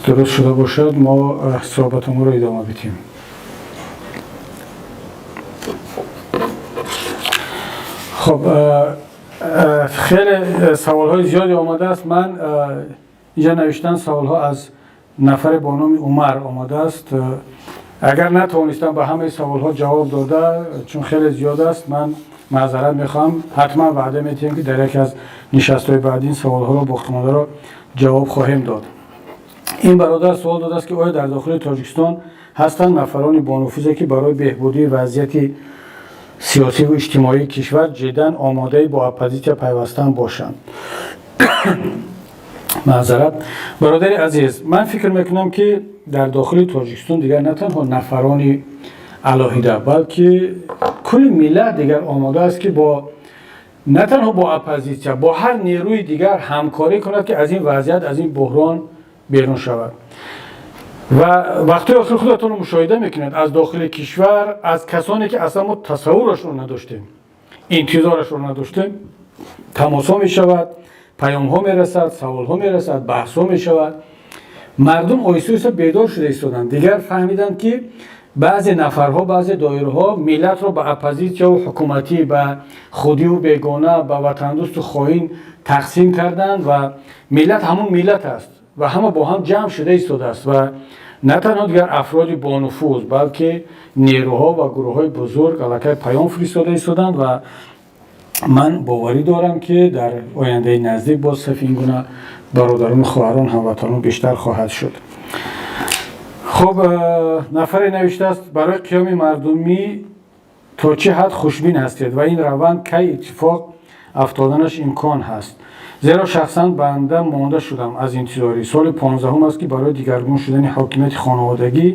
дуруст шуда бошад, мо суҳбатамонро идома бидиҳем. Хуб, хеле саволҳои зиёде омадааст. Ман инҷа навиштан, саволҳо аз нафаре бо номи Умар омадааст. Агар натавонистам ба ҳамаи саволҳо ҷавоб дода, чун хеле зиёд аст, ман маъзарат мехоҳам. Ҳатман ваъда медиҳем, ки дар яке аз нишастҳои баъдӣ ин саволҳоро боқимондаро ҷавоб хоҳем дод. Ин бародар суол додааст, ки оё дар дохили Тоҷикистон ҳастанд нафарони бонуфузе, ки барои беҳбудии вазъияти сиёсиву иҷтимоии кишвар ҷиддан омодаи бо оппозитсия пайвастан бошанд? Маъзарат. Бародари азиз, ман фикр мекунам, ки дар дохили Тоҷикистон дигар на танҳо нафарони алоҳида, балки кулли миллат дигар омода аст, ки бо на танҳо бо оппозитсия, бо ҳар нерӯи дигар ҳамкорӣ кунад, ки аз ин вазъият, аз ин буҳрон берун шавад. Ва вақтҳои охир худатонро мушоҳида мекунед, аз дохили кишвар, аз касоне, ки аслан мо тасаввурашро надоштем, интизорашро надоштем, тамосҳо мешавад, паёмҳо мерасад, саволҳо мерасад, баҳсҳо мешавад. Мардум оҳиста оҳиста бедор шуда истоданд. Дигар фаҳмиданд, ки баъзе нафарҳо, баъзе доираҳо миллатро ба оппозитсияву ҳукуматӣ, ба худиву бегона, ба ватандӯсту хоин тақсим карданд ва миллат ҳамон миллат аст ва ҳама бо ҳам ҷамъ шуда истодааст. Ва на танҳо дигар афроди бонуфуз, балки нерӯҳо ва гурӯҳҳои бузург аллакай паём фиристода истоданд ва ман боварӣ дорам, ки дар ояндаи наздик боз сафи ин гуна бародарону хоҳарон, ҳамватанон бештар хоҳад шуд. Хуб, нафаре навиштааст: барои қиёми мардумӣ то чӣ ҳад хушбин ҳастед ва ин раванд кай иттифоқ афтоданаш имкон ҳаст? Зеро шахсан банда монда шудам аз интизорӣ. Соли 15-ум аст, ки барои дигаргун шудани ҳокимияти хонаводагӣ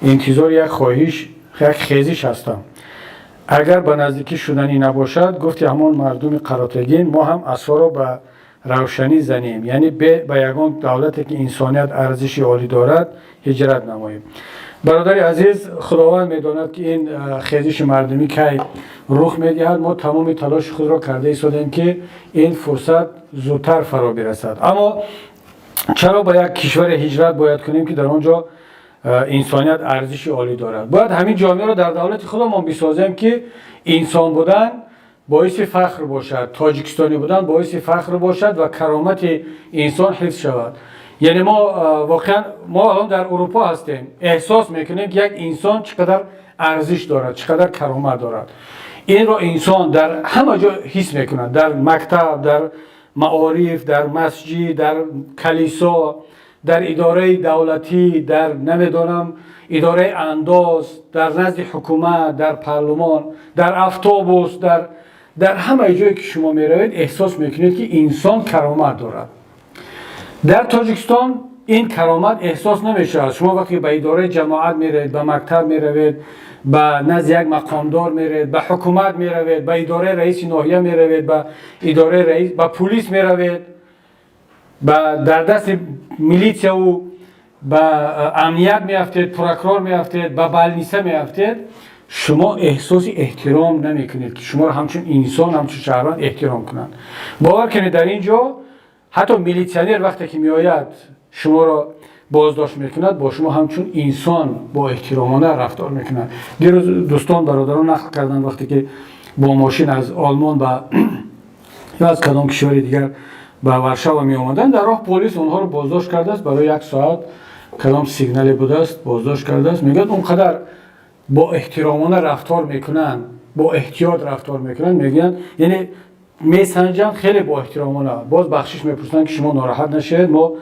интизори як хоҳиш, як хезиш ҳастам. Агар ба наздикӣ шуданӣ набошад, гуфти ҳамон мардуми Қаротегин, мо ҳам асоро ба равшанӣ занем, яъне ба ягон давлате ки инсоният арзиши олӣ дорад, ҳиҷрат намоем. Бародари азиз, Худованд медонад, ки ин хезиши мардумӣ кай рух медиҳад. Мо тамоми талоши худро карда истодем, ки ин фурсат зудтар фаро бирасад. Аммо чаро ба як кишваре ҳиҷрат бояд кунем, ки дар он ҷо инсоният арзиши олӣ дорад? Бояд ҳамин ҷомеаро дар давлати худамон бисозем, ки инсон будан боиси фахр бошад, тоҷикистонӣ будан боиси фахр бошад ва каромати инсон ҳифз шавад. Яъне мо воқеан, мо алон дар Урупо ҳастем, эҳсос мекунем, ки як инсон чӣ қадар арзиш дорад, чӣ қадар каромат дорад. Инро инсон дар ҳама ҷо ҳис мекунад: дар мактаб, дар маориф, дар масҷид, дар калисо, дар идораи давлатӣ, дар, намедонам, идораи андоз, дар назди ҳукумат, дар парлумон, дар автобус, дар ҳамаи ҷое ки шумо меравед, эҳсос мекунед, ки инсон каромат дорад. Дар Тоҷикистон ин каромат эҳсос намешавад. Шумо вақте ба идораи ҷамоат меравед, ба мактаб меравед, ба назди як мақомдор меравед, ба ҳукумат меравед, ба идораи раиси ноҳия меравед, ба идораи раис, ба пулис меравед, ба дар дасти милитсияву ба амният меафтед, прокурор меафтед, ба больница меафтед, шумо эҳсоси эҳтиром намекунед, ки шуморо ҳамчун инсон, ҳамчун шаҳрванд эҳтиром кунанд. Бовар кунед, дар ин ҷо ҳатто милитсионер вақте ки меояд, шуморо боздошт мекунад, бо шумо ҳамчун инсон бо эҳтиромона рафтор мекунад. Дирӯз дӯстон, бародарон нақл карданд, вақте ки бо мошин аз Олмон ба ё аз кадом кишвари дигар ба Варшава меомаданд, дар роҳ полис онҳоро боздошт кардааст барои як соат, кадом сигнале будааст, боздошт кардааст. Мегӯяд, он қадар бо эҳтиромона рафтор мекунанд, бо эҳтиёт рафтор мекунанд, мегӯянд, яъне месанҷанд хеле бо эҳтиромона, боз бахшиш мепурсанд, ки шумо нороҳат нашавед, мо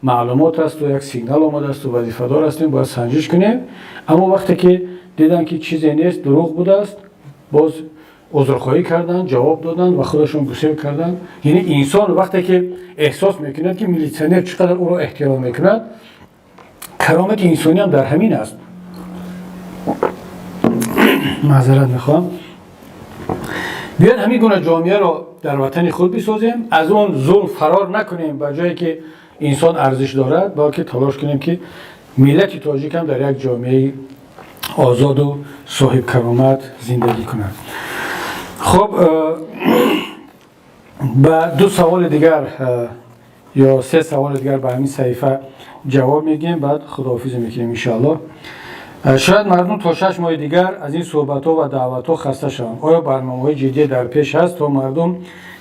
маълумот асту як сигнал омадаасту вазифадор ҳастем, бояд санҷиш кунем. Аммо вақте ки диданд, ки чизе нест, дурӯғ будааст, боз узрхоҳӣ карданд, ҷавоб доданд ва худашон гусел карданд. Яъне инсон вақте ки эҳсос мекунад, ки милитсионер чӣ қадар ӯро эҳтиром мекунад, каромати инсониам дар ҳамин аст. Маъзарат мехоҳам. Биёед, ҳамин гуна ҷомеаро дар ватани худ бисозем, аз он зулм фарор накунем ба ҷое ки инсон арзиш дорад, балки талош кунем, ки миллати тоҷикам дар як ҷомеаи озоду соҳибкаромат зиндагӣ кунад. Хуб, ба ду саволи дигар ё се саволи дигар ба ҳамин саҳифа ҷавоб мегӯем, баъд худоҳофизӣ мекунем, иншоаллоҳ. Шояд мардум то 6 моҳи дигар аз ин суҳбатҳо ва даъватҳо хаста шаванд. Оё барномаҳои ҷиддие дар пеш ҳаст, то мардум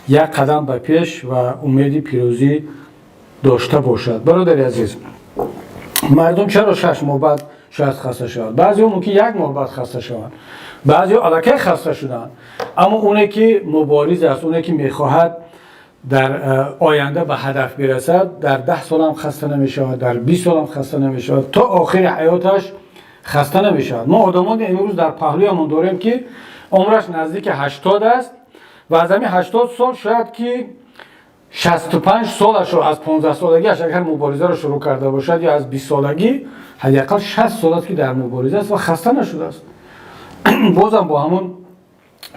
як қадам ба пеш ва умеди пирӯзӣ дошта бошад? Бародари азиз, мардум чаро 6 моҳ баъд шояд хаста шавад? Баъзеҳо мумкин як моҳ баъд хаста шаванд, баъзеҳо аллакай хаста шуданд. Аммо оне ки мубориз аст, оне ки мехоҳад дар оянда ба ҳадаф бирасад, дар 10 солам хаста намешавад, дар 20 солам хаста намешавад, то охири ҳаёташ хаста намешавад. Мо одамоне имрӯз дар паҳлӯямон дорем, ки умраш наздики 80 аст ва аз ҳамин 80 сол шояд ки 65 солашро, аз 15 солагиаш агар муборизаро шурӯъ карда бошад ё аз 20 солагӣ, ҳадди ақал 60 сол аст, ки дар мубориза аст ва хаста нашудааст. Бозам бо ҳамун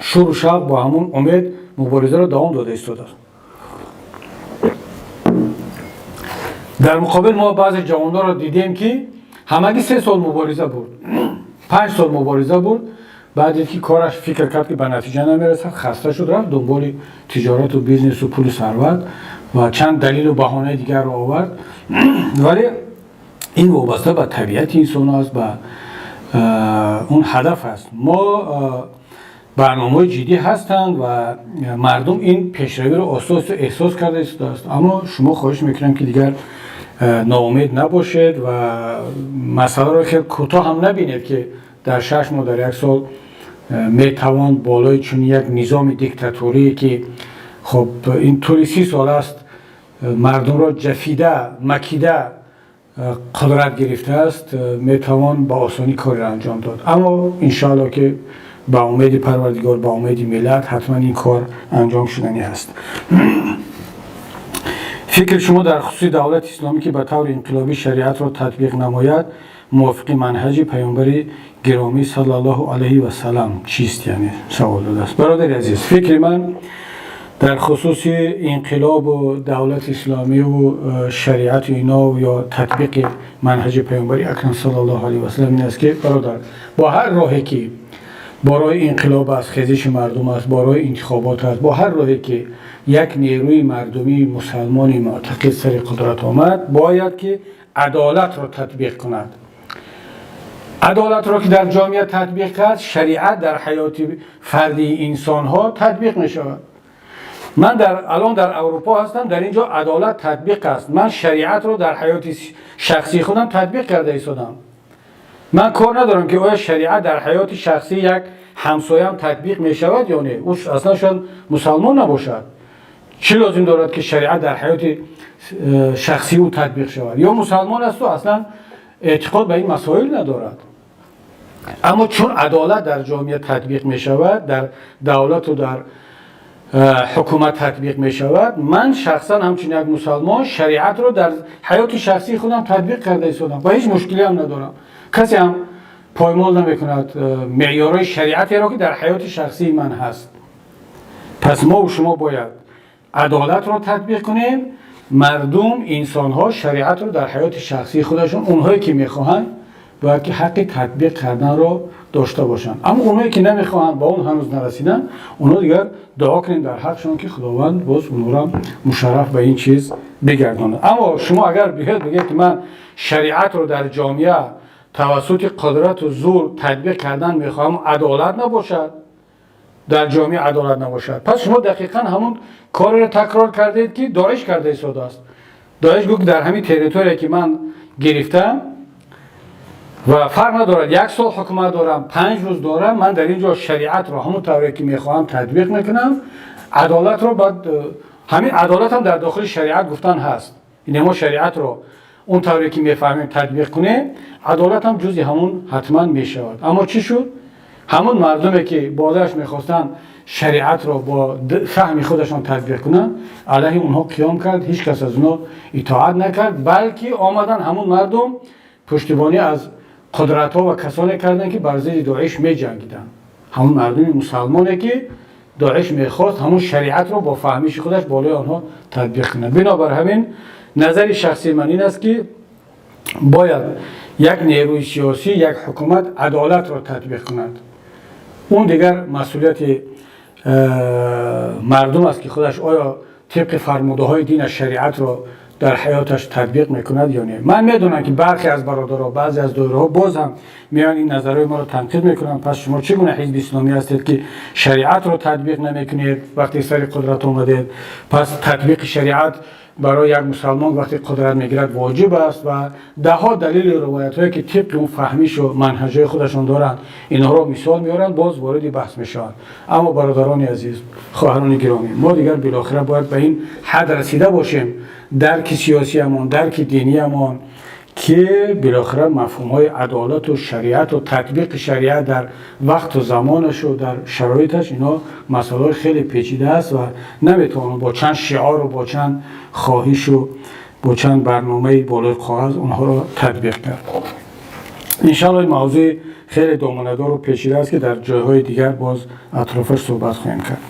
шуру шавқ, бо ҳамун умед муборизаро давом дода истодааст. Дар муқобил мо баъзе ҷавонҳоро дидем, ки ҳамагӣ 3 сол мубориза бурд, 5 сол мубориза бурд, баъд дид, ки кораш, фикр кард, ки ба натиҷа намерасад, хаста шуд, рафт дунболи тиҷорату бизнесу пулу сарват ва чанд далилу баҳонаи дигарро овард. Вале ин вобаста ба табиати инсон аст, ба он ҳадаф аст. Мо барномаҳои ҷиддӣ ҳастанд ва мардум ин пешравиро оҳиста оҳиста эҳсос карда истодааст. Аммо шумо, хоҳиш мекунам, ки дигар ноумед набошед ва масъаларо хел кӯтоҳ ҳам набинед, ки дар 6 моҳ, дар як сол метавон болои чунин як низоми диктаторие, ки хоб ин тӯли 30 сол аст мардумро ҷафида, макида қудрат гирифтааст, метавон ба осонӣ кореро анҷом дод. Аммо иншоалло, ки ба умеди Парвардигор, ба умеди миллат, ҳатман ин кор анҷом шуданӣ ҳаст. Фикри шумо дар хусуси давлати исломӣ, ки ба таври инқилобӣ шариатро татбиқ намояд, мувофиқи манҳаҷи паёмбари гиромӣ саллаллоҳу алайҳи васалам, чист? Яъне савол додааст. Бародари азиз, фикри ман дар хусуси давлати исломӣ Дар хусуси инқилобу давлати исломиву шариату ино ё татбиқи манҳаҷи паёмбари акрам саллаллоҳу алайҳи васалам ин аст, ки, бародар, бо ҳар роҳе ки бо роҳи инқилоб аст, хезиши мардум аст, бо роҳи интихобот аст, бо ҳар роҳе ки як нерӯи мардумии мусалмони муътақид сари қудрат омад, бояд ки адолатро татбиқ кунад. Адолатро ки дар ҷомеа татбиқ кард, шариат дар ҳаёти фардии инсонҳо татбиқ мешавад. Ман алон дар Аврупо ҳастам, дар ин ҷо адолат татбиқ аст. Ман шариатро дар ҳаёти шахсии худам татбиқ карда истодам. Ман кор надорам, ки оё шариат дар ҳаёти шахсии як ҳамсоям татбиқ мешавад ё не. Ӯ аслан шояд мусалмон набошад. Чӣ лозим дорад, ки шариат дар ҳаёти шахсии ӯ татбиқ шавад? Ё мусалмон асту аслан эътиқод ба ин масоил надорад. Аммо чун адолат дар ҷомеа татбиқ мешавад, дар давлату дар ҳукумат татбиқ мешавад, ман шахсан ҳамчун як мусалмон шариатро дар ҳаёти шахсии худам татбиқ карда истодам ва ҳеҷ мушкилиам надорам. Касе ҳам поймол намекунад меъёрҳои шариатеро, ки дар ҳаёти шахсии ман ҳаст. Пас мову шумо бояд адолатро татбиқ кунем. Мардум, инсонҳо шариатро дар ҳаёти шахсии худашон, онҳое ки мехоҳанд, бояд ки ҳаққи татбиқ карданро дошта бошанд. Аммо онҳое ки намехоҳанд, ба он ҳанӯз нарасиданд, онҳо дигар дуо кунем дар ҳақшон, ки Худованд боз онҳоро мушарраф ба ин чиз бигардонад. Аммо шумо агар биёед бигӯед, ки ман шариатро дар ҷомеа тавассути қудрату зур татбиқ кардан мехоҳам, адолат набошад дар ҷомеа, адолат набошад, пас шумо дақиқан ҳамон кореро такрор кардед, ки Доиш карда истодааст. Доиш гуфт, дар ҳамин территория, ки ман гирифтам, ва фарқ надорад, як сол ҳукумат дорам, 5 рӯз дорам, ман дар ин ҷо шариатро ҳамон тавре ки мехоҳам татбиқ мекунам, адолатро. Баъд ҳамин адолатам дар дохили шариат гуфтан ҳаст. Ине мо шариатро он тавре ки мефаҳмем татбиқ кунем, адолатам ҷузъи ҳамон ҳатман мешавад. Аммо чӣ шуд? Ҳамон мардуме ки болояш мехостанд шариатро бо фаҳми худашон татбиқ кунанд, алайҳи онҳо қиём кард, ҳеҷ кас аз онҳо итоат накард, балки омадан ҳамон мардум пуштибонӣ аз қудратҳо ва касоне карданд, ки бар зидди Доиш меҷангиданд. Ҳамон мардуми мусалмоне, ки Доиш мехост ҳамон шариатро бо фаҳмиши худаш болои онҳо татбиқ кунад. Бинобар ҳамин, назари шахсии ман ин аст, ки бояд як нерӯи сиёсӣ, як ҳукумат адолатро татбиқ кунад. Он дигар масъулияти мардум аст, ки худаш оё тибқи фармудаҳои динаш шариатро дар ҳаёташ татбиқ мекунад ё не. Ман медонам, ки бархе аз бародаро, баъзе аз доираҳо боз ҳам меоянд, ин назарҳои моро танқид мекунанд: пас шумо чӣ гуна ҳизби исломӣ ҳастед, ки шариатро татбиқ намекунед, вақте сари қудрат омадед? Пас татбиқи шариат барои як мусалмон, вақте қудрат мегирад, воҷиб аст, ва даҳҳо далели ривоятҳое, ки тибқи он фаҳмишу манҳаҷҳои худашон доранд, инҳоро мисол меоранд, боз вориди баҳс мешаванд. Аммо, бародарони азиз, хоҳарони гиромӣ, мо дигар билохира бояд ба ин ҳад расида бошем, дарки сиёсиямон, дарки диниямон, ки билохира мафҳумҳои адолату шариату татбиқи шариат дар вақту замонашу дар шароиташ, инҳо масъалаҳои хеле печида аст ва наметавонам бо чанд шиору бо чанд хоҳишу бо чанд барномаи болои коғаз онҳоро татбиқ кард. Иншалло, ин мавзӯи хеле доманадору печида аст, ки дар ҷойҳои дигар боз атрофаш суҳбат хоҳем кард.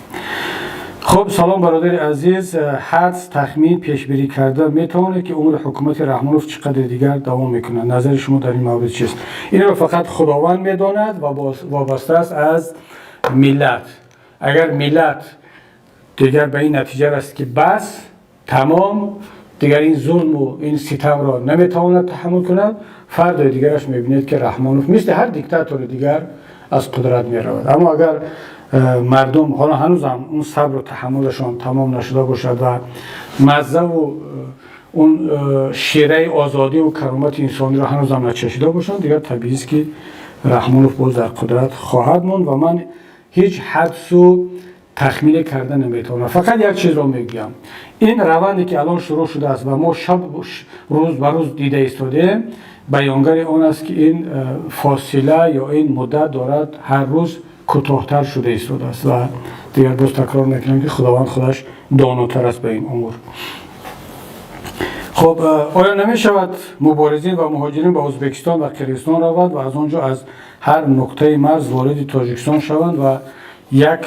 Хуб, салом, бародари азиз. Ҳадс, тахмин, пешбинӣ карда метавонед, ки умри ҳукумати Раҳмонов чӣ қадри дигар давом мекунад? Назари шумо дар ин маврид чист? Инро фақат Худованд медонад ва вобаста аст аз миллат. Агар миллат дигар ба ин натиҷа расид, ки бас, тамом, дигар ин зулму ин ситамро наметавонад таҳаммул кунад, фардои дигараш мебинед, ки Раҳмонов мисли ҳар диктатори дигар аз қудрат меравад. Аммо агар мардум ҳоло ҳанӯзам он сабру таҳаммулашон тамом нашуда бошад ва маззаву он шираи озодиву каромати инсониро ҳанӯзам начашида бошанд, дигар табиист, ки Раҳмонов боз дар қудрат хоҳад монд ва ман ҳеҷ ҳадсу тахмине карда наметавонам. Фақат як чизро мегӯям: ин раванде, ки алон шурӯъ шудааст ва мо шаб рӯз ба рӯз дида истодаем, баёнгари он аст, ки ин фосила ё ин муддат дорад ҳар рӯз кӯтоҳтар шуда истодааст. Ва дигар боз такрор мекунам, ки Худованд худаш донотар аст ба ин умур. Хуб, оё намешавад муборизин ва муҳоҷирин ба Ӯзбекистон ва Қирғизистон равад ва аз он ҷо аз ҳар нуқтаи марз вориди Тоҷикистон шаванд ва як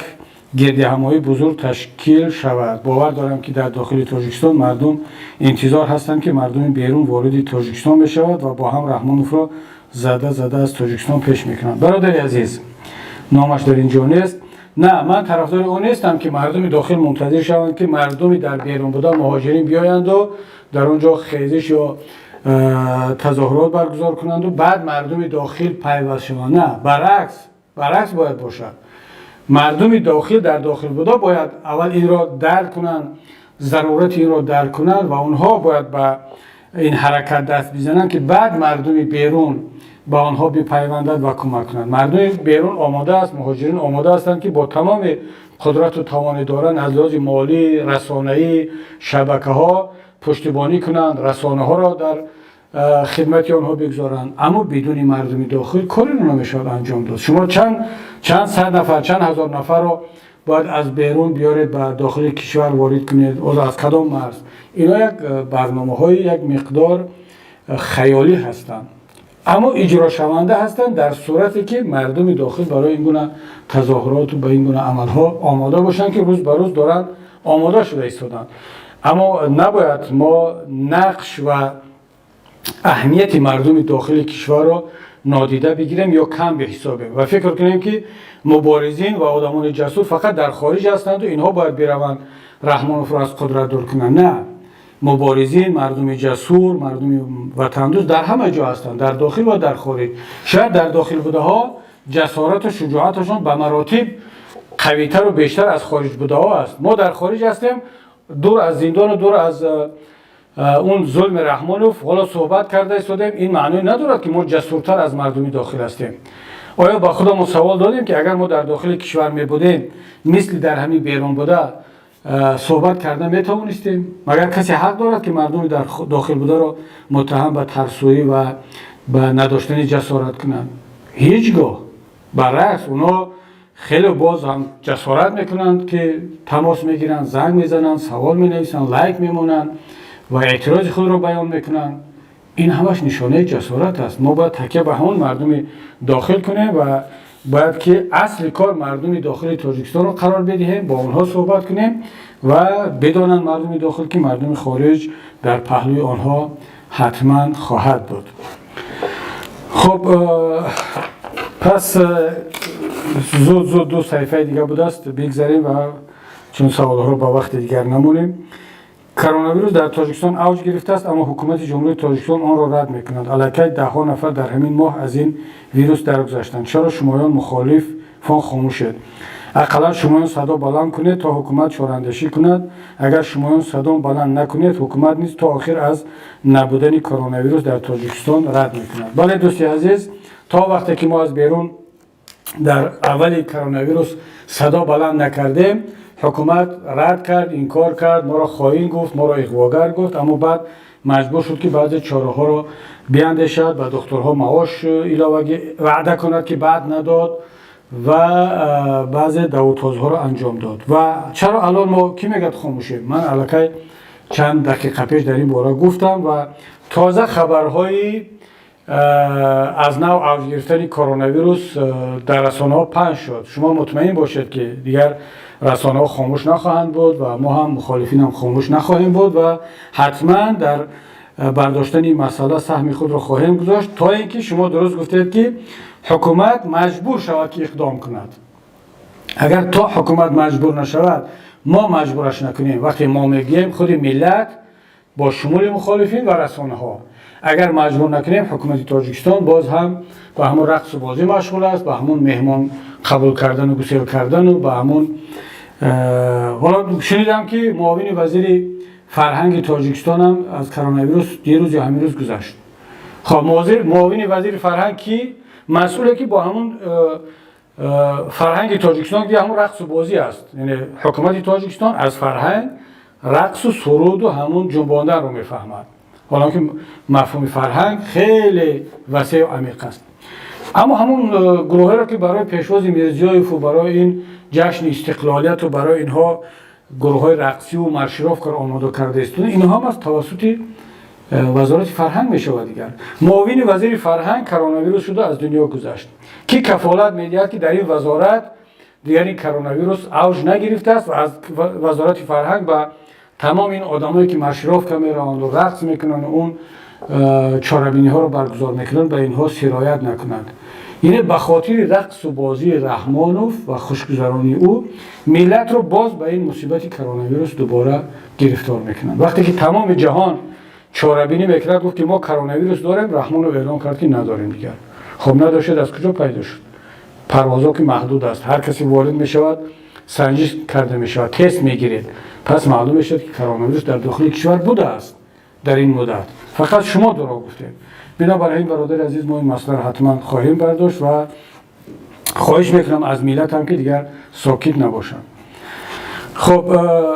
Гирдиҳамоии бузург ташкил шавад. Бовар дорам, ки дар дохили Тоҷикистон мардум интизор ҳастанд, ки мардуми берун вориди Тоҷикистон мешавад ва бо ҳам Раҳмоновро зада зада аз Тоҷикистон пеш мекунанд. Бародари азиз, номаш дар ин ҷо нест. На, ман тарафдори он нестам, ки мардуми дохил мунтазир шаванд, ки мардуми дар берун буда, муҳоҷирин биёянду дар он ҷо хезиш ё тазоҳурот баргузор кунанду баъд мардуми дохил пайваст шаванд. На, баръакс, баръакс бояд бошад. Мардуми дохил, дар дохил буда, бояд аввал инро дарк кунанд, зарурати инро дарк кунанд ва онҳо бояд ба ин ҳаракат даст бизананд, ки баъд мардуми берун ба онҳо бипайвандад ва кӯмак кунанд. Мардуми берун омода аст, муҳоҷирин омода ҳастанд, ки бо тамоми қудрату тавоне доранд, аз лиҳози молӣ, расонаӣ, шабакаҳо пуштибонӣ кунанд, расонаҳоро дар хидмати онҳо бигзоранд. Аммо бидуни мардуми дохил кореро намешавад анҷом дод. Шумо чанд сад нафар, чанд ҳазор нафарро бояд аз берун биёред, ба дохили кишвар ворид кунед, аз кадом марз? Ино як барномаҳои як миқдор хаёлӣ ҳастанд, аммо иҷрошаванда ҳастанд, дар сурате ки мардуми дохил барои ин гуна тазоҳуроту ба ин гуна амалҳо омода бошанд, ки рӯз ба рӯз доранд омода шуда истоданд. Аммо набояд мо нақш ва аҳамияти мардуми дохили кишварро нодида бигирем ё кам беҳисобем ва фикр кунем, ки муборизин ва одамони ҷасур фақат дар хориҷ ҳастанду инҳо бояд бираванд, Раҳмоновро аз қудрат дур кунанд. На, муборизин, мардуми ҷасур, мардуми ватандӯст дар ҳама ҷо ҳастанд, дар дохил ва дар хориҷ. Шояд дар дохил будаҳо ҷасорату шуҷоаташон ба маротиб қавитару бештар аз хориҷ будаҳо аст. Мо дар хориҷ ҳастем, дур аз зиндону дур аз он зулми Раҳмонов, ҳоло суҳбат карда истодем. Ин маъное надорад, ки мо ҷасуртар аз мардуми дохил ҳастем. Оё ба худамон савол додем, ки агар мо дар дохили кишвар мебудем, мисли дар ҳамин берун буда суҳбат карда метавонистем? Магар касе ҳақ дорад, ки мардуми дар дохил бударо муттаҳам ба тарсӯӣ ва ба надоштани ҷасорат кунанд? Ҳеҷ гоҳ. Баръакс, онҳо хеле боз ҳам ҷасорат мекунанд, ки тамос мегиранд, занг мезананд, савол менависанд, лайк мемонанд ва эътирози худро баён мекунанд. Ин ҳамаш нишонаи ҷасорат аст. Мо бояд такя ба ҳамон мардуми дохил кунем ва бояд ки асли кор мардуми дохили Тоҷикистонро қарор бидиҳем, бо онҳо суҳбат кунем ва бидонанд мардуми дохил, ки мардуми хориҷ дар паҳлӯи онҳо ҳатман хоҳад буд. Хуб, пас зуд зуд ду саҳифаи дига будааст, бигзарем ва чун саволҳоро ба вақти дигар намонем. Коронавирус дар Тоҷикистон авҷ гирифтааст, аммо ҳукумати Ҷумҳурии Тоҷикистон онро рад мекунад. Аллакай даҳҳо нафар дар ҳамин моҳ аз ин вирус даргузаштанд. Чаро шумоён мухолифон хомӯшед? Ақаллан шумоён садо баланд кунед, то ҳукумат чораандешӣ кунад. Агар шумоён садо баланд накунед, ҳукумат низ то охир аз набудани коронавирус дар Тоҷикистон рад мекунад. Бале, дӯсти азиз, то вақте ки мо аз берун дар аввали коронавирус садо баланд накардем, ҳукумат рад кард, инкор кард, моро хоин гуфт, моро иғвогар гуфт. Аммо баъд маҷбур шуд, ки баъзе чораҳоро биандешад, ба духтурҳо маош иловагӣ ваъда кунад, ки баъд надод, ва баъзе давутозҳоро анҷом дод. Ва чаро алон мо, кӣ мегӯяд, хомӯшем? Ман аллакай чанд дақиқа пеш дар ин бора гуфтам ва тоза хабарҳои аз нав авҷ гирифтани коронавирус дар расонаҳо паҳн шуд. Шумо мутмаин бошед, ки дигар расонаҳо хомӯш нахоҳанд буд ва мо ҳам, мухолифинам, хомӯш нахоҳем буд ва ҳатман дар бардоштани ин масъала саҳми худро хоҳем гузошт, то ин ки, шумо дуруст гуфтед, ки ҳукумат маҷбур шавад, ки иқдом кунад. Агар то ҳукумат маҷбур нашавад, мо маҷбураш накунем, вақте мо мегӯем, худи миллат бо шумули мухолифин ва расонаҳо, агар маҷбур накунем, ҳукумати Тоҷикистон боз ҳам ба ҳамон рақсу бозӣ машғул аст, ба ҳамон меҳмон қабул кардану гусел кардану ба ҳамон. Ҳоло шунидам, ки муовини вазири фарҳанги Тоҷикистонам аз коронавирус дирӯз ё ҳамин рӯз гузашт. Хоб, муовини вазири фарҳанг ки масъуле, ки бо ҳамон фарҳанги Тоҷикистон, ки ҳамон рақсу бозӣ аст, яъне ҳукумати Тоҷикистон аз фарҳанг рақсу суруду ҳамон ҷунбонданро мефаҳмад, ҳоло ки мафҳуми фарҳанг хеле васеъу амиқ аст. Аммо ҳамон гурӯҳҳоеро, ки барои пешвози Мирзиёеву барои ин ҷашни истиқлолияту барои инҳо гурӯҳҳои рақсиву маршировкаро омода карда истода, инҳо ҳам аз тавассути Вазорати фарҳанг мешавад. Дигар муовини вазири фарҳанг коронавирус шуда аз дунё гузашт. Кӣ кафолат медиҳад, ки дар ин вазорат Дигар ин коронавирус авҷ нагирифтааст ва аз Вазорати фарҳанг ба тамоми ин одамое, ки маршировка мераванду рақс мекунанд, он чорабиниҳоро баргузор мекунанд, ба инҳо сироят накунанд. Яъне ба хотири рақсу бозии Раҳмонов ва хушгузаронии ӯ миллатро боз ба ин мусибати коронавирус дубора гирифтор мекунанд. Вақте ки тамоми ҷаҳон чорабинӣ мекунад, гуфт, ки мо коронавирус дорем, Раҳмонов эълон кард, ки надорем дигар. Хоб, надошед, аз куҷо пайдо шуд? Парвозҳо ки маҳдуд аст, ҳар касе ворид мешавад, санҷиш карда мешавад, тест мегиред. Пас маълум мешавад, ки коронавирус дар дохили кишвар будааст дар ин муддат, фақат шумо дурӯғ гуфтед. Бинобар ин, бародари азиз, мо ин масъаларо ҳатман хоҳем бардошт ва хоҳиш мекунам аз миллатам, ки дигар сокит набошанд. Хуб,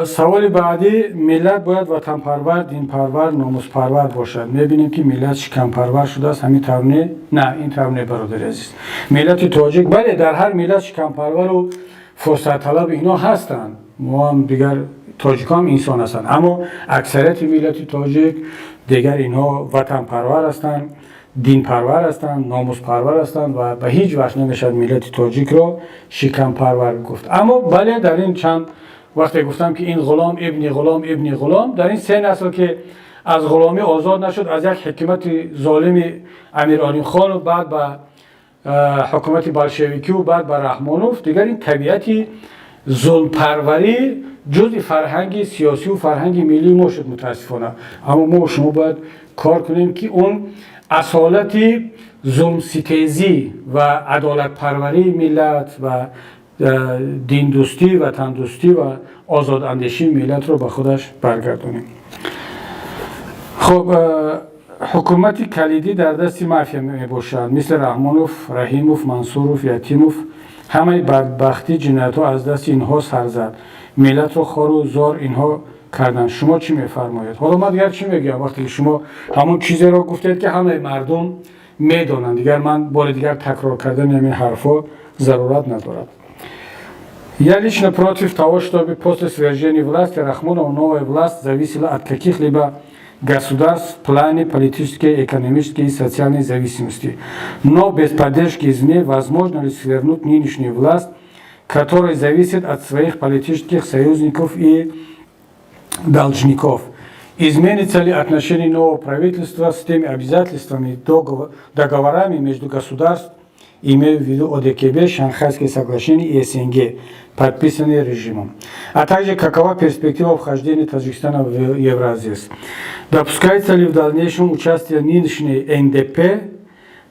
саволи баъдӣ: миллат бояд ватанпарвар, динпарвар, номуспарвар бошад. Мебинем, ки миллат шикампарвар шудааст. Ҳамин тавр не? На, ин тавр не, бародари азиз. Миллати тоҷик, бале, дар ҳар миллат шикампарвару фурсатталаб ино ҳастанд. Мо ҳам дигар тоҷикҳо инсон ҳастанд, аммо аксарияти миллати тоҷик дигар инҳо ватанпарвар ҳастанд, динпарвар ҳастанд, номуспарвар ҳастанд ва ба ҳеҷ ваҷҳ намешавад миллати тоҷикро шикампарвар гуфт. Аммо бале, дар ин чанд вақте гуфтам, ки ин ғулом ибни ғулом ибни ғулом дар ин се насл ки аз ғуломӣ озод нашуд, аз як ҳукумати золими Амир Олимхону баъд ба ҳукумати болшевикию баъд ба Раҳмонов, дигар ин табиати зулмпарварӣ ҷузъи фарҳанги сиёсию фарҳанги миллии мо шуд, мутаассифона. Аммо мо шумо бояд кор кунем, ки он асолати зулмситезӣ ва адолатпарварии миллат ва диндӯстӣ, ватандӯстӣ ва озодандешии миллатро ба худаш баргардонем. Хуб, ҳукумати калидӣ дар дасти мафия мебошад, мисли Раҳмонов, Раҳимов, Мансуров, Ятимов. Ҳамаи бадбахтӣ, ҷиноятҳо аз дасти инҳо сар зад. Миллатро хору зор инҳо карданд. Шумо чӣ мефармоед? Ҳоло ман дигар чӣ мегӯям, вақте ки шумо ҳамон чизеро гуфтед, ки ҳамаи мардум медонанд? Дигар ман бори дигар такрор кардани ҳамин ҳарфҳо зарурат надорад. Я лично против того, чтобы после свержения власти Рахмонова новая власть зависела от каких-либо государств в плане политической, экономической и социальной зависимости. Но без поддержки извне возможно ли свергнуть нынешнюю власть, которая зависит от своих политических союзников и должников? Изменится ли отношение нового правительства с теми обязательствами, договорами между государств, имею в виду ОДКБ, Шанхайское соглашение и СНГ, подписанные режимом? А также какова перспектива вхождения Таджикистана в Евразес? Допускается ли в дальнейшем участие нынешней НДП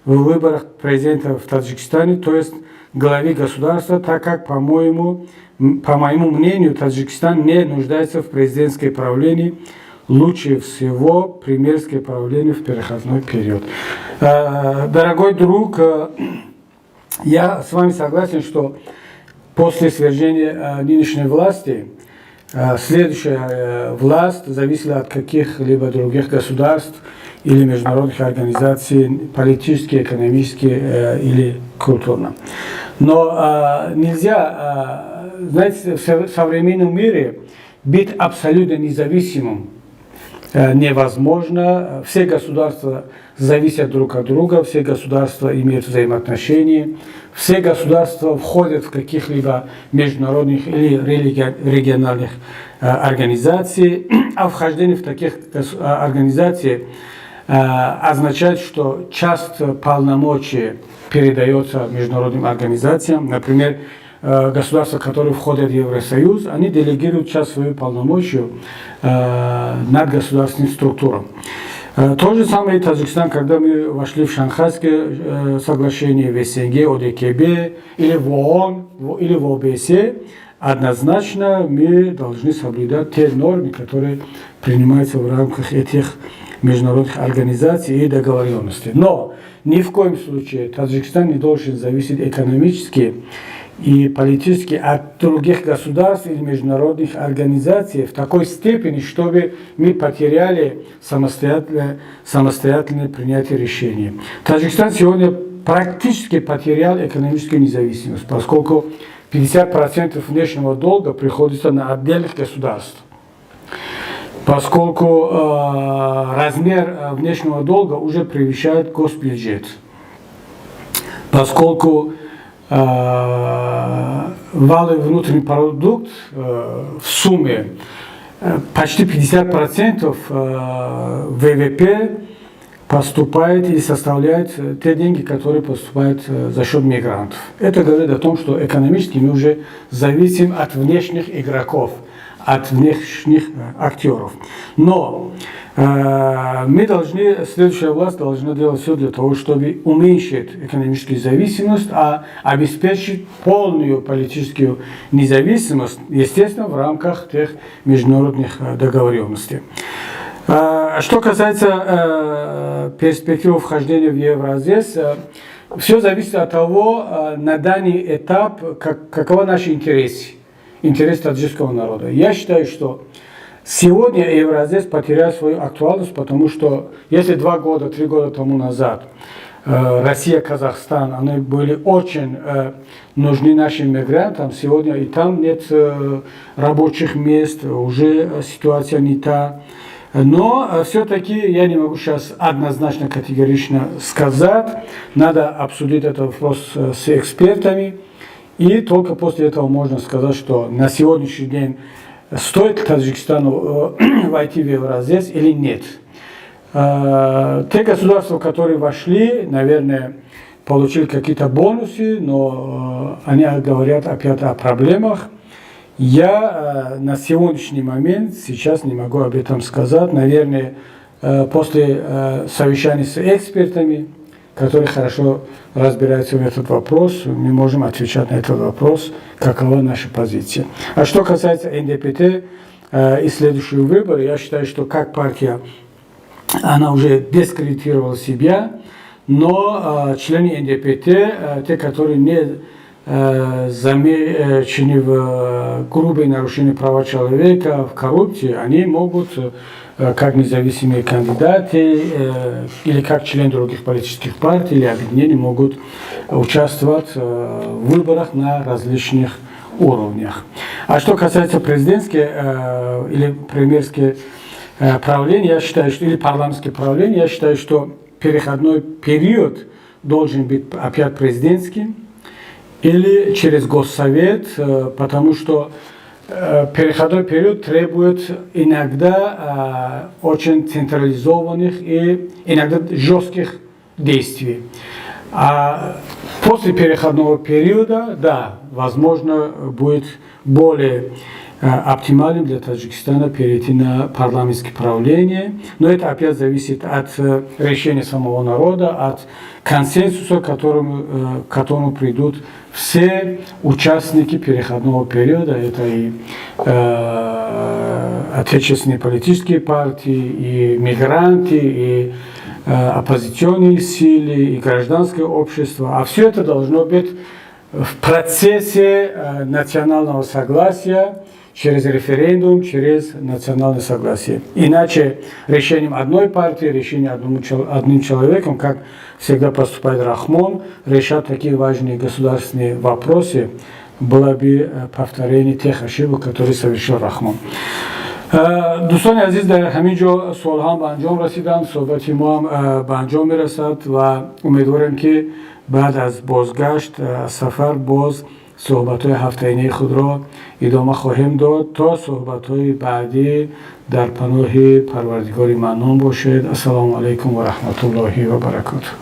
в выборах президента в Таджикистане, то есть главы государства, так как, по моему мнению, Таджикистан не нуждается в президентской правлении, лучше всего премьерское правление в переходной период? Дорогой друг, я с вами согласен, что после свержения нынешней власти следующая власть зависела от каких-либо других государств или международных организаций, политически, экономически или культурно. Но нельзя, знаете, в современном мире быть абсолютно независимым невозможно. Все государства зависят друг от друга, все государства имеют взаимоотношения, все государства входят в каких-либо международных или региональных организаций, а вхождение в таких организаций означает, что часть полномочий передается международным организациям. Например, государства, которые входят в Евросоюз, они делегируют часть своих полномочий над государственным структурам. То же самое и Таджикистан, когда мы вошли в Шанхайское соглашение, в СНГ, ОДКБ, или в ООН, или в ОБСЕ, однозначно мы должны соблюдать те нормы, которые принимаются в рамках этих международных организаций и договоренностей. Но ни в коем случае Таджикистан не должен зависеть экономически и политически от других государств или международных организаций в такой степени, чтобы мы потеряли самостоятельное принятие решений. Таджикистан сегодня практически потерял экономическую независимость, поскольку 50% внешнего долга приходится на отдельных государств. Поскольку размер внешнего долга уже превышает госбюджет. Поскольку Валовый внутренний продукт в сумме почти 50% ВВП поступает и составляет те деньги, которые поступают за счет мигрантов. Это говорит о том, что экономически мы уже зависим от внешних игроков, от внешних актеров. Но мы должны, следующая власть должна делать все для того, чтобы уменьшить экономическую зависимость, а обеспечить полную политическую независимость, естественно, в рамках тех международных договоренностей. Что касается перспективы вхождения в Евразес, все зависит от того, на данный этап, каковы наши интересы, интересы таджикского народа. Я считаю, что сегодня Евразес потерял свою актуальность, потому что если 2 года, 3 года тому назад Россия, Казахстан, они были очень нужны нашим мигрантам, сегодня и там нет рабочих мест, уже ситуация не та. Но все-таки я не могу сейчас однозначно, категорично сказать. Надо обсудить этот вопрос с экспертами. И только после этого можно сказать, что на сегодняшний день стоит Таджикистану войти в Евразес или нет. Те государства, которые вошли, наверное, получили какие-то бонусы, но они говорят опять о проблемах. Я на сегодняшний момент сейчас не могу об этом сказать. Наверное, после совещания с экспертами, которые хорошо разбираются в этот вопрос, мы можем отвечать на этот вопрос, какова наша позиция. А что касается НДПТ и следующих выборов, я считаю, что как партия она уже дискредитировала себя, но члены НДПТ, те, которые не замечены в грубые нарушения права человека, в коррупции, они могут как независимые кандидаты или как член других политических партий или объединений могут участвовать в выборах на различных уровнях. А что касается президентских или премьерских правления, я считаю, что, или парламентское правление, я считаю, что переходной период должен быть опять президентским или через Госсовет, потому что переходной период требует иногда очень централизованных и иногда жестких действий. А после переходного периода, да, возможно, будет более оптимальным для Таджикистана перейти на парламентское правление. Но это опять зависит от решения самого народа, от консенсуса, к которому придут все участники переходного периода. Это и отечественные политические партии, и мигранты, и оппозиционные силы, и гражданское общество. А все это должно быть в процессе национального согласия, через референдум, через национальное согласие. Иначе решением одной партии, решением одним человеком, как всегда поступает Рахмон, решать такие важные государственные вопросы было бы повторение тех ошибок, которые совершил Рахмон. Дӯстони азиз, дар ҳамин ҷо суолҳо ба анҷом расиданд, суҳбати мо ҳам ба анҷом мерасад ва умедворем, ки баъд аз бозгашт аз сафар боз суҳбатҳои ҳафтаинаи худро идома хоҳем дод. То суҳбатҳои баъдӣ дар паноҳи Парвардигори Маннон бошед. Ассалому алайкум ва раҳматуллоҳи ва баракотуҳ.